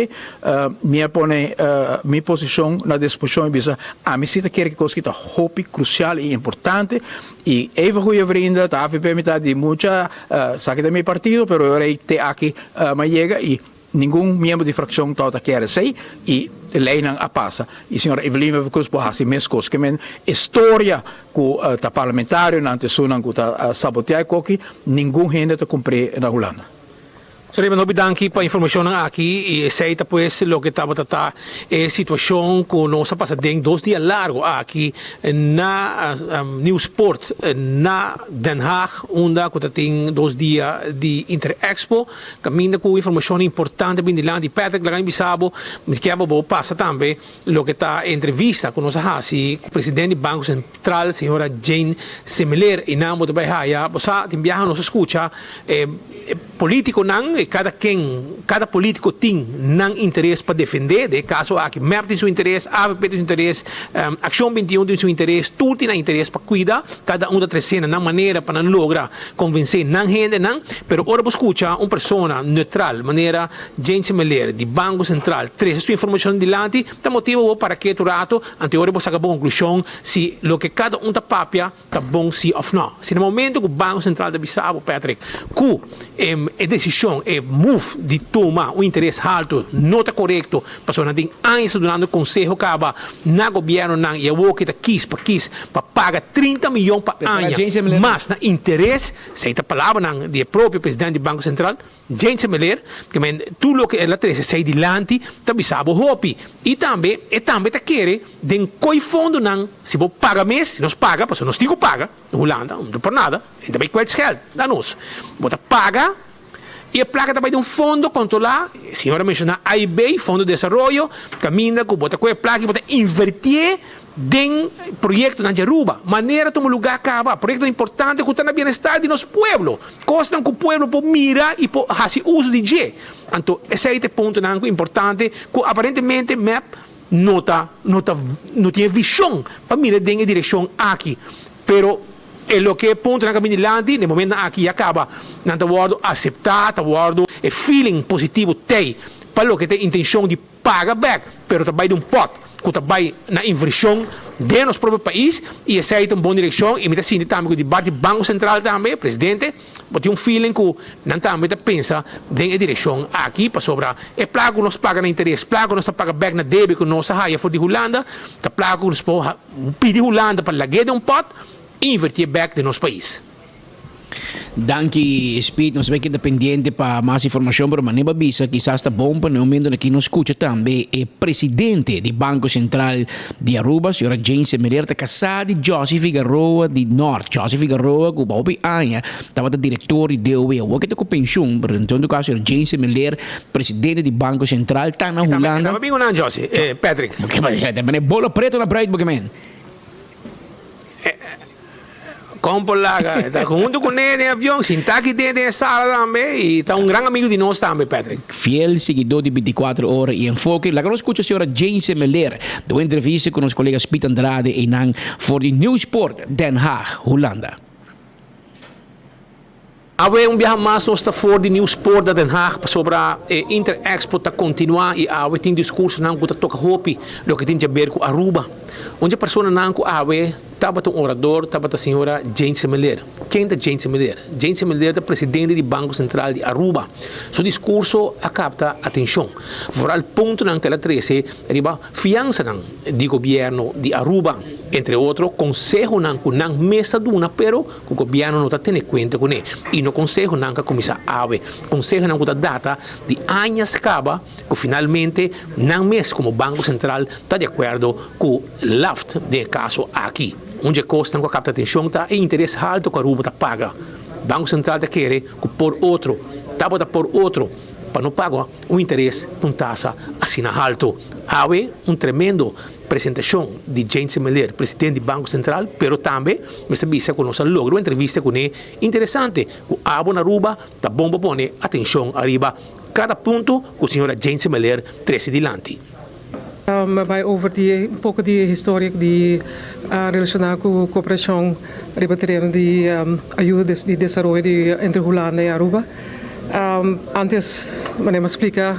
mi a pone mi posicion na disposicion y bisa ami si ta kere ki cos ki ta hopi crucial y importante y even goeie vrienden ta avp mi ta di mucha sa ki ta mi partido pero e ora ey te aki mi a yega y Ningun miembro di fraccion tabata kier esey y leynan a pasa. Y señora Evelyn Wever-Croes por haci mescos. Ke men e storia cu ta parlamentarionan ta esunnan cu ta sabotea e koki, ningun hende ta cumpr'e na Hulanda.
Señor Eman, hopi danki pa informacionnan aki y esey ta pues loke tabata ta e situacion cu nos a pasa den dos dia largo aki na Nieuwspoort na Den Haag unda cu ta tin dos dia di Interexpo. Kaminda ku informashon importante bin dilanti. Patrick, laga mi bisa bo, mi kier pa bo pasa tambe loke ta e entrevista ku nos a hasi ku presidente di Banko Sentral, señora Jane Semeleer. Einan bo ta bai haya, bo sa, tin biaha nos a skucha e politikonan, kada ken, kada politiko tin nan interes pa defendé. Den e kaso aki mep tin su interes, avp tin su interes, Akshon 21 tin su interes, tur tin nan interes pa kuida. Kada un ta trese na nan manera pa nan logra konvensé nan hendenan. Pero ora bo skucha un persona neutral manera Jane Semeleer di Banko Sentral trese su informashon dilanti, ta motiva bo para ketu rato ante ora bo saka bo konklushon si loke kada un ta papia ta bon si òf nò. Si na momento ku Banko Sentral ta bisa bo, Patrick, ku e desishon, e move di tuma un interes haltu no ta korekto pasobra nan tin añas ta dunando konseho kaba na gobièrnunan i awor ke ta kis pa kis pa paga 30 miyon pa aña mas na interes, Esei ta palabranan di e propio president di Banko Sentral, James Semeler, ke men tur loke el a trese esei dilanti ta bisa bo hopi. I tambe e tambe ta kere den koi fondonan si bo paga mes, si nos paga, pasobra nos tin ku paga na Hulanda, no ta por nada, e ta bai kwijtscheld na nos. Bo ta paga i e plaka ta bai den un fondo kontrolá, e señor a menshoná AIB, Fondo de Desaroyo, kaminda ku bo ta kohe e plaka i bo ta invertié Den proyectonan di Aruba, manera tuma lugar caba, proyectonan importante cu ta na bienestar di nos pueblo, cosnan cu pueblo por mira y por haci uso di dje. Anto esey ta e puntonan cu importante cu aparentemente mep no ta no ta no tin e vision pa mira den e direccion aki. Pero e loke puntonan cu a bini dilanti, den momentonan aki ya caba nan ta wordo acepta, ta wordo e feeling positivo tey pa loke ta e intencion di paga bek, pero ta bai di un pot ku ta bai na invershon den nos propio pais i esei ta un bon direkshon i mi ta sinti tambe ku di parti Banko Sentral tambe, presidente, bo tin un feeling ku nan tambe ta pensa den e direkshon aki pasobra e plaka ku nos paga na interes, plaka ku nos ta paga bek na debe ku nos a haya for di Hulanda ta plaka ku nos por pidi Hulanda pa lag'é den un pot i invertié bek den nos pais.
Danki Speed, nos bai keda pendiente pa mas informacion, pero manera bo a bisa kisas ta bon pa na e momento aki nos scucha tambe e presidente di Banco Central di Aruba, señora Jane Semerer, ta casá di Jossy Figaroa di Nort. Jossy Figaroa cu hopi aña tabata director di DOW, awor ke ta cu pensioen, pero en todo caso señora Jane Semeler, presidente di Banco Central, ta na Hulanda.
E ta bin cu nan Jossy, Patrick.
Bolo preto na bruid bo ke men.
Kon por laga? E ta huntu ku ne den avion, sintá aki den den e sala tambe i ta un gran amigu di nos tambe, Patrick.
Fiel siguidó di bintikuater ora i Enfoke, laga nos skucha señora Jane Semeler den un entrevista ku nos kolega Speed Andrade einan for di Nieuwspoort, Den Haag, Hulanda.
Awe un biaha mas nos ta for di Nieuwspoort na Den Haag pasobra e Inter-Expo ta continua y awe tin discursonan cu ta toca hopi loke tin djaber cu Aruba. Un dje personanan cu awe tabata un orador tabata señora Jane Semeleer. Ken ta Jane Semeleer? Jane Semeleer ta presidente di Banco Central di Aruba. Su discurso a capta atencion, vooral puntonan cu el a trece riba fiansanan di gobierno di Aruba, entre otro consehonan cu nan mes ta duna pero ku gobièrnu no ta tene kuenta kuné i no konsehonan ku a kuminsá awe, konsehonan ku ta data di añas kaba ku finalmente nan mes komo Banko Sentral ta di akuerdo ku Laft den e kaso aki. Un dje kosnan ku a kapta atenshon ta e interes haltu ku Aruba ta paga. Banko Sentral ta kere ku por otro tabata por otro pa no paga un interes ku un tasa asina haltu. Awe un tremendo presentashon di Jane Semeleer, presidente di Banko Sentral, pero tambe mester bisa ku nos a logra un entrevista kuné interesante ku abo na Aruba ta bon pa pone atenshon ariba kada punto ku señora Jane Semeleer trese dilanti.
Mi a bai over di un poko di e historia di relashoná ku kooperashon riba tereno di ayuda di desaroyo di entre Hulanda i Aruba. Antes, manera mi a splika,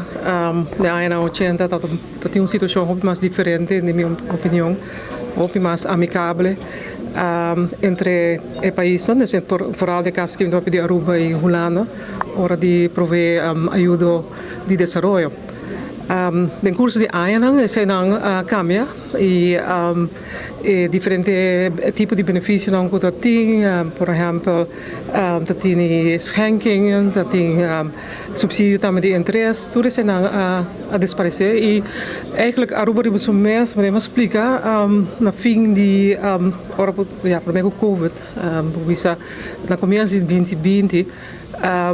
den añanan ochenta ta tin un situashon hopi mas diferente, den mi opinion, hopi mas amikable entre e paisnan, vooral den kaso ki mi ta papia di Aruba i Hulanda, ora di provee ayudo di desaroyo. Den kurso di añanan eseinan a kambia i e diferente tipo di benefisionan ku ta tin, por ehèmpel ta tini schenkingen, ta tin supsidio tambe di interes, tur eseinan a desparesé i eigentlik Aruba riba su mes, manera mi a splika na fin di ora ku ya promé ku covid bo bisa na komienso di binti binti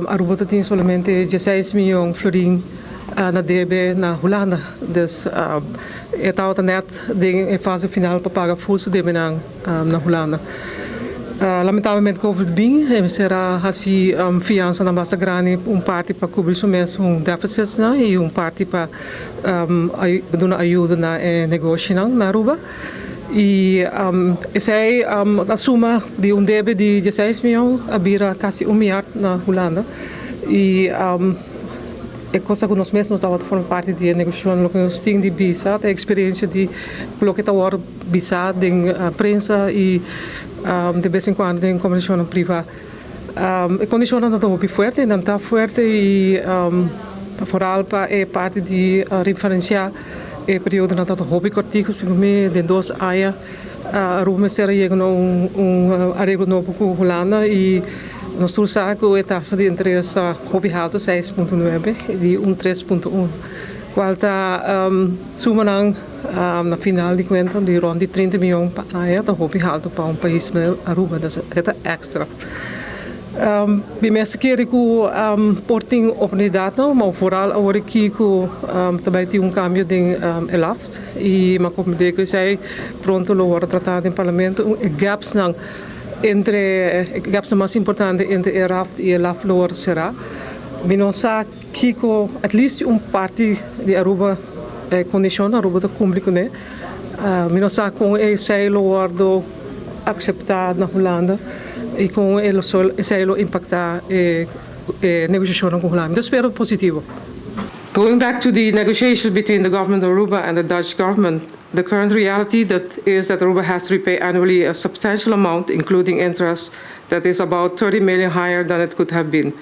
Aruba ta tin solamente dieseis miyon florin na debe na Hulanda. Dus e tabata net den e fase final pa paga ful su debenan na Hulanda. Lamentablemente covid bin e mester a hasi fiansanan basta grandi, un parti pa kubri su mes un deficitsnan i un parti pa duna ayuda na e negoshinan na Aruba. I esei a suma di un debe di dieseis mion a bira kasi un miard na Hulanda. I e cosa ku nos mes no tabata forma parti di e negosiashon, loke nos tin di bisa ta e eksperensia di loke ta wòrdu bisá den prensa i de bes en kuando den kombersashonnan privá. E kondishonnan ta hopi fuerte, nan ta fuerte i foral pa e parti di referensiá e periodonan ta hopi kòrtiku, segun mi den dos aña Aruba mester a yega na un areglo nobo ku Hulanda i nos tur sa ku e tasa di interes ta hopi haltu, seis punto nuebe di un tres punto un, kual ta sumanan na final di kuenta di rònt di trinta mion pa aña ta hopi haltu pa un pais manera Aruba, entonces e ta èkstra. Mi mester kere ku por tin oportunidatnan, ma vooral awor aki ku ta bai tin un kambio den e laft i mi a komprendé ku esei pronto lo wòrdu tratá den parlamento. E gapsnan entre e gapsnan mas importante entre e raft i e laft lo wòrdu será. Mi no sa kiko at least un parti di Aruba e kondishon Aruba ta kumpli kuné. Mi no sa kon esei lo wòrdu akseptá na Hulanda i kon esei lo impaktá e negosiashonnan ku Hulanda. Mi ta spera positivo.
Going back to the negotiations between the government of Aruba and the Dutch government, the current reality that is that Aruba has to repay annually a substantial amount, including interest, that is about 30 million higher than it could have been.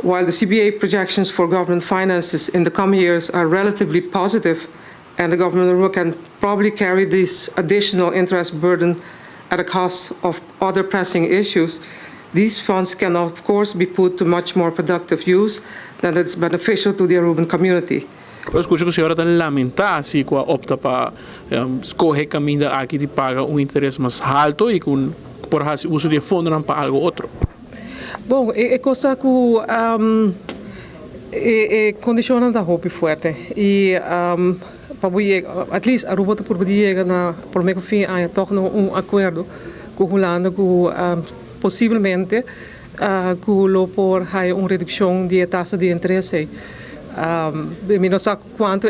While the CBA projections for government finances in the coming years are relatively positive, and the government of Aruba can probably carry this additional interest burden at the cost of other pressing issues,
These funds can of course be put to much more productive use than that is beneficial to the Aruban community.
Por skucha ku señora ta lamentá si ku a opta pa skohe kaminda aki di paga un interes mas halto i ku por hasi uso di e fondonan pa algo otro.
Bon, e kos ta ku e kondishonnan ta hopi fuerte i pa bo yega, at least Aruba ta purba di yega na promé ku fin aña tòg na un akuerdo ku Hulanda ku posiblemente ku lo por haya un redukshon di e tasa di interes ei. Mi no sa kuantu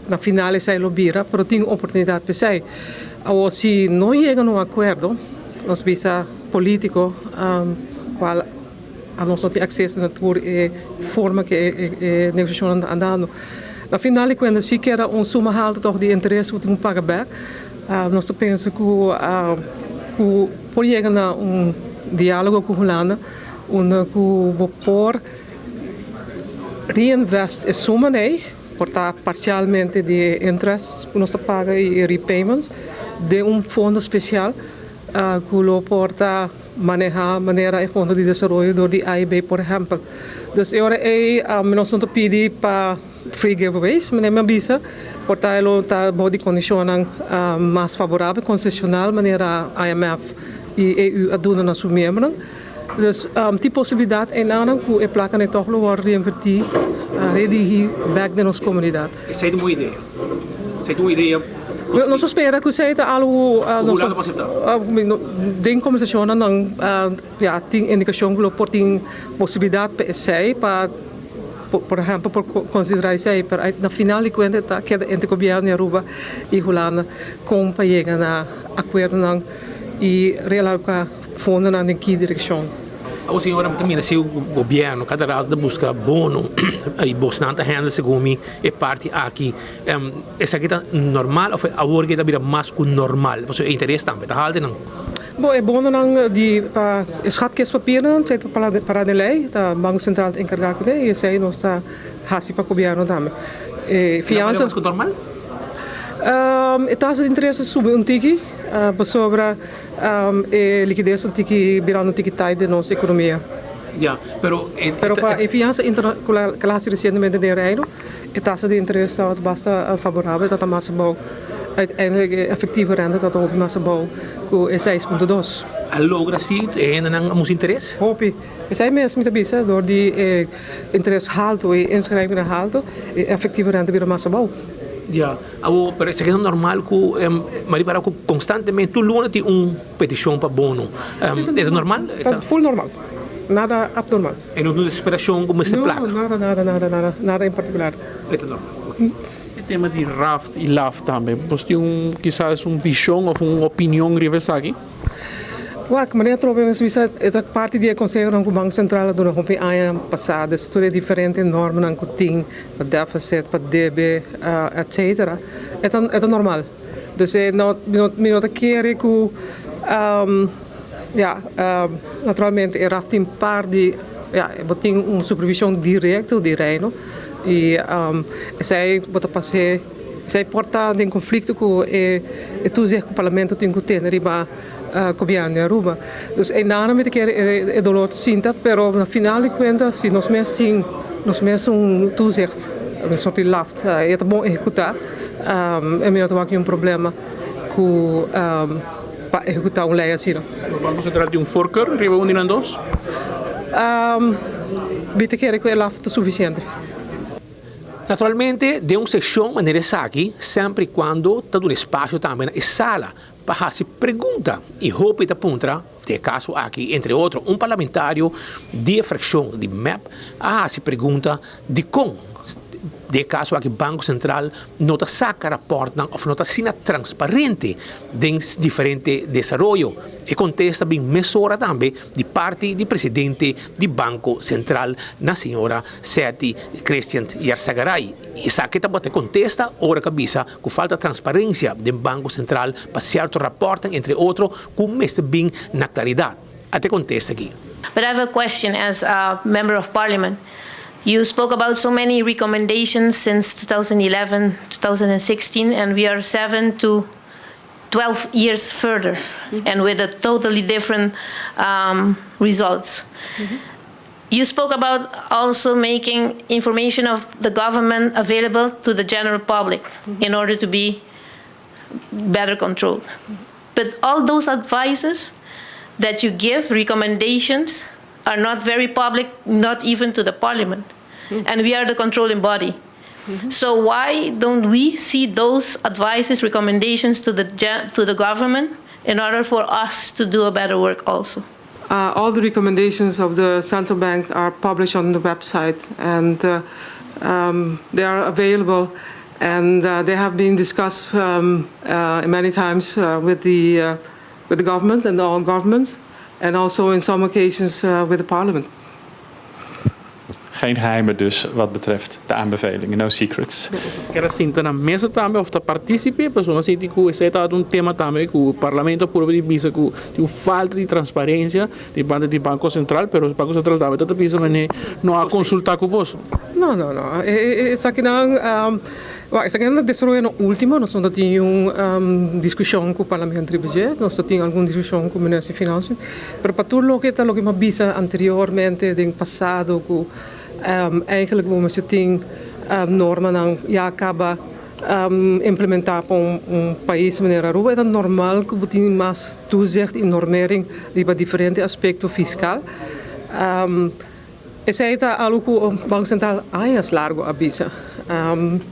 na final esei lo bira, pero tin oportunidat pa esei. Awor si no yega na un akuerdo, nos bisa polítiko, kual anos no tin akseso na tur e forma ku e negosiashonnan ta andando, na final di kuenta si keda un suma haltu tòg di interes ku tin ku paga bèk, nos ta pensa ku ku por yega na un diálogo ku Hulanda unda ku bo por reinvest e suma ei, por ta parcialmente di e interest ku nos ta paga i e repayments, den un fondo spesial ku lo por ta maneha manera e fondo di desaroyo dor di AIB por ehèmpel. Dus e ora ei nos no ta pidi pa free giveaways, manera mi a bisa, por ta e lo ta bou di kondishonnan mas favorabel, konsesional manera IMF i EU a duna na su miembronan. Dus tin posibilidat enanan ku e plakanan ei tòg lo wòrdu reinvertí, redirigí bèk den nos komunidat.
Esei ta un bon idea. Esei ta un idea
positivo. Nos ta spera ku esei ta algu
Ku Hulanda por aseptá.
Den kombersashonnan nan ya tin indikashon ku lo por tin posibilidat pa esei pa por ehèmpel por konsiderá esei pero na final di kuenta ta keda entre gobièrnu di Aruba i Hulanda kon pa yega na akuerdonan i realoká fondonan den ki direkshon.
Awor señora mi ta mira si gobierno kada rato ta buska bono y bosnan ta handle segun mi e parti aki esaki ta normal of awor ke ta bira mas ku normal pasobra e interes tambe ta haltu nan.
Bo e bononan di pa e schatkistpapiernan esei ta para den ley ta Banco Central ta encarga ku ne y esei nos ta hasi pa gobierno tambe. E fiansa.
Ta mas ku normal?
E tasa di interes a subi un tiki pasobra. E likides un tiki birando un tiki tight den nos ekonomia.
Ya, pero e.
Pero pa e fiansa interna ku la hasi resientemente den Reino, e tasa di interes tabata basta favorabel, tabata mas abou. Uiteindelijk e efektivo rente tabata hopi mas abou ku e seis punto dos.
A logra si e hendenan a musu interes?
Hopi. Esei mes mi ta bisa, dor di e interes haltu, e inschrijvingnan haltu, e efektivo rente bira mas abou.
Ya. Awor, pero esaki ta normal ku mari para ku konstantemente tur luna tin un petishon pa bono. E ta normal?
Ta full normal. Nada abnormal.
E no ta un desesperashon ku mester plaka?
No, nada, nada, nada, nada, nada en partikular.
E ta normal, oke.
E tema di raft i laft tambe, bos tin un kisas un vishon òf un opinion riba esaki?
Wak, manera atrobe mes bisa e ta parti di e konsehonan ku Banko Sentral a duna hopi aña pasá. Dus tur e diferente normanan ku tin pa deficit, pa debe, etcetera, e ta e ta normal. Dus e no mi no ta kere ku ya naturalmente e raf tin par di ya bo tin un supervision direkto di Reino i esei bo ta pas'é esei por ta den konflikto ku e toezicht ku parlamento tin ku tene riba gobièrnu di Aruba. Dus einan mi ta kere e dolor ta sinta, pero na final di kuenta si nos mes tin nos mes un toezicht, un soort di laft, e ta bon ehekutá, e mi no ta wak niun problema ku pa ehekutá un lei asina.
Lo Banko Sentral tin un voorkeur riba un di nan dos?
Mi ta kere ku e laft ta sufisiente.
Naturalmente den un seshon manera esaki semper i kuando ta duna espasio tambe na e sala pa hasi pregunta y hopi ta puntra, den e caso aki entre otro un parlamentario di e fraccion di mep a hasi pregunta dicon den e caso aki Banco Central no ta saca raportnan of no ta asina transparente den diferente desaroyo. E contesta bin mesora tambe di parti di presidente di Banco Central na señora Setty Christian Yarzagaray. Esaki tabata e contesta ora cu a bisa Ku falta transparensia den Banko Sentral pa sierto rapòrtnan entre otro ku mester bin na klaridat. A te kontesta aki.
But I have a question as a member of parliament. You spoke about so many recommendations since 2011, 2016 and we are 7 to. 12 years further and with a totally different um, results. You spoke about also making information of the government available to the general public in order to be better controlled. But all those advices that you give, recommendations, are not very public, not even to the parliament. And we are the controlling body. So why don't we see those advices, recommendations to the, to the government in order for us to do a better work also?
Uh, all the recommendations of the central bank are published on the website and uh, um, they are available and uh, they have been discussed um, uh, many times uh, with the uh, with the government and all governments and also in some occasions uh, with the parliament.
Geen geheimen dus wat betreft de aanbevelingen, no secrets.
Kier a sinta na mesa tambe of ta participe, pasobra sinti cu esey tabata un tema tambe cu Parlamento a purba di bisa cu tin un falta di transparencia di banda di Banco Central, pero Banco Central tambe ta ta bisa mane no a consulta cu boso.
No, no, no. Esakinan, wak, esakinan ta desaroyo no ultimo. Nos no ta tin un discusion cu Parlamento riba dje. Nos ta tin algun discusion cu Minister di Financiën. Pero pa tur loke ta loke mi a bisa anteriormente den pasado cu eigenlijk bo mester tin normanan ya caba implementa pa un pais manera Aruba. E ta normal cu bo tin mas toezicht y normering riba diferente aspecto fiscal. Esey ta algo cu Banco Central añas largo a bisa.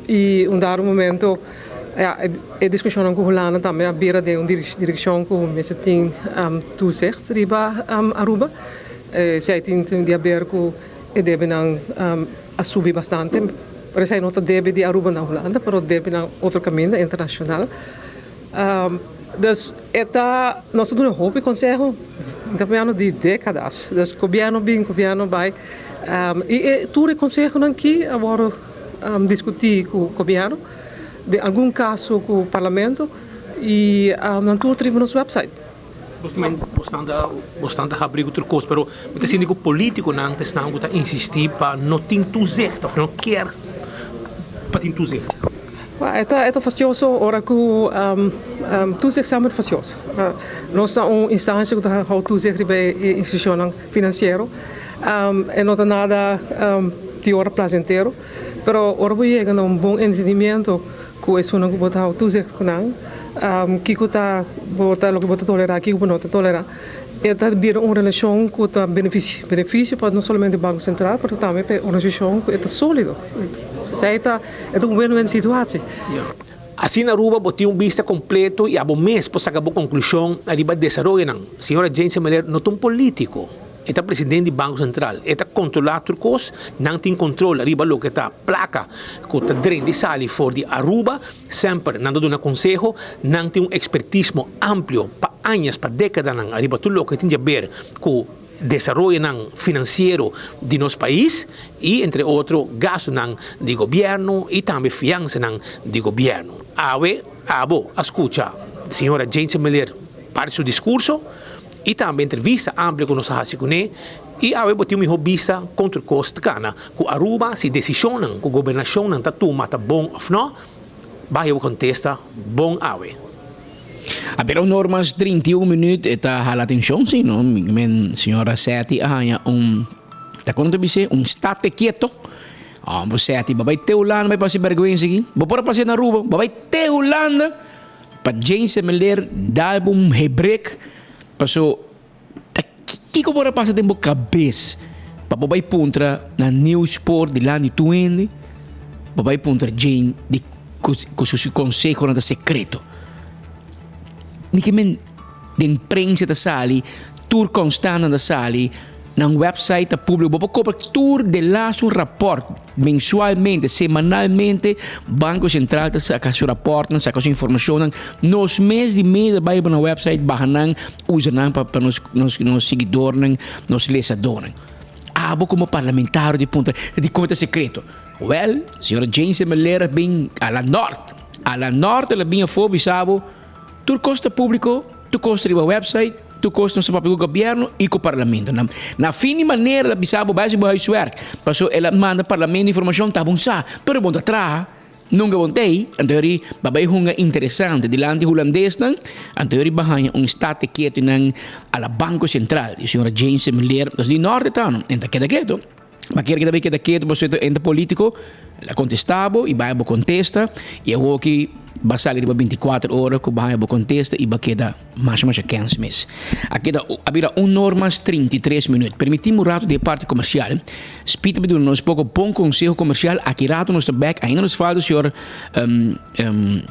Y un dado momento ya e discusionnan cu Hulanda tambe a bira den un direccion cu mester tin toezicht riba Aruba. Esey tin di haber cu e debenan a subi bastante. Pero esey no ta debe di Aruba na Hulanda, pero debe na otro caminda internacional. Dus e ta, nos ta duna hopi conseho, mi ta papiando di decadas. Dus gobierno bin, gobierno bai. Y e tur e consehonan aki a worde discuti cu gobierno, den algun caso cu parlamento y nan tur ta riba nos website.
Bosnan ta bosnan ta habri ku tur kos, pero mi ta sinti ku politikonan ta esnan ku ta insisti pa no tin toezicht of no kier pa tin toezicht.
E ta e ta fastioso ora ku toezicht semper ta fastioso. Nos ta un instansia ku ta hou toezicht riba e institushonnan finansiero. E no ta nada di ora plasentero, pero ora bo yega na un bon entendimiento ku esunnan ku bo ta hou toezicht ku nan, kiko ta bo ta loke bo ta tolerá, kiko bo no ta tolerá, e ta bira un relashon ku ta benefisio, benefisio pa no solamente Banko Sentral, pero tambe pa e organisashon ku e ta sólido. Esei ta e ta un win-win situatie.
Asina Aruba bo tin un bista kompleto i abo mes por saka bo konklushon ariba desaroyonan. Señora Jane Semeleer no ta un polítiko. E ta president di Banco Central. E ta controla tur cos. Nan tin control riba loke ta placa cu ta drenta y sali for di Aruba. Semper nan ta duna conseho. Nan tin un expertismo amplio pa añas, pa decadanan ariba tur loke tin djaber cu desaroyonan financiero di nos pais y entre otro gastonan di gobierno y tambe fiansanan di gobierno. Awe abo a scucha señora Jane Semeleer parti su discurso. I tambe entrevista amplio ku nos a hasi kuné i awe bo tin un mihó bista kon tur kos ta kana ku Aruba, si desishonnan ku gobernashonnan ta tuma ta bon òf nò, bai bo kontesta bon awe.
A bira un or mas 31 minuut e ta hala atencion si no mi men señora Setty a haña un ta kon ta bis'é un state quieto oh bo Setty bo bai te Hulanda bai pasa e berguensa aki bo por a pasa na Aruba bo bai te Hulanda Pa Jane Semeleer dal bo un hebrek paso ta kiko por a pasa den bo kabes pa bo bai puntra na Nieuwspoort dilanti tur hende bo bai puntra Jane di ku su konsehonan ta sekreto. Mi ke men den prensa ta sali tur konstannan ta sali nan website ta publico bo por kopra tur de laatste un raport. Mensualmente, semanalmente, Banco Central ta saca su raportnan, saca su informacionnan. Nos mes di mesa bay riba nan website, baha nan, usa nan pa pa nos nos nos siguidornan, nos lesadornan. Abo como parlamentario di puntra, dikon ta secreto? Wel, señora Jane Semeleer a bin a la nort, a la nort el a bin afo bisa bo, Tur kos ta públiko, tur kos ta riba website, tur kos nos ta papia ku gobièrnu i ku parlamento. Na na fin di manera el a bisa bo bai hasi bo huiswerk, pasobra el a manda parlamento informashon ta bon sa, pero bon ta traha. Nunka bon t'ei, anto yori ba bai hunga interesante dilanti hulandesnan, anto yori ba haña un state ketu nan a la Banco Central. Di señora Jane Semeleer, nos di norte ta no, en ta keda ketu. Ba kier keda bai keda ketu pasobra e ta politico, el a contesta bo y bai bo contesta y awoki ba sali riba binticuater ora cu ba haña bo contesta y ba keda Masha masha kens mes. A keda a bira un or mas 33 minuut. Permitim un rato di e parti comercial. Speed ta duna nos poco bon conseho comercial. Aki rato nos ta back. Ainda nos falta señor um, um,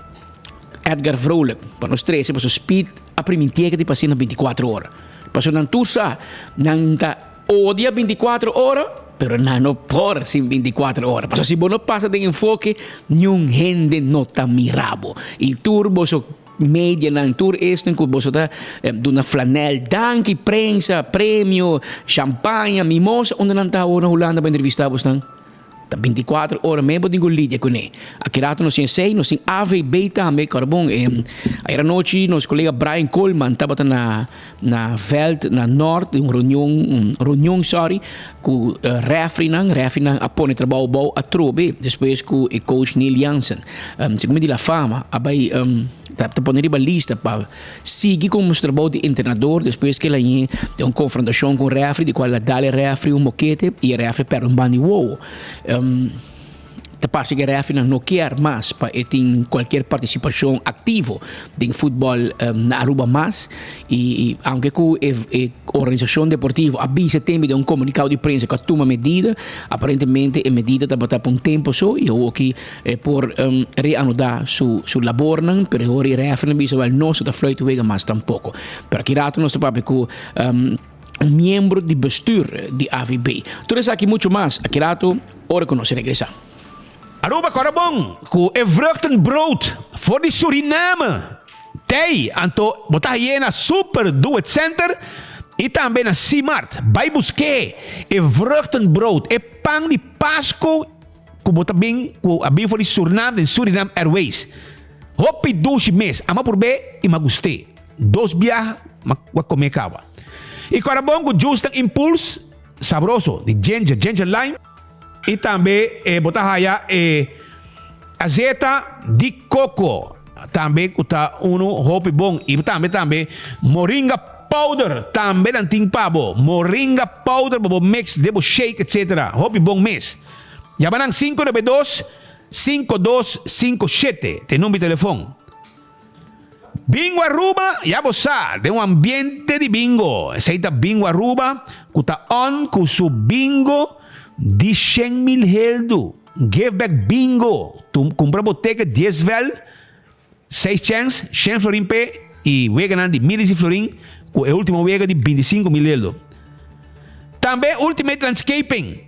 Edgar Vrolijk. Pa nos trece paso Speed a primintie que di pasa na 24 ora. Paso nan tur sa, nan ta odia 24 ora, pero nan no por sin 24 ora. Paso si bo no pasa den enfoke, niun hende no ta mira bo. Y tur boso Medianan, tur esnan ku boso ta duna flanel, danki prensa, premio, champaña, mimosa, unda nan ta awor na Hulanda pa entrevista bosnan? Ta bintikuater ora mes bo tin ku lidia kuné. Aki rato nos tin esei, nos tin AVB tambe, kòrda bon, ayer anochi nos kolega Brian Koolman tabata na na veld na Noord den un reunion, un reunion sorry, ku refrinan, refrinan a pone trabou abou atrobe despues ku e coach Neil Jansen, segun mi di la fama a bai ta pone riba lista pa sigui komo su trabou di entrenador despues ku el a yin den un konfrontashon ku un refri di kual el a dal e refri un mokete i e refri pèrdè un banda di wowo. Ta parse ku e refrinan no kier mas pa e tin kualkier partisipashon aktivo den futbòl na Aruba mas. I aunke ku e e organisashon deportivo a bisa tembe den un komunikado di prensa ku a tuma medida, aparentemente e medida tabata pa un tempu so i awoki e por reanudá su su labornan, pero e ora e refrinan bisa wèl nos no ta fluit wega mas tampoko. Pero aki rato nos ta papia ku un miembro di bestuur di AVB. Tur esaki mucho mas aki rato ora ku nos regresa.
Aruba kòrda bon ku e vruchtenbrood for di Suriname tei anto bo ta haye na Super Do It Center i tambe na Simart. Bai busk'é e vruchtenbrood, e pan di Pasco ku bo ta bin ku a bin for di Surnam den Suriname Airways. Hopi dushi mes, ama purb'é i m'a gust'é. Dos biaha m'a kome kaba. I kòrda bon ku juice tan Impuls sabroso di ginger, ginger lime. I tambe bo ta haya e azeta di coco tambe cu ta unu hopi bon. I tambe tambe moringa powder tambe nan tin pa bo. Moringa powder pa bo mix den bo shake etc. Hopi bon mes. Yama nan 592 5257 ta e number di telefon. Bingo Aruba, ya bo sa, den un ambiente di bingo. Esei ta Bingo Aruba ku ta on ku su bingo di shen mil heldu. Give back bingo. Tu kumpra bo teket dies vel, seis chèns, shen florin p'e i weganan di miles di florin ku e ultimo wega di bintisinko mil heldu. Tambe Ultimate Landscaping.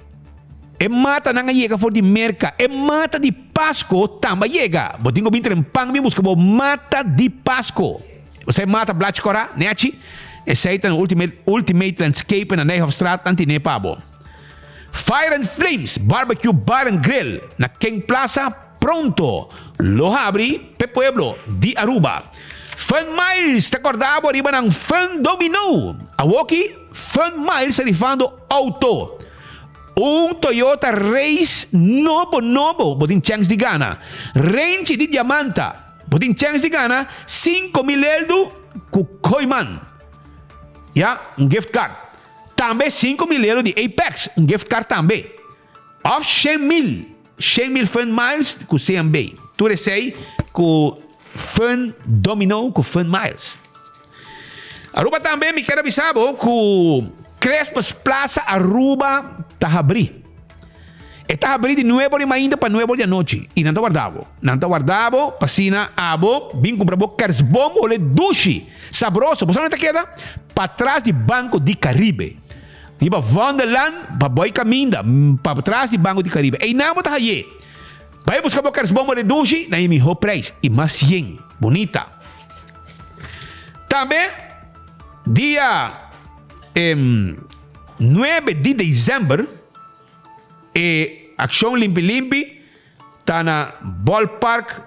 E matanan a yega for di Merka. E mata di Pasko tambe a yega. Bo tin ku bin trempan bin buska bo mata di Pasko. Bo sa e mata blachi kòrá, nechi? Esei ta na Ultimate, Ultimate Landscape na Nijhofstraat nan tine pa bo. Fire and Flames Barbecue Bar and Grill na King Plaza pronto lo habri p'e pueblo di Aruba. Fun Miles ta kòrda bo riba nan Fun Domino. Awoki Fun Miles ta rifando auto. Un Toyota Race nobo nobo bo tin chèns di gana. Renchi di diamanta bo tin chèns di gana 5000 eldu ku Kooyman. Ya, un gift card. Tambe 5000 eldu di Apex, un gift card tambe. Òf 100.000, 100.000 Fun Miles ku CMB. Tur esei ku Fun Domino ku Fun Miles. Aruba tambe mi kier a bisa bo ku Christmas Plaza Aruba ta habrí. E ta habrí di nuebe ora di mainta pa nuebe ora di anochi i nan ta warda bo. Nan ta warda bo pa asina abo bin kumpra bo kersboom hole dushi, sabroso. Bo sa unda ta keda? Patras di Banco di Caribe. Riba Vondellaan pa boy kaminda patras di Banco di Caribe. Einan bo ta haye. Bai buska bo kersboom hole dushi na e miho prijs i mas yen. Bunita. Tambe dia nuebe di december e accion Limpi Limpi ta na Ballpark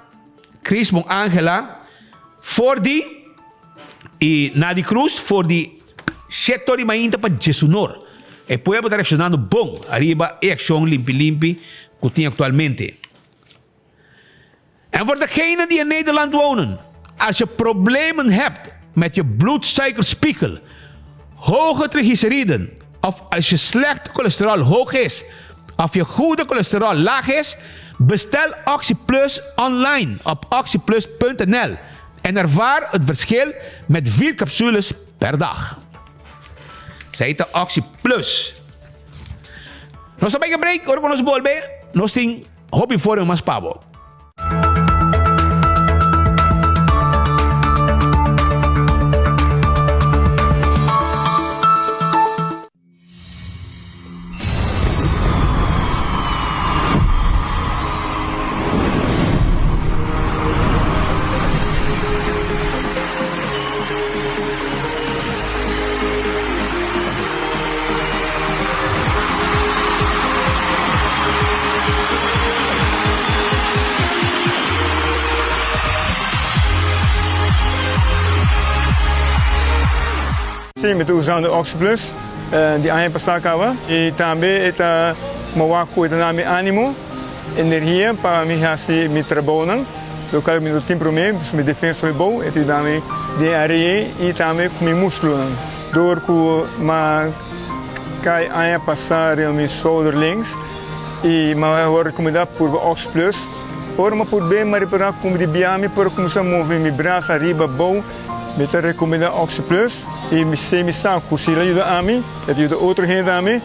Crismo Angela for di y Nadi Cruz for di shete ora di mainta pa djesunor. E pueblo ta reaccionando bon ariba e accion Limpi Limpi cu tin actualmente. En voor degenen die in Nederland wonen, als je problemen hebt met je bloedsuikerspiegel, hoge triglyceriden of als je slecht cholesterol hoog is of je goede cholesterol laag is, bestel OxyPlus online op oxyplus.nl en ervaar het verschil met 4 capsules per dag. Zij ta OxyPlus. Nos ta bai break, ora ku nos bolbe, nos tin hopi informe mas pa bo.
Sí, mi ta usando OxyPlus di aña pasá kaba i tambe e ta mowa ku e ta na mi ánimo, energia pa mi hasi mi trabounan. Local mi no tin prome, pues mi defensa hopi bon, e ta yuda mi den are'e i tambe ku mi muskulonan. Dor ku m'a kai aña pasá riba mi shoulder links i m'a wòrdu rekomendá purba Oxplus. Ora m'a purb'é m'a repará ku di bia mi por kuminsá move mi brasa ariba abou. Mi ta rekomendá Oxplus i mi sé mi sa ku si el a yuda ami, e ta yuda otro hende tambe.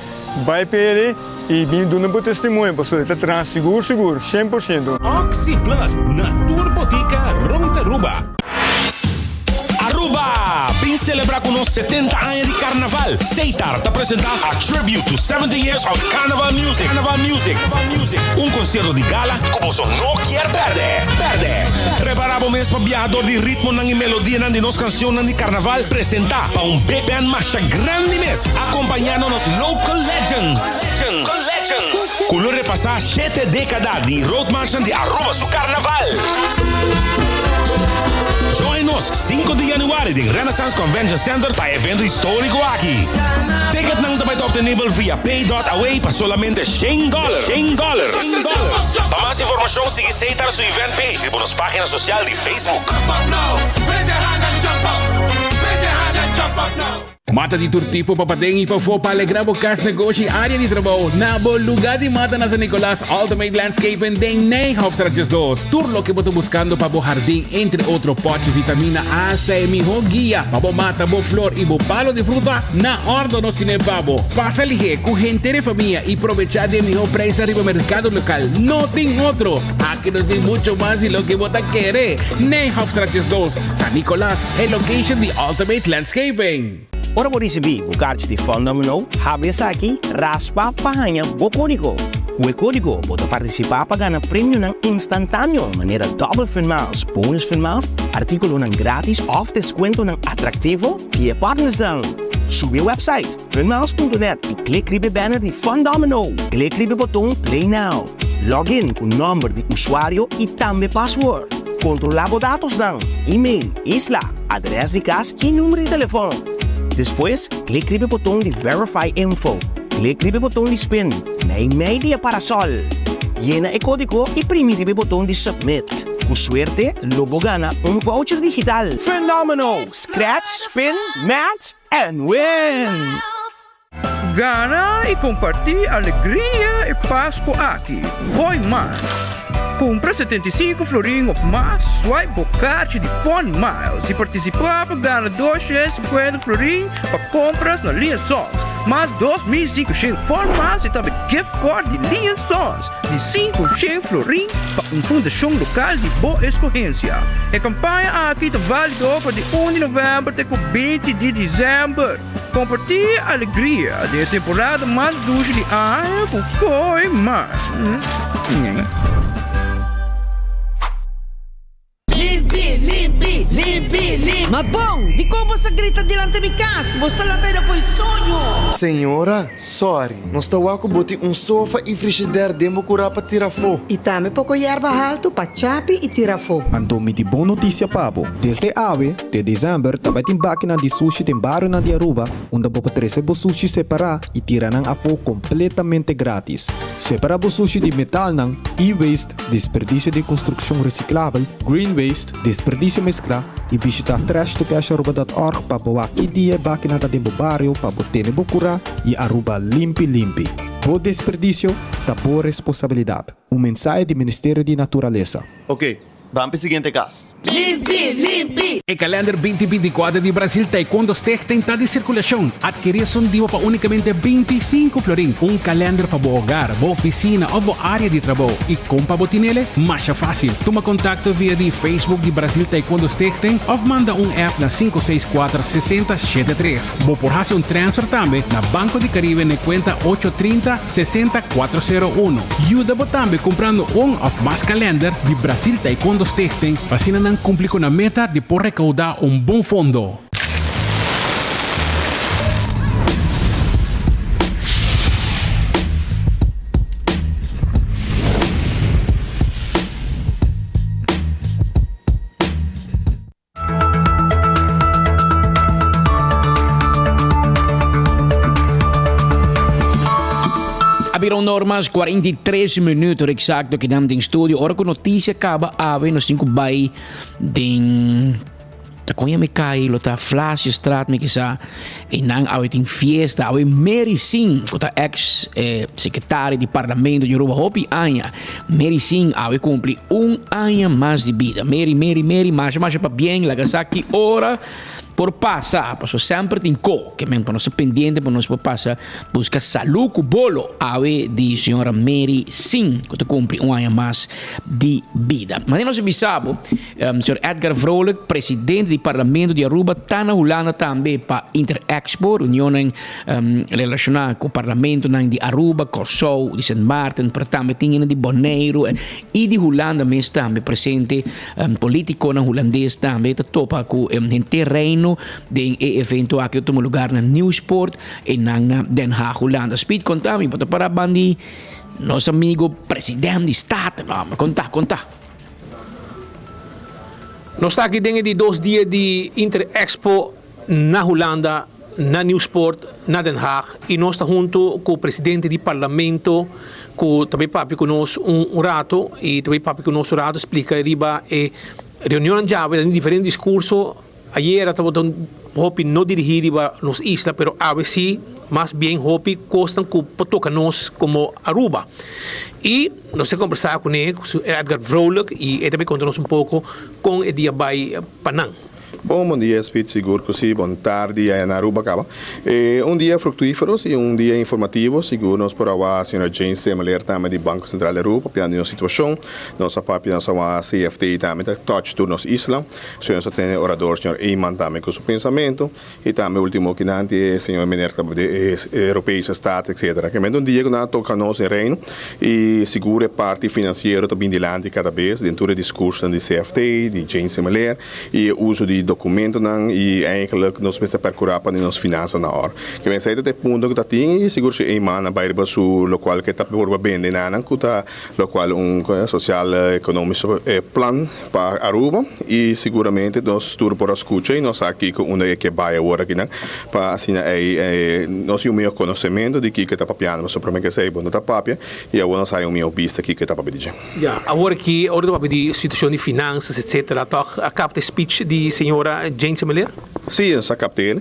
Bai p'e i bin duna bo testimonio pasobra e ta traha sigur sigur, 100%.
Oxi Plus na tur botica rond Aruba. Aruba! Bin celebra cu nos 70 aña di Carnaval. Seitar ta presenta A Tribute to 70 Years of Carnival Music. Carnival Music. Un concierto di gala cu boso no kier perde. Perde. Prepara bo mes pa biaha door di ritmonan y melodianan di nos cancionnan di Carnaval presenta pa un big band masha grandi mes acompañando nos local legends. Cu lo repasa shete decada di roadmarchnan di Aruba su Carnaval. Join nos 5 di januari den Renaissance Convention Center pa e evento historico aki. Ticketnan ta bai ta obtenibel via pay dot away pa solamente shen dollar. Shen dollar. Pa mas informacion sigui Seitar su event page riba nos pagina social di Facebook.
Mata di tur tipo pa paden y pafó pa alegra bo cas, negoshi y area di trabou. Na bo luga di mata na San Nicolas, Ultimate Landscaping den Nijhofstraat 12. Tur loke bo ta buscando pa bo hardin, entre otro potchi, vitamina, hasta e miho guia pa bo mata bo flor y bo palo di fruta, na ordo nos tine pa bo. Pasa lihe cu henter e famia y probecha di e miho prijsnan riba mercado local. No tin otro! Aki nos tin mucho mas di loke bo ta kere. Nijhofstraat 12, San Nicolas, e location di Ultimate Landscaping.
Ora bo risibí bo karchi di Fun Domino, habri esaki, raspa pa haña bo kódigo. Ku e kódigo bo ta partisipá pa gana premionan instantáneo manera Double Fun Miles, Bonus Fun Miles, artíkulonan grátis òf deskuentonan atraktivo di e partnersnan. Subi e wèpsait funmiles.net i klik riba e banner di Fun Domino. Klik riba e boton Play Now. Log in ku nòmber di usuario i tambe password. Kontrolá bo datosnan, email, isla, adrès di kas i number di telefòn. Despues, klik riba e boton di Verify Info. Klik riba e boton di Spin, meimei di e parasòl. Yena e kódigo i primi riba e boton di Submit. Ku suerte, lo bo gana un voucher digital! Fenómeno! Scratch, spin, match and win!
Gana i kompartí alegria e Pasku aki. Hoi mas! Kumpra 75 florin òf mas, swipe bo karchi di Fun Miles i partisipá pa gana 250 florin pa kompras na Lee Sons, mas 2500 Fun Miles i tambe gift card di Lee Sons di 500 florin pa un fundashon lokal di bo eskohensia. E kampaña aki ta válido for di un di novèmber te ku 20 di desèmber. Compartí e alegria di e temporada mas dushi di aña ku Kooiman.
Limpi, limpi, limpi, limpi. Ma bon, dikon bo sa grita dilanti mi kas? Bo sta lanta aida fo'i soño.
Señora, sorry, nos ta wak ku bo tin un sofa i frishider den bo kurá pa tira afó.
I tambe poko yerba haltu pa chapi i tira afó.
Anto mi tin bon notisia pa bo, desde awe, Te december ta bai tin bakinan di sushi den barionan di Aruba unda bo por trece bo sushi separa y tira nan afo completamente gratis. Separa bo sushi di metalnan, E-waste, desperdisio di konstrukshon resiklabel, green waste, desperdisio mesklá, i bishitá trashtocasharuba.org pa bo wak ki dia e bakinan ta den bo bario pa bo tene bo kurá i Aruba limpi limpi. Bo desperdisio ta bo responsabilidat. Un mensahe di Ministerio di Naturalesa.
Ok, ban p'e siguiente kas.
Limpi, limpi!
E kalender binti bintikuater di Brasil Taekwondo Stichting ta di sirkulashon. Adkerí esun dibo pa únikamente 25 florin. Un kalender pa bo hogar, bo ofisina òf bo área di trabou. I kon pa bo tinele? Masha fásil. Tuma kontakto via di Facebook di Brasil Taekwondo Stichting òf manda un app na sinku seis kuater sesenta shete tres. Bo por hasi un transfer tambe na Banco di Caribe na e kuenta ocho trinta sesenta kuatro sero uno. Yuda bo tambe kumprando un òf mas kalender di Brasil Taekwondo Stichting pa asina nan kumpli ku nan meta di por rekoudá un bon fondo.
A bira un or mas 43 minuut exacto ki nan den studio. Ora ku noticia kaba awe nos tin ku bai den ta koña mi kai lo ta Flasjestraat mi kisa e nan awe tin fiesta awe Mary Singh ku ta ex eh, secretario di parlamento di Aruba hopi aña Mary Singh awe cumpli un aña mas di bida. Mary, Mary, Mary, masha masha pabien, laga sa ki ora por pasa, paso semper tin ko, ke men pa nos ta pendiente pa nos por pasa busca salu ku bolo awe di señora Mary Singh ku ta cumpli un aña mas di bida. Manera nos a bisa bo, señor Edgar Vrolijk, presidente di Parlamento di Aruba, ta na Hulanda tambe pa Interexpo, reunionnan Relashoná ku parlamentonan di Aruba, Kòrsou, di Sint Maarten, pero tambe tin hende di Boneiru i di Hulanda mes tambe presente. Politikonan hulandes tambe ta topa ku henter Reino den e evento aki ku tuma lugar na Nieuwspoort i nan na Den Haag, Hulanda. Speed, konta mi, bo ta para ban di nos amigo president di Staten? Konta, konta.
Nos ta aki den e di dos dia di Interexpo. Na Hulanda, na Nieuwspoort, na Den Haag y nos ta hunto cu presidente di parlamento cu ta bay papia cu nos un rato y ta bay papia cu nos un rato splica riba e reunionnan djawe ta tin diferente discurso ayera tabata un hopi no dirigi riba nos isla pero awe si mas bien hopi cosnan cu por toca nos como Aruba y nos ta conversa cune Edgar Vrolijk y e ta bay conta nos un poco con e dia bay pa nan.
Bon, bon dia Speed, sigur cu si, bon tardi aya na Aruba caba. E un dia fructuifero y un dia informativo, sigur nos por a wak señora Jane Semeleer tambe di Banco Central di Aruba papiando di nos situacion, nos a papia nos a wak CFT tambe ta touch tur nos isla, so nos a tene orador señor Eman tambe cu su pensamento y tambe ultimo kinanti e señor meneer ta di e Europese Staat etcetera. Kemento un dia cu nan a toca nos den Reino y sigur e parti financiero ta bin dilanti cada bes den tur e discursonan di CFT, di Jane Semeleer. i e uso di dokumentonan i eigenlijk nos mester perkurá pa nos finansa na òr. Ke men esei ta e punto ku ta tin i sigur si Eman a bai riba su lokual ke ta por bende na nan ku ta lokual un sosial ekonomisch plan pa Aruba i siguramente nos tur por a skucha i nos sa kiko unda e ke bai awor akinan pa asina ei nos tin un mihó konosementu di kiko e ta papiando pasobra promé ke esei bo no ta papia i awor nos haya un mihó bista kiko e ta papia di dje.
Ya, awor aki ora ta papia di situacion di finanzas etcetera, toch a capta e speech di señora Jane Semeleer?
Si, nos a capta el.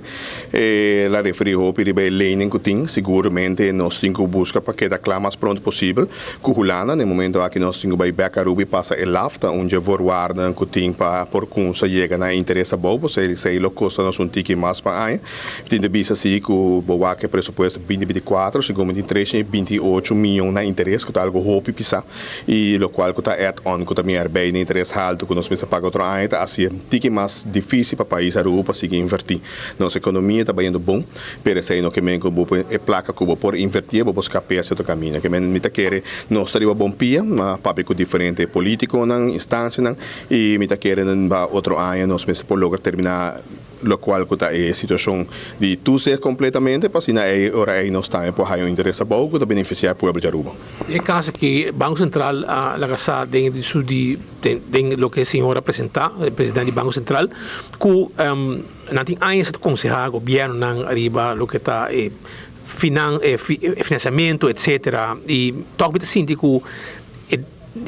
El a referi hopi riba e leynan cu tin. Siguramente nos tin cu busca pa keda cla mas pronto posibel cu Hulanda. Na e momento aki nos tin cu bay bek Aruba y pasa e lafta, un dje voorwaarden cu tin pa por cunsa yega na e interes abou, pasobra esey lo costa nos un tiki mas pa aña. Tin ta bisa si cu bo wak e presupuesto binti binti kuater, segun mi tin tres i binti ocho miyon na interes cu ta algo hopi pisa y locual cu ta add on cu ta mi erbij na interes halto cu nos mester paga otro aña ta haci tiki mas dificil pa pais Aruba pa sigui inverti. Nos economia ta bayendo bon pero esey no ke men cu bo e placa cu bo por inverti bo por scap'e hacia otro caminda. Ke men mi ta kere nos ta riba bon pia ma papia cu diferente politiconan, instancianan y mi ta kere ba otro aña nos mester por logra termina Locual cu ta e situacion di toezicht completamente pa asina ey ora ey nos tambe por haya un interes abou cu ta beneficia e pueblo di Aruba.
Den e caso aki Banco Central a laga sa den e su di den loke e señor a presenta, e presidente di Banco Central, cu nan tin añas ta conseha gobiernonan ariba loke ta e finan e financiamento etcetera y toch mi ta sinti cu e.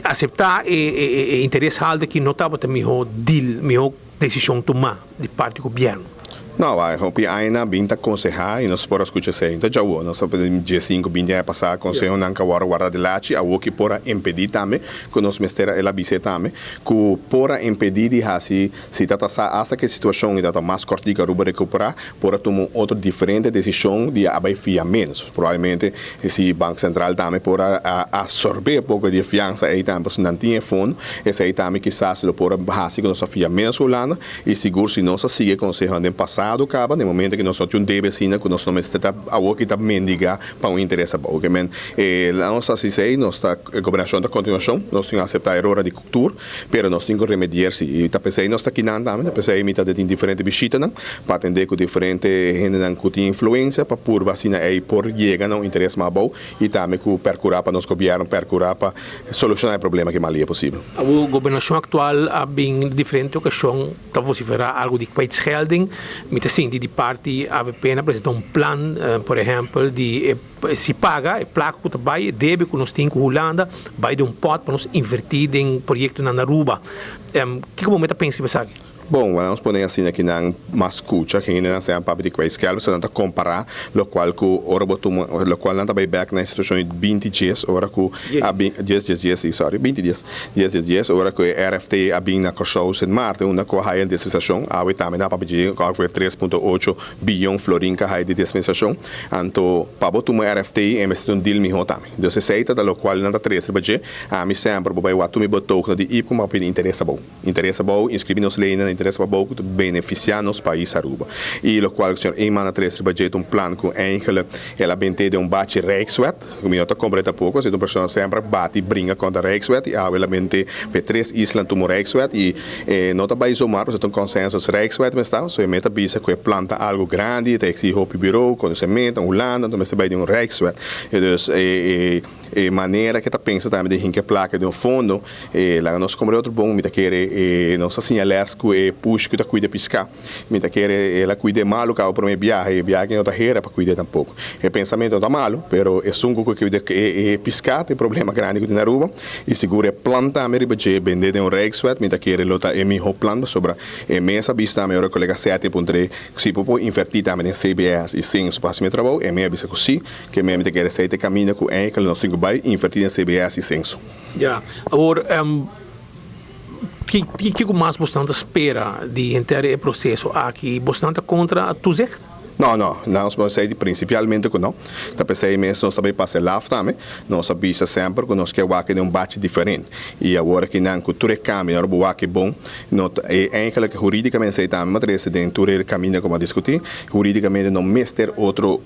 Aseptá e interes haltu aki no tabata mihó deal, mihó desishon tumá di parti gobièrnu.
No, wak, hopi añanan bin ta konsehá i nos por a skucha esei. Ta djawo, nos ta pidi diesinku, binti aña pasá konsehonan ka wòrdu warda di lachi, awo ki por a impedí tambe ku nos mester a el a bis'é tambe ku por a impedí di hasi si ta ta sa asta ku e situashon i ta ta mas kòrtiku Aruba rekuperá, por a tuma un otro diferente desishon di a bai fia ménos. Probablemente si Banko Sentral tambe por a absorbé poko di e fiansa ei tambe pasobra nan tin e fondo, esei tambe kisas lo por a hasi ku nos a fia ménos ku Hulanda i sigur si nos a sigui e konsehonan den pasado kaba den momento ku nos no tin un debe asina ku nos no mester ta awor ki ta mendigá pa un interes abou. Ke men nos a hasi esei, nos ta e gobernashon ta kontinuashon, nos tin aseptá erornan di tur, pero nos tin ku remedier si. I ta p'esei nos ta kinan tambe, ta p'esei mi ta tin diferente bishitanan pa atendé ku diferente hendenan ku tin influensia pa purba asina ei por yega na un interes mas abou i tambe ku perkurá pa nos gobièrnu perkurá pa solushoná e problema ki mas lia posibel.
Awor gobernashon aktual a bin diferente okashon ta vosiferá algu di kwijtschelding. Mi ta sinti di parti avp na presentá un plan, por ehèmpel di e. Si paga e plaka ku ta bai, e debe ku nos tin ku Hulanda, bai den un pòt pa nos invertí den proyektonan na Aruba. Kiko bo mester pensa riba esaki?
Bon, wèl nos pone asina ki nan mas skucha, hendenan sean papia di kwijtschelden, so nan ta kompará lokual ku ora bo tuma, lokual nan ta bai bèk na e situashon di binti dies ora ku a bin, dies dies dies, si, sòri, binti dies, dies dies dies, ora ku e RFT a bin na Kòrsou, Sint Maarten, unda ku a haya dispensashon, awe tambe nan a papia dje òngeveer tres punto ocho Biyon florin ka hay di dispensacion, anto pa bo tuma RFT e mester ta un deal miho tambe. Dus esey ta ta locual nan ta trece riba dje. Ami semper bo bay wak tuma e betoog na di IPCO ma pidi interes abou. Interes abou, inscribi nos leynan na interes abou cu ta beneficia nos pais Aruba. Y locual cu señor Eman a trece riba dje ta un plan cu eigenlijk el a bente den un bachi Rijkswet, cu mi no ta comprende tampoco, si ta un persona semper a bati bringa contra Rijkswet y awe el a bente pa e tres isla tuma un Rijkswet y E no ta bai zomaar, pasobra ta un consensus Rijkswet mester, so e meta bisa cu e plan ta algo grandi, e ta exigi hopi bureau, conocemento, en Hulanda, enton mester bai den un Rijkswet. E dus e e manera cu e ta pensa tambe di hinca e placa den un fondo, e laga nos compra otro bon, mi ta kere e nos a siña les cu e push cu ta cuida pisca, mi ta kere el a cuida e malo caba prome biaha, e biaha aki no ta hera pa cuida tampoco. E pensamento no ta malo, pero esun cu cuida e pisca ta e problema grandi cu tin na Aruba. I sigur e plan tambe riba dje bende den un Rijkswet, mi ta kere lo ta e miho plan pasobra e mes a bisa tambe ora kolega Seti a puntr'é si por por invertí tambe den CBS i Censo pa hasi mi trabou, e mes a bisa ku si, ke mi ta kere esei ta e kaminda ku enkele nos tin ku bai, invertí den CBS i Censo.
Ya, awor kiko mas bosnan ta spera di henter e proseso aki? Bosnan ta kontra toezicht?
No, no, nos por esei di principialmente cu no. Ta p'esei mes nos ta bay pasa e laf tambe. Nos a bisa semper cu nos kier wak den un bachi diferente. Y awor aki nan cu tur e cambio, ora bo wak e bon, no ta, e eigenlijk huridicamente esei tambe m'a trece den tur e caminda cu bo a discuti, huridicamente no mester otro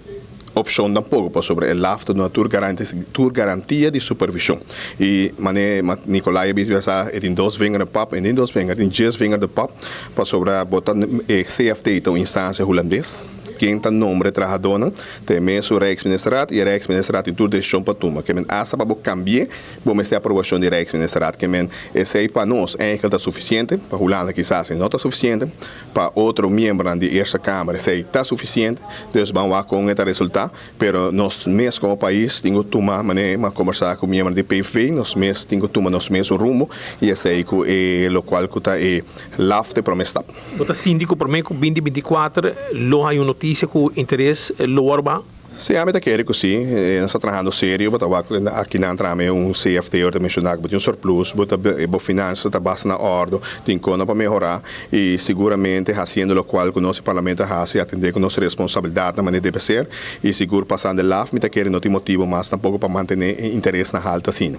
opcion tampoco, pasobra e laf ta duna tur garanti, tur garantia di supervision. Y mane Nicolai a bisa sa e tin dos vinger de pap, e tin dos vinger, e tin djes vinger de pap. Pasobra bo ta e CFT ta un instancia hulandes, ken ta nombra e trahadónan ta e mesun Rijksministerraad y e Rijksministerraad tin tur decision pa tuma. Ke men asta pa bo cambi'é bo mester aprobacion di Rijksministerraad. Ke men esey pa nos eigenlijk ta suficiente, pa Hulanda kisas e no ta suficiente, pa otro miembronan di Eerste Kamer esey ta suficiente. Dus ban wak con e ta resulta. Pero nos mes como pais tin cu tuma, manera mi a combersa cu miembro di PVV, nos mes tin cu tuma nos mes un rumbo y esey cu e locual cu ta e laf ta e prome stap.
Bo ta sinti cu prome cu binti binticuater lo hay un noticia cu interes lo worde baha?
Si, ami ta kere cu si. Nos ta trahando serio, bo ta wak akinan trame un CFT ora ta menciona cu bo tin un surplus, bo ta bo finanzas ta basta na ordo, tin cono pa mehora. Y siguramente haciendo locual cu nos Parlamento a haci, atende cu nos responsabilidadnan manera debe ser, y sigur pasando e laf mi ta kere no tin motibo mas tampoco pa mantene e interesnan halto asina.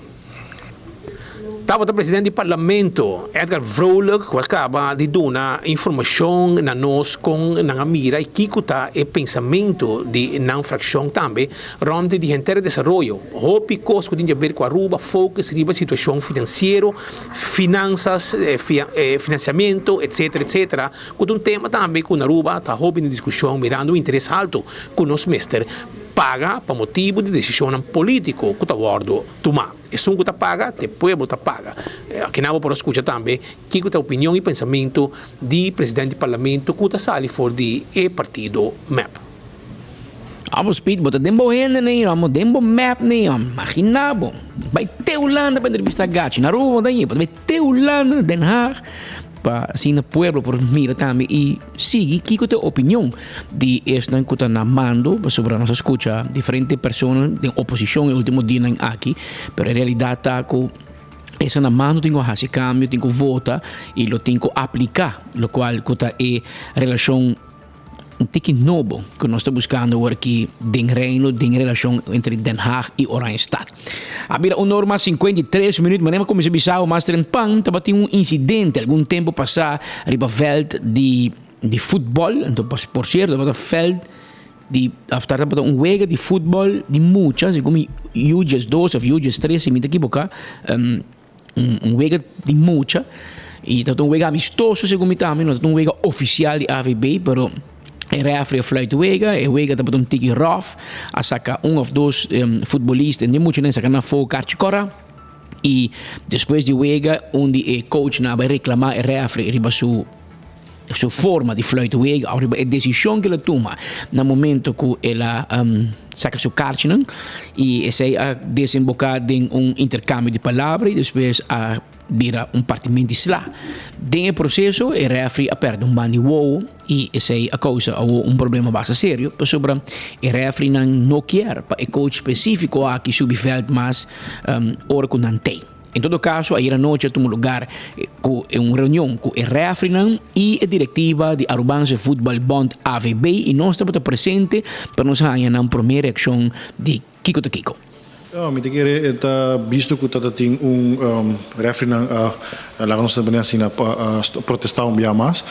Tabata presidente di Parlamento, Edgar Vrolijk, cu a caba di duna informacion na nos con nan a mira y kico ta e pensamento di nan fraccion tambe rond di henter e desaroyo. Hopi cos cu tin di haber cu Aruba, focus riba situacion financiero, Finanzas, financiamento, etcetera, etcetera, cu ta un tema tambe cu na Aruba ta hopi den discusion mirando un interes halto cu nos mester paga pa motibo di decisionnan politico cu ta wordo tuma. Esun cu ta paga, ta e pueblo ta paga. Akinan bo por a scucha tambe kico ta opinion y pensamento di president di parlamento cu ta sali for di e partido mep.
Amo Speed, bo ta den bo hende nei, amo den bo map nei, imagina bo. Bai te Hulanda pa entrevista Gachi. Na Aruba bo ta bo ta bai te Hulanda, Den Haag, pa asina pueblo por mira tambe y sigui kiko ta e opinion di esnan ku ta na mando, pasobra nos a skucha diferente persona den oposishon e ultimo dianan aki, pero e realidad ta ku esnan na mando tin ku hasi kambio, tin ku vota y lo tin ku aplika lokual ku ta e relashon Un tiki nobo ku nos ta buskando awor aki den Reino den relashon entre Den Haag i Oranjestad. A bira un or mas 53 minuut, manera mi a kuminsá bisa bo mas trempan tabatin un insidente algun tempu pasá riba vèlt di di futbòl, anto por sierto tabata vèlt di òf tabata un wega di futbòl di mucha segun mi yu diesdos òf yu diestres si mi ta kiboká. Un wega di mucha y ta un wega amistoso segun mi tambe, no ta un wega oficial di AVB, pero e referee a fluit wega, e wega tabata un tiki rough, a saca un of dos futbolista, di mucha nan saka nan afo karchi kora y despues di wega un di e coachnan a bai reclama e referee riba su su forma di fluit wega of riba e decision cu el a tuma na momento cu el a saca su kaartjenan y esey a desemboca den un intercambio di palabra y despues a bira un partimento di sla. Den e proceso e referee a perde un banda di wowo y esey a causa awo un problema basta serio pasobra e refereenan no kier pa e coach specifico aki subi veld mas ora cu nan tey. En todo caso, ayer anochi a tuma lugar cu un reunion cu e refrinan y e directiva di Arubaanse Voetbal Bond, AVB, y nos tabata presente pa nos haña nan prome reaccion di kico ta kico.
Mi ta kere e ta bisto cu ta tin un refrinan a laga nos ta bini asina pa protesta un bia mas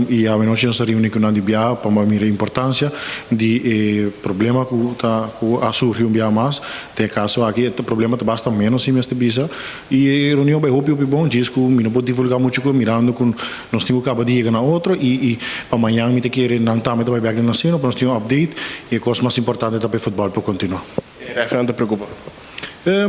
y awenochi nos ta reuni cu nan di bia pa mira e importancia di e problema cu ta cu a surgi un bia mas. Den e kaso aki e problema ta basta menos si mester bisa y e reunion bai hopi hopi bon djis ku mi no por divulga mucho ku mirando ku nos tin ku kaba di yega na otro y y pa mañan mi ta kere nan tambe ta bai bek den nan seno pa nos tin un update y e kos mas importante ta pa e futbol por kontinua.
E refnan ta preocupa?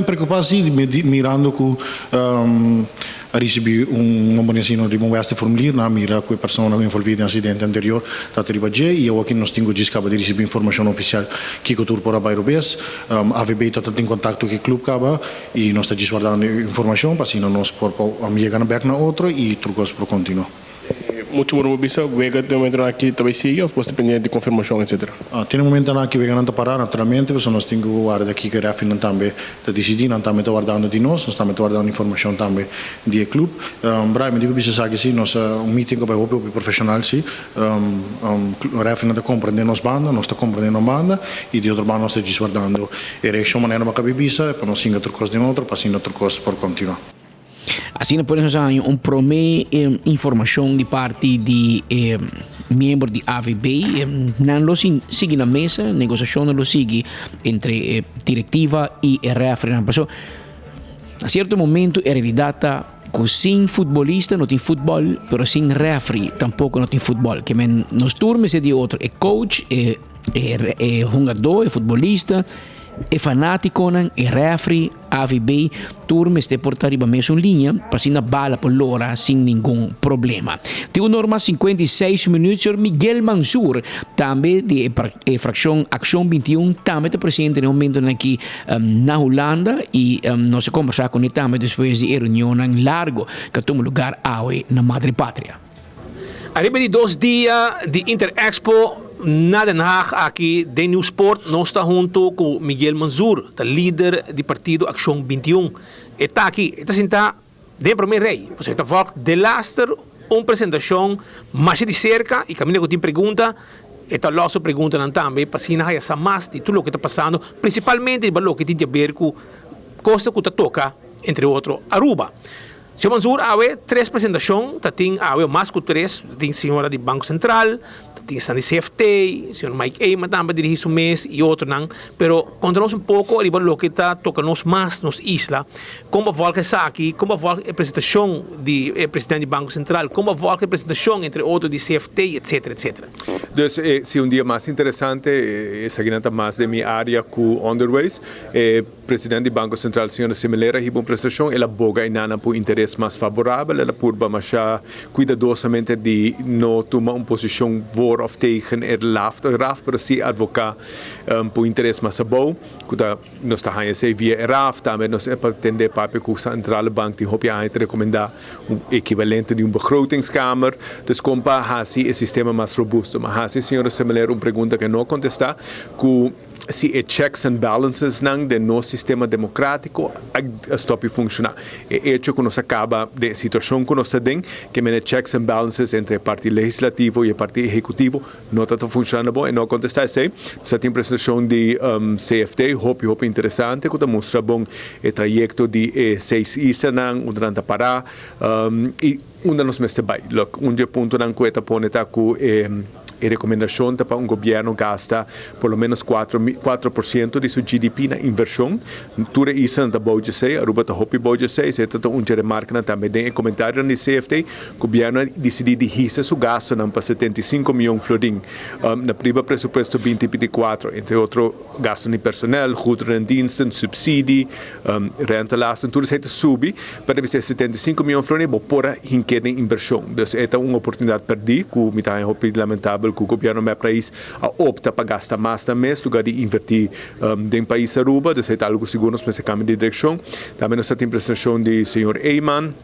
Preocupa si mirando ku a ricibi un nomber di asina riba un weste formulier, nan a mira cu e persona envolvi den accidente anterior ta riba dje y awor nos tin cu djis caba di ricibi informacion oficial kico tur por a bay robes. AVB ta tin contacto cu e club caba y nos ta djis wardando e informacion pa asina nos por yega na bek na otro y tur cos por continua.
Mucho por bo bisa, wega den momentonan aki ta bay sigui of bo sta pendiente di confirmacion etcetera?
Tin e momentonan aki weganan ta para naturalmente pasobra nos tin cu warda kico e refereenan tambe ta dicidi, nan tambe ta wardando di nos, nos tambe ta wardando informacion tambe di e club. Brian, mi tin cu bisa esaki si, nos a un meeting cu a bay hopi hopi profesional si, refereenan ta comprende nos banda, nos ta comprende nan banda y di otro banda nos ta djis wardando e reaccion manera bo a cabi bisa pa nos hinga tur cos den otro pa asina tur cos por continua.
Asina por nos a haña un prome informacion di parti di e miembro di AVB. Nan lo sigui na mesa, negociacionnan lo sigui entre e directiva y e refereenan. Paso na cierto momento e realidad ta cu sin futbolista no tin futbol, pero sin referee tampoco no tin futbol. Ke men nos tur mester di otro, e coach, e e hungador, e futbolista, E fanátikonan, e rèfri, AVB, tur mester por ta riba mesun liña pa asina bala por lora sin ningun problema. Tin un or mas 56 minuut, señor Miguel Mansur, tambe di e frakshon Akshon 21, tambe ta presente na e momentonan aki na Hulanda i nos a kombersá kuné tambe despues di e reunionnan largo ku a tuma lugar awe na Madre Patria.
Ariba di dos dia di Inter Expo na Den Haag aki den Nieuwspoort nos ta hunto cu Miguel Manzoor, ta lider di partido Accion 21. E ta aki, e ta sinta den prome rey, pasobra e ta volg delaster un presentacion masha di cerca y caminda cu tin pregunta e ta los su preguntanan tambe pa asina haya sa mas di tur loke ta pasando, principalmente riba loke tin di haber cu cosnan cu ta toca entre otro Aruba. Señor Mansour, awe tres presentacion ta tin awe o mas cu tres, ta tin señora di Banco Central, ta tin esnan di CFT, señor Mike Eman tambe a dirigi su mes y otronan, pero conta nos un poco riba loke ta toca nos mas, nos isla, con bo a volg esaki, con bo a volg e presentacion di e presidente di Banco Central, con bo a volg e presentacion entre otro di CFT, etcetera, etcetera.
Dus si un dia mas interesante, esakinan ta mas den mi area cu onderwijs.
President di Banco Central señora Semeleer a hiba un presentacion, el a boga enanan pa un interes mas favorabel, el a purba masha cuidadosamente di no tuma un posicion voor of tegen e LAFT of RAft, pero si advoca pa un interes mas abou, cu ta nos ta haña esey via e RAft. Tambe nos a tende papia cu Centrale Bank tin hopi aña ta recomenda un equivalente di un begrotingskamer, dus con pa haci e sistema mas robusto. Ma haci señora Semeleer un pregunta cu e no a contesta, cu. si e checks and balances nan den nos sistema democratico a stop di funciona. E hecho cu nos a caba den e situacion cu nos ta den, ke mene checks and balances entre e parti legislativo y e parti ehecutivo no ta ta funcionando bon. E no a contesta esey. Nos a tin presentacion di CFT hopi hopi interesante cu ta mustra bon e trayecto di e seis islanan unda nan ta para y unda nos mester bay. Look, un di e puntonan cu e ta pone ta cu e. E rekomendashon ta pa un gobièrnu gasta por lo ménos kuatro 4% di su GDP na invershon. Tur e islanan ta bou djesei, Aruba ta hopi bou djesei. Esei ta un dje remarkanan tambe den e komentarionan di CFT. Gobièrnu a disidí di hisa su gastunan pa 75 mion florin na riba presupuesto 2024, entre otro gastunan di personel, goederen en diensten, subsidie, Rentelasten, tur esei ta subi, pero ta bisa e 75 mion florin bo por a hink'é den invershon. Dus e ta un oportunidat pèrdí ku mi ta haña hopi lamentabel ku gobièrnu mep rais a opta pa gasta mas nan mes lugar di invertí den pais Aruba. Dus e ta algu ku sigur nos mester kambia di direkshon. Tambe nos ta tin presentashon di señor Eman.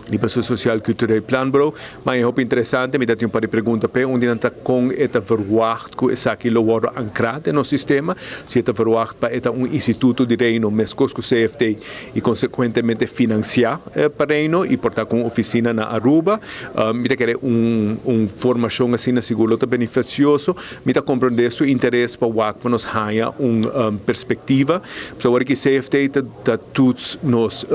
Di Paso Social Cultureel Planbureau. Ma e hopi interesante, mi ta tin un par di pregunta p'e. Un di nan ta con e ta verwacht cu esaki lo wordo ancra den nos sistema. Si e ta verwacht pa e ta un instituto di Reino mescos cu CFT y consecuentemente financia pa Reino y por ta cu un oficina na Aruba. Mi ta kere un un formacion asina sigur lo ta beneficioso. Mi ta comprende su interes pa wak pa nos haya un perspectiva. Pasobra awor aki CFT ta ta toets nos.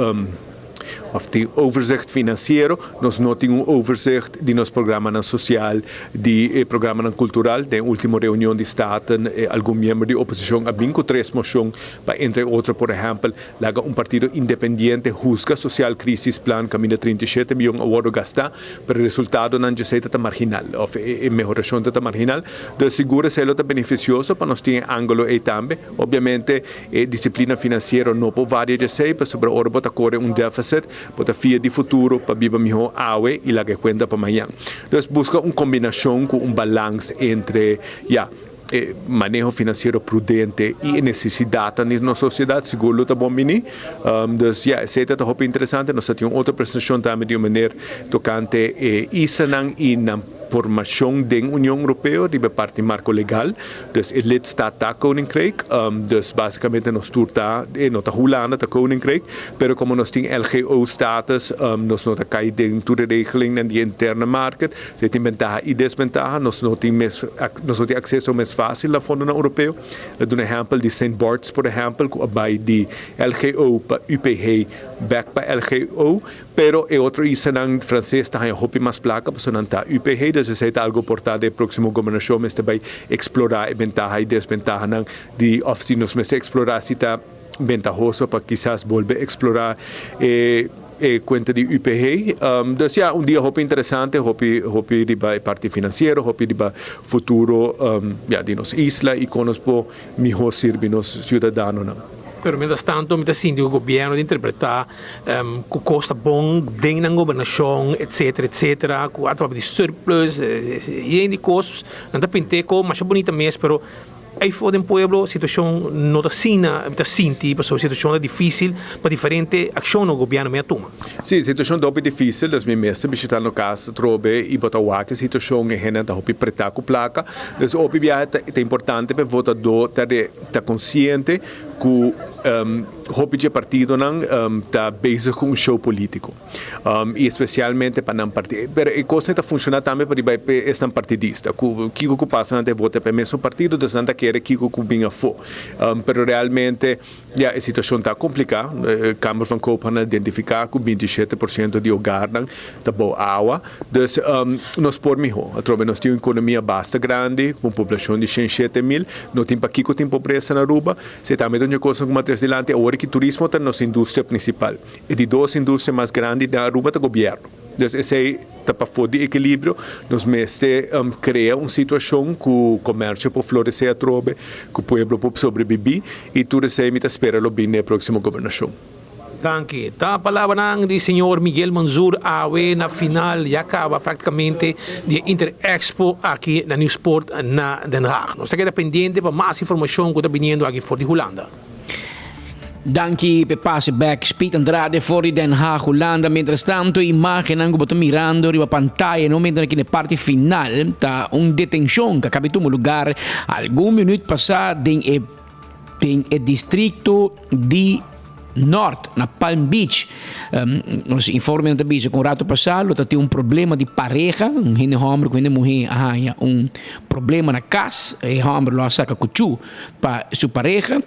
Of tin overzicht financiero, nos no tin un overzicht di nos programanan social, di e programanan cultural. Den ultimo reunion di Staten algun miembro di oposicion a bin cu tres mocion pa entre otro por ehempel laga un partido independiente huzga social crisisplan caminda 37 miyon a wordo gasta pero e resultadonan djesey ta ta marginal of e mehoracion ta ta marginal. Dus sigur esey lo ta beneficioso pa nos tin e angulo ey tambe. Obviamente e disiplina finansiero no por varia djesei pasobra ora bo ta kore un deficit bo ta fia di futuro pa biba mihó awe i laga e kuenta pa mañan. Dus buska un kombinashon ku un balans entre ya e maneho finansiero prudente i e nesesidatnan di nos sosiedat sigur lo ta bon bini. Dus ya esei ta ta hopi interesante. Nos ta tin un otro presentashon tambe di un meneer tokante e islanan i nan Formacion den Union Europeo riba e parti marco legal, dus e lidstaat ta Koninkrijk, dus basicamente nos tur ta, e no ta Hulanda, ta Koninkrijk, pero como nos tin LGO status, nos no ta cay den tur e regelingnan di e interne market, so e tin bentaha y desbentaha, nos no tin mes, nos no tin acceso mes facil na fondonan Europeo. Lo duna ehempel di Sint Barts por ehempel cu a bay di LGO pa UPG bek pa LGO, Pero e otro islanan frances ta haña hopi mas placa pasobra nan ta UPG, dus esey ta algo por ta den e proximo gobernacion mester bay explora e bentaha y desbentahanan di of si nos mester explora si ta bentahoso pa kisas bolbe explora e e cuenta di UPG. Dus ya un dia hopi interesante, hopi hopi riba e parti financiero, hopi riba futuro ya di nos isla y con nos por miho sirbi nos ciudadanonan.
Pero mientras tanto mi ta sinti cu gobierno ta interpreta cu cos ta bon den nan gobernacion etcetera etcetera cu a ta papia di surplus yen di cos nan ta pinte co masha bunita mes pero ayfo den pueblo situacion no ta asina mi ta sinti pasobra situacion ta dificil pa diferente accion cu gobierno mi a tuma.
Si, situacion ta hopi dificil dus mi mes ta bishita no cas atrobe y bo ta wak e situacion e hendenan ta hopi preta cu placa dus hopi biaha ta importante pa e votador ta ta consciente cu hopi dje partidonan ta bezig cu un show politico y especialmente pa nan partido pero e cos ta funciona tambe pa riba esnan partidista cu kico cu pasa nan ta vota pa e mesun partido dus nan ta kere kico cu bin afo pero realmente ya e situacion ta complica Kamer van Koophandel a identifica cu 27% di hogarnan ta bou awa dus nos por miho atrobe nos tin un economia basta grandi cu un poblacion di 107 mil no tin pakico tin pobresa na Aruba. Si tambe ta un dje cosnan cu m'a trece. Dios dilanti awor ki turismo ta nos industria principal. E di dos industria mas grandi na Aruba ta gobierno. Dus esey ta pafó di ekilibrio. Nos mester krea un situashon ku komersio por floresé atrobe, ku pueblo por sobrebibí i tur esei mi ta spera lo bin den e próksimo gobernashon.
Danki. Ta palabranan di señor Miguel Manzur awe na final ya kaba praktikamente di e Inter Expo aki na Nieuwspoort na Den Haag. Nos ta keda pendiente pa mas informashon ku ta biniendo aki for di Hulanda.
Danki p'e pase bek Speed Andrade for di Den Haag, Hulanda. Mientrastanto e imagennan ku bo ta mirando riba pantaya no mientra aki na e parti final ta un detenshon ku a kabi tuma lugar algun minuut pasá den e den e distrikto di Nort na Palm Beach. Nos informenan ta bisa ku un rato pasá lo ta tin un problema di pareha, un hende hòmber ku hende muhé a haña un problema na kas, e hòmber lo a saka kuchú pa su pareha.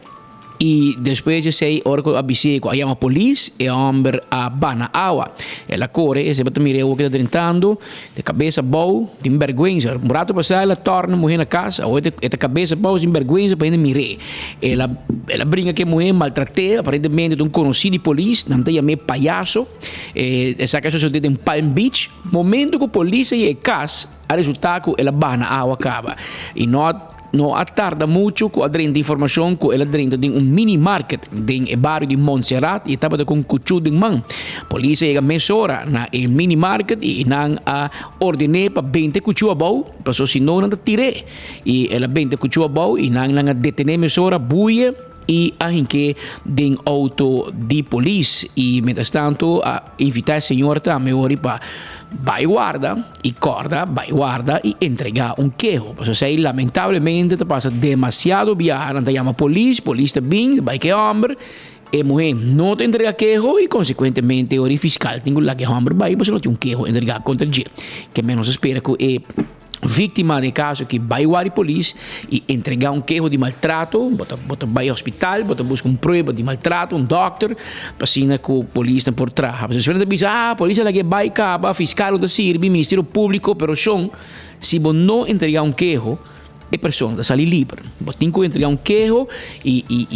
I despues di esei, ora ku a bis'é ku a yama polis, e hòmber a bana awa. El a kore, esei bo ta mira e oki ta drentando, di kabes abou, tin bèrgwensa. Un ratu pasá el a tòrna muhé na kas, awor e ta kabes abou sin bèrgwensa pa hende mir'é. El a el a bringa ku e muhé, maltrat'é, aparentemente ta un konosí di polis, nan ta yam'é payaso. Esaki a sosodé den Palm Beach. Momento ku polis a yega e kas, a resultá ku el a bana awa kaba i no a No a tarda mucho cu a drenta informacion cu el a drenta den un mini market den e bario di Montserrat y e tabata cu un cuchu den man. Polis a yega mesora na e mini market y nan a ordene pa benta e cuchu abou paso si no nan ta tir'e. Y el a benta e cuchu abou y nan nan a detene mesora buye y a hink'e den auto di polis y mientras tanto a invita e señor tambe ori pa bay warda y corda bay warda y entrega un keho pasobra esey lamentablemente ta pasa demasiado biaha nan ta yama polis, polis ta bin bay ke homber e muhe no ta entrega keho y consecuentemente ori fiscal tin cu laga e homber bay pasobra no tin un keho entrega contra dje ke menos a spera cu e Víktima den e kaso ki bai wari polis i entregá un keho di maltrato, bo ta bo ta bai hospital, bo ta buska un prueba di maltrato, un dòkter, pa asina ku polisnan por traha. Pasobra esei nan ta bisa, ah, polis a lag'é bai kaba, fiskal no ta sirbi, Ministerio Públiko, pero shon, si bo no entregá un keho, e persona ta sali liber. Bo tin ku entregá un keho i i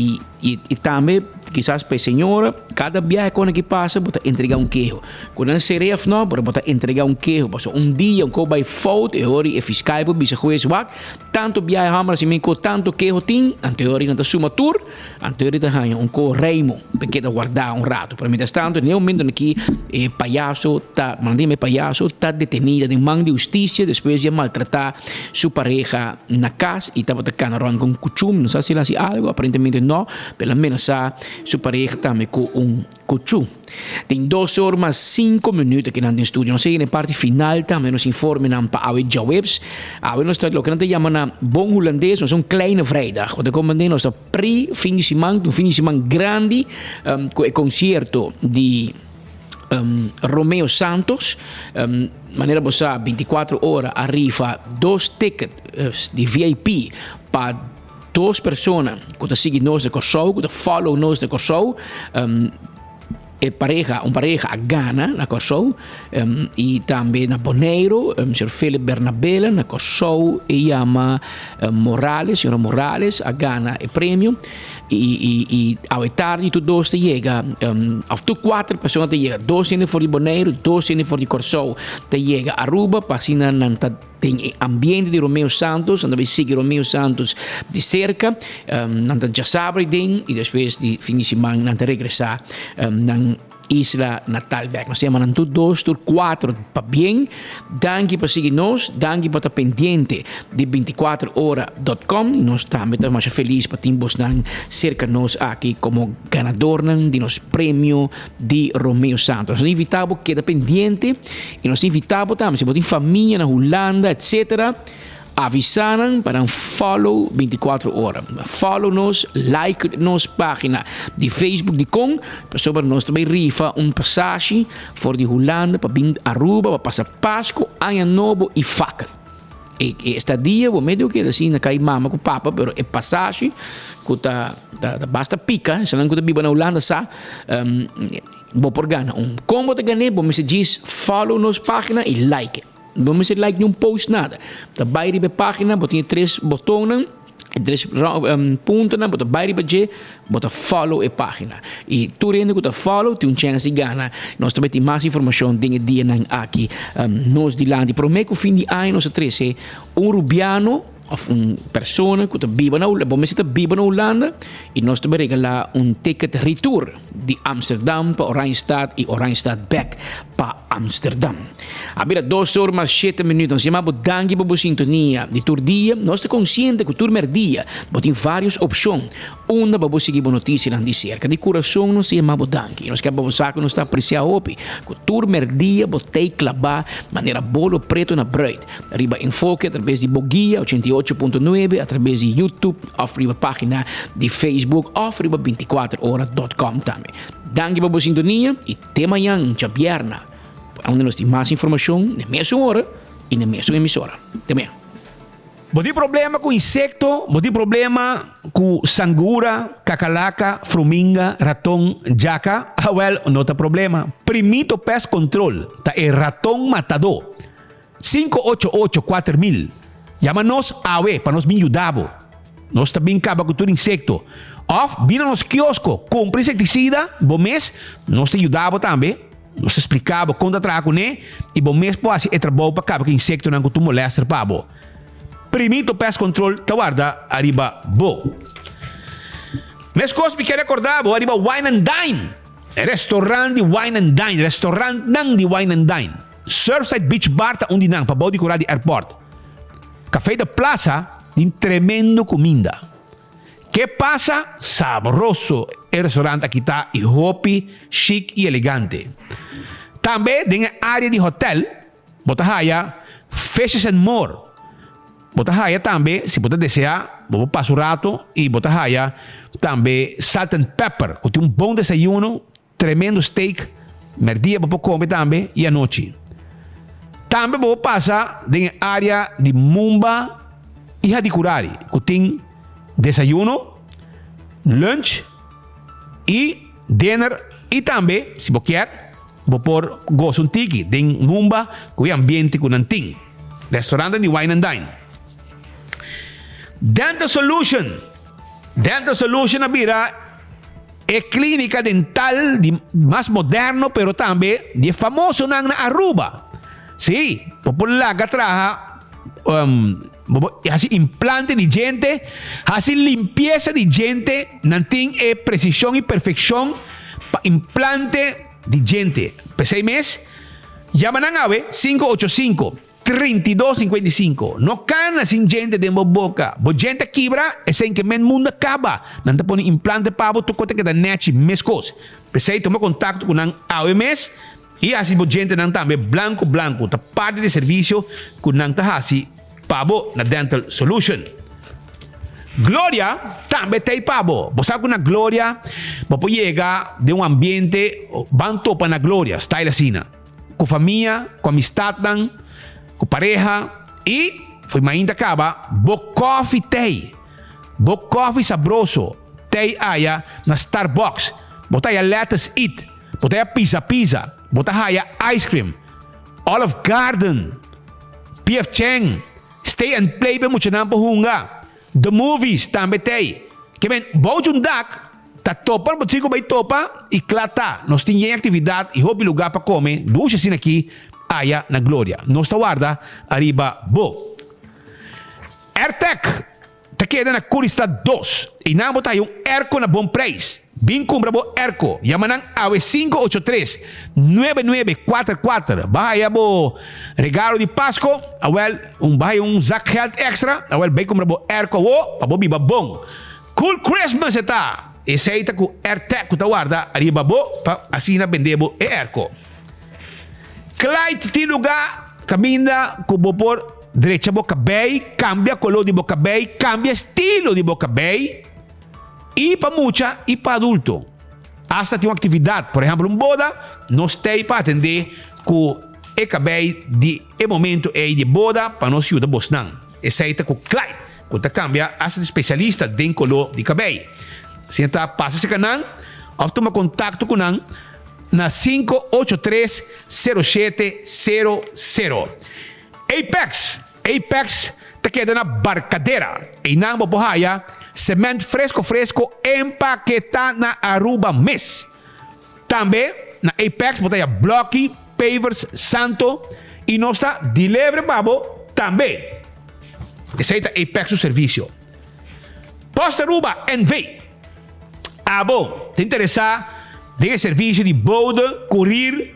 i i tambe kisas pa e señora, kada biahe ku nan ki pasa bo ta entregá un keho. Ku nan ser'é òf no, pero bo ta entregá un keho. Pasobra un dia un kos bai fout, e ora e fiskal por bisa hues, wak, tantu biahe hòmber hasi mi ku tantu keho tin, anto e ora nan ta suma tur, anto e ora ta haña un kos reimo pa keda wardá un ratu. Pero mientrastanto, den e momentonan aki e payaso ta, manda e payaso ta detení, ta den man di hustisia despues di a maltratá su pareha na kas i tabata kana rònt ku un kuchú. Mi no sa si el a hasi algu, aparentemente no, pero el a menasá su pareha tambe ku un kuchú. Tin dos or mas cinco minuut aki nan den studio. Nos a yega na e parti final tambe nos informenan pa awe djaweps. Awe nos ta loke nan ta yama na bon hulandes nos ta un kleine vrijdag. Bo ta comprende? Nos ta pre fin di siman, un fin di siman grandi cu e concierto di Romeo Santos. Manera bo sa 24 ora a rifa dos ticket di VIP pa dos persona ku ta sigui nos di Kòrsou, ku ta follow nos di Kòrsou, e pareha, un pareha a gana na Kòrsou i tambe na Boneiru, señor Philip Bernabela na Kòrsou e yama Morales, señora Morales a gana e premio i i i awe tardi tur dos ta yega òf tur kuater persona ta yega, dos hende for di Boneiru, dos hende for di Kòrsou ta yega Aruba pa asina nan ta Den e ambiente di Romeo Santos, nan ta bay sigui Romeo Santos di cerca, nan ta djasabra den y despues di fin di siman nan ta regresa nan isla natal bek. Nos ta yama nan tur dos, tur cuatro pabien. Danki pa sigui nos, danki pa ta pendiente di 24 ora dot com. Nos tambe ta masha feliz pa tin bosnan cerca nos aki como ganadornan di nos premio di Romeo Santos. Nos ta invita bo keda pendiente y nos ta invita bo tambe si bo tin famia na Hulanda etcetera avisa nan pa nan follow 24 ora. Follow nos, like nos pagina di Facebook dikon pasobra nos ta bay rifa un pasashi for di Hulanda pa bin Aruba pa pasa Pasco, Aña Nobo y Fakkel. E e estadia bo medio keda asina kai mama ku papa pero e pasashi ku ta ta basta pika esnan ku ta biba na Hulanda sa bo por gana un. Kon bo ta gan'é? Bo mester djis follow nos pagina i like. Bo mester like niun post nada. Ta bai riba e pagina bo tin e tres botonnan. E tres puntonan bo ta bai riba dje, bo ta follow e pagina. I tur hende ku ta follow tin un chèns di gana. Nos ta bai tin mas informashon den e dianan aki nos dilanti. Promé ku fin di aña nos a trese un rubiano òf un persona ku ta biba na Hulanda, bo mester ta biba na Hulanda i nos ta bai regalá un ticket retour di Amsterdam pa Oranjestad i Oranjestad bèk pa Amsterdam. A bira dos or mas shete minuut. Nos yama bo danki pa bo sintonia di tur dia. Nos ta konsiente ku tur merdia bo tin varios opshon unda pa bo sigui bo notisianan di serka. Di kurason nos ta yama bo danki. Nos ke pa bo sa ku nos ta apresiá hopi ku tur merdia bo tei klabá manera bolo preto na bruid riba Enfoke atrabes di bo guia 88.9 atrabes di YouTube òf riba página di Facebook òf riba 24 ora dot com tambe. Danki pa bo sintonia i te mañan djabièrna unda nos tin mas informashon na e mesun ora i na e mesun emisora. Te mañan.
Bo tin problema ku insekto? Bo tin problema ku sangura, kakalaka, fruminga, raton, djaka? Awel, no ta problema. Primito Pest Control ta e raton matadó. 588 4000. Yama nos awe pa nos bin yuda bo. Nos ta bin kaba ku tur insekto. Òf bin na nos kiosko, kumpra insektisida bo mes, nos ta yuda bo tambe. Nos ta splika bo kon ta traha kuné i bo mes por hasi e trabou pa kaba ku insektonan ku tur molèster pa bo. Primito Pest Control ta warda ariba bo. Meskos mi ke rekordá bo ariba Wine and Dine, e restorant di Wine and Dine, restorantnan di Wine and Dine. Surfside Beach Bar ta un di nan, pabou di kura di airport. Café de Plaza tin tremendo kuminda. Ke pasa? Sabroso e restaurant aki ta i hopi chic i elegante. Tambe den e area di hotel bo ta haya Fishes and More. Bo ta haya tambe, si bo ta desea, bo por pasa un rato i bo ta haya tambe Salt and Pepper ku tin un bon desayuno. Tremendo steak, merdia bo por come tambe y anochi. Tambe bo por pasa den e area di Mumba y Hadicurari cu tin desayuno, lunch y dinner y tambe si bo kier bo por goza un tiki den Mumba cu e ambiente cu nan tin. Restaurante di Wine and Dine. Dental Solution Dental Solution a bira E clinica dental di mas moderno pero tambe di e famosonan na Aruba. Sí, bo por laga traha um, bo por hasi implante di djente, hasi limpieza di djente, nan tin e precision y perfeccion pa implante di djente. P'esei mes, yama nan awe 585 32 55 No cana sin djente den bo boca. Bo djente a kibra, esei ke men mundo a caba. Nan ta pone implante pa bo, tur cos ta keda nechi mescos. P'esei tuma contacto cu nan awe mes y haci bo djentenan tambe blanco blanco. Ta parti di e servicio cu nan ta haci pa bo na Dental Solution. Gloria tambe t'ei pa bo. Bo sa cu na Gloria bo por yega den un ambiente ban topa na Gloria, style asina. Ku famia, ku amistatnan, ku pareha i fo'i mainta kaba bo kòfi tei. Bo kòfi sabroso tei aya na Starbucks. Bo ta haya Lettuce Eat, bo ta haya Pizza Pizza, bo ta haya ice cream, Olive Garden, PF Chang, Stay and Play pa e muchanan por hunga. The movies tambe t'ey. Ke men bou djun dak ta topa bo tin ku bai topa i kla ta. Nos tin yen aktividat i hopi lugá pa kome dushi asina aki aya na Gloria. Nos ta warda ariba bo. Airtec ta keda na Curistad dos. Einan bo ta haya un airco na bon prijs. Bin kumpra bo airco. Yama nan awe 583 9944. Ba haya bo regalo di Pasco. Awel. Un bai un zak geld extra, awel bai kumpra bo airco awo pa bo biba bon. Cool Christmas e ta! Esei ta ku AirTag ku ta warda ariba bo pa asina bende bo e airco. Clyde tin luga kaminda ku bo por drecha bo kabei, kambia koló di bo kabei, kambia estilo di bo kabei i pa mucha i pa adulto. Asta tin un aktividat, por ehèmpel un boda, nos t'ei pa atendé ku e kabei di e momento ei di boda pa nos yuda bosnan. Esei ta ku Clyde, ku ta kambia asta di spesialista den koló di kabei. Asina ta pasa serka nan òf tuma kontakto ku nan na 583 07 00. Apex! Apex! ta keda na Barcadera. Einan bo por haya cement fresco fresco empaketa na Aruba mes. Tambe na Apex bo ta haya bloki, pavers, santo y nos ta deliver pa bo tambe. Esey ta Apex su servicio. Post Aruba NV. Abo ta interesa den e servicio di bode, courier,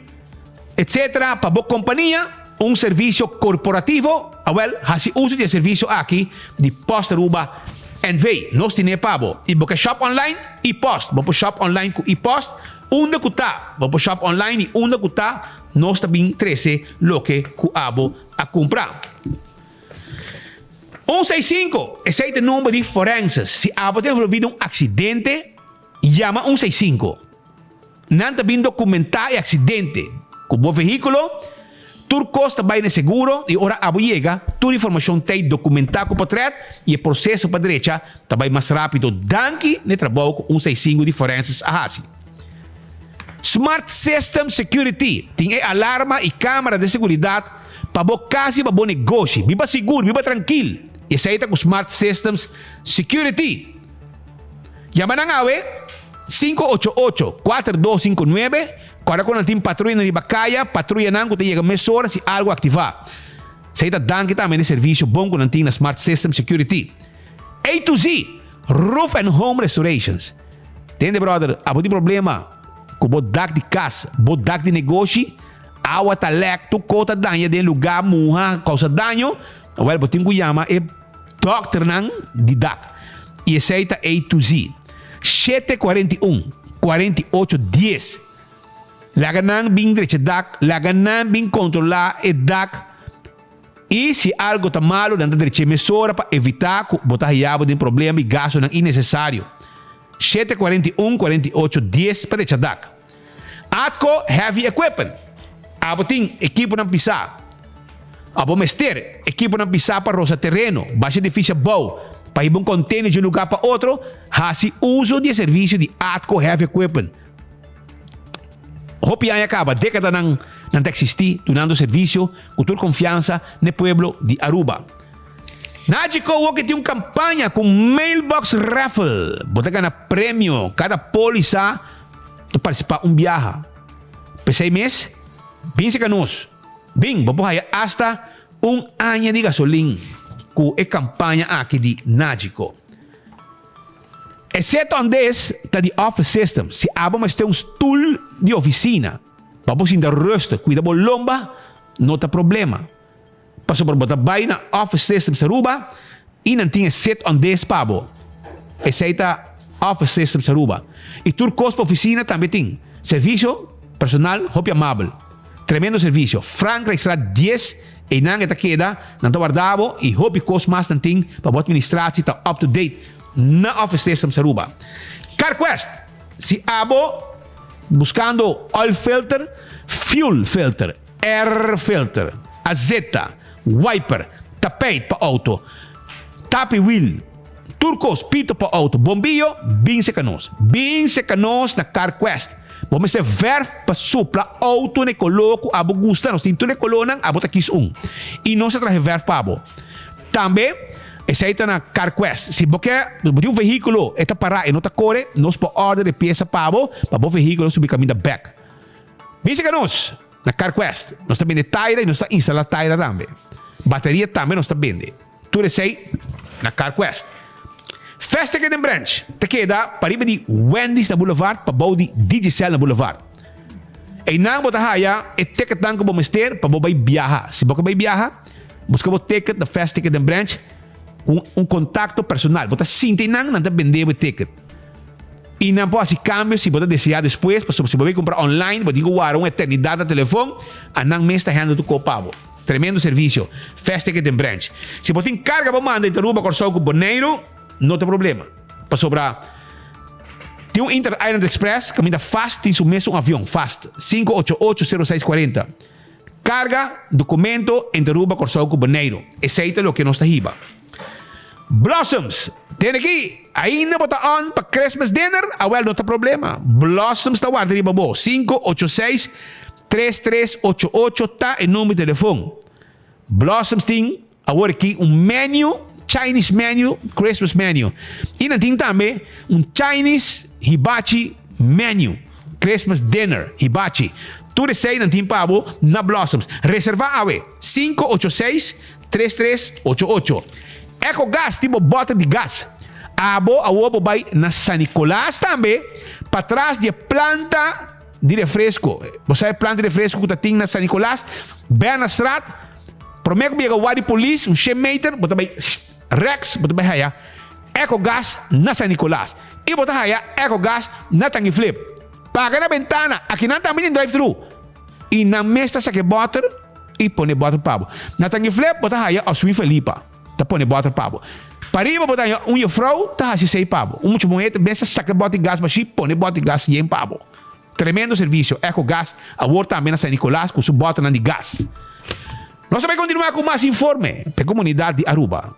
etc. Pa bo compania? Un servicio corporativo? Awel, haci uso di e servicio aki di Post Aruba NV. Nos tine pa bo. Y bo ke shop online? E-post. Bo por shop online cu e-post unda cu ta. Bo por shop online y unda cu ta nos ta bin trece loke cu abo a cumpra. Un seis sinku, esei ta e number di forenses. Si abo ta envolvi den un accidente, yama un seis sinku. Nan ta bin documentá e accidente cu bo vehiculo, tur cos ta bay na e seguro y ora abo yega, tur informacion t'ey documentá cu potret y e proceso pa drecha ta bay mas rapido danki na e trabou cu un seis sinku di forenses a haci. Smart System Security tin e alarma y camera de seguridad pa bo cas y pa bo negoshi. Biba sigur, biba trankil. Esey ta cu Smart Systems Security. Yama nan awe, 588 4259, Kòrda ku nan tin patruyanan riba kaya, patruyanan ku ta yega mesora si algu aktivá. Esey ta danki tambe na e servisio bon ku nan tin na Smart System Security. A to Z, Roof and Home Restorations. Tende brother, abo tin problema ku bo dak di kas, bo dak di negoshi, awa ta lèk, tur kos ta daña den lugá, muha, kousa daño, wèl bo tin ku yama e dòkternan di dak. I esei ta A to Z. 741 48 10. Laga nan bin drecha dak, laga nan bin kontrolá e dak. I si algo ta malu nan ta drech'é mesora pa evitá ku bo ta haña bo den problema i gastunan innesesario. 7 41 48 10 pa drecha dak. Atco Heavy Equipment. Abo tin ekiponan pisá. Abo mester ekiponan pisá pa rosa tereno, basha edifisio abou, pa hiba un container di un lugá pa otro? Hasi uso di e servisio di Atco Heavy Equipment. Hopi aña caba, decadanan nan ta existi dunando servicio cu tur confiansa n'e pueblo di Aruba. Nagico woke tin un campaña cu mailbox raffle. Bo ta gana premio cada polisa ta participa un biaha. P'esey mes, bin seca nos. Bin, bo por haya hasta un aña di gasolin cu e campaña aki di Nagico. E set on this ta di office system. Si abo mester un stoel di oficina pa bo sinta rustig, cuida bo lomba, no ta problema. Pasobra bo ta bay na Office Systems Aruba y nan tin e set on this pa bo. Esey ta Office Systems Aruba. Y tur cos pa oficina tambe tin. Servicio personal hopi amabel. Tremendo servicio. Frankrijkstraat dies, eynan e ta keda, nan ta warda bo y hopi cos mas nan tin pa bo administratie ta up to date na Office Systems Aruba. CarQuest, si abo buscando oil filter, fuel filter, air filter, azeta, wiper, tapijt pa auto, tapi wiel, Tur kos, pito pa auto, bombiyo, bin seka nos. Bin seka nos na CarQuest. Bo mester verf pa supla auto na e koló ku abo gusta. Nos tin tur e kolónan, abo ta kis un. I nos ta traha e verf pa bo. Tambe, esei ta na CarQuest. Si bo ke, bo tin un vehíkulo, e ta pará, e no ta kore, nos por order e piesa pa bo, pa bo vehíkulo subi kaminda bèk. Bin seka nos na CarQuest. Nos ta bende taira i nos ta instalá taira tambe. Bateria tambe nos ta bende. Tur esei na CarQuest. Festa Garden Branch ta keda pariba di Wendy's na Boulevard pa bou di Digicel na Boulevard. Einan bo ta haya e ticketnan ku bo mester pa bo bai biaha. Si bo ke bai biaha, buska bo ticket na Festa Garden Branch ku un kontakto personal. Bo ta sinti einan, nan ta bende bo e ticket. I nan por hasi kambio si bo ta deseá despues, pasobra si bo bai kumpra online bo tin ku wara un eternidat na telefon, anan mes ta handle tur kos pa bo. Tremendo servicio. Fast ticket den branch. Si bo tin carga bo manda entre Aruba, Corsou cu Boneiru, no ta problema. Pasobra tin un Inter Island Express caminda fast tin su mes un avion, fast, 5880640. Carga, documento entre Aruba, Corsou cu Boneiru. Esey ta loke nos ta hiba. Blossoms, tene aki, ainda bo ta on pa Christmas dinner? Awel no ta problema. Blossoms ta warda riba bo. 586 Tres tres ocho ocho ta e number di telefon. Blossoms tin. Awor aki un menu, Chinese menu, Christmas menu. Y nan tin tambe un Chinese hibachi menu, Christmas dinner, hibachi. Tur esey nan tin pa bo na Blossoms. Reserva awe, 586 3388. Ecogas tin bo boter di gas. Abo awor bo bay na San Nicolas tambe, patras di e planta di refresco. Bo sa e planta di refresco cu ta tin na San Nicolas, Bernastraat. Prome ku bo yega wadi polis, un shen meter, bo ta bai rechts, bo ta bai haya Ecogas na San Nicolas. I bo ta haya Ecogas na Tangi Flip. Paga na bentana, akinan tambe tin drive thru. I nan mes ta saka e bòter i pone e bòter pa bo. Na Tangi Flip bo ta haya Oswin Felipa ta pone e bòter pa bo. Pariba bo ta haya un jefrou ta hasi esei pa bo. Un mucha muhé ta bes ta saka e bòter di gas bashí pone e bòter di gas yen pa bo. Tremendo servicio, Eco Gas awor tambe na San Nicolas cu su boternan di gas. Nos ta bay continua cu mas informe p'e comunidad di Aruba.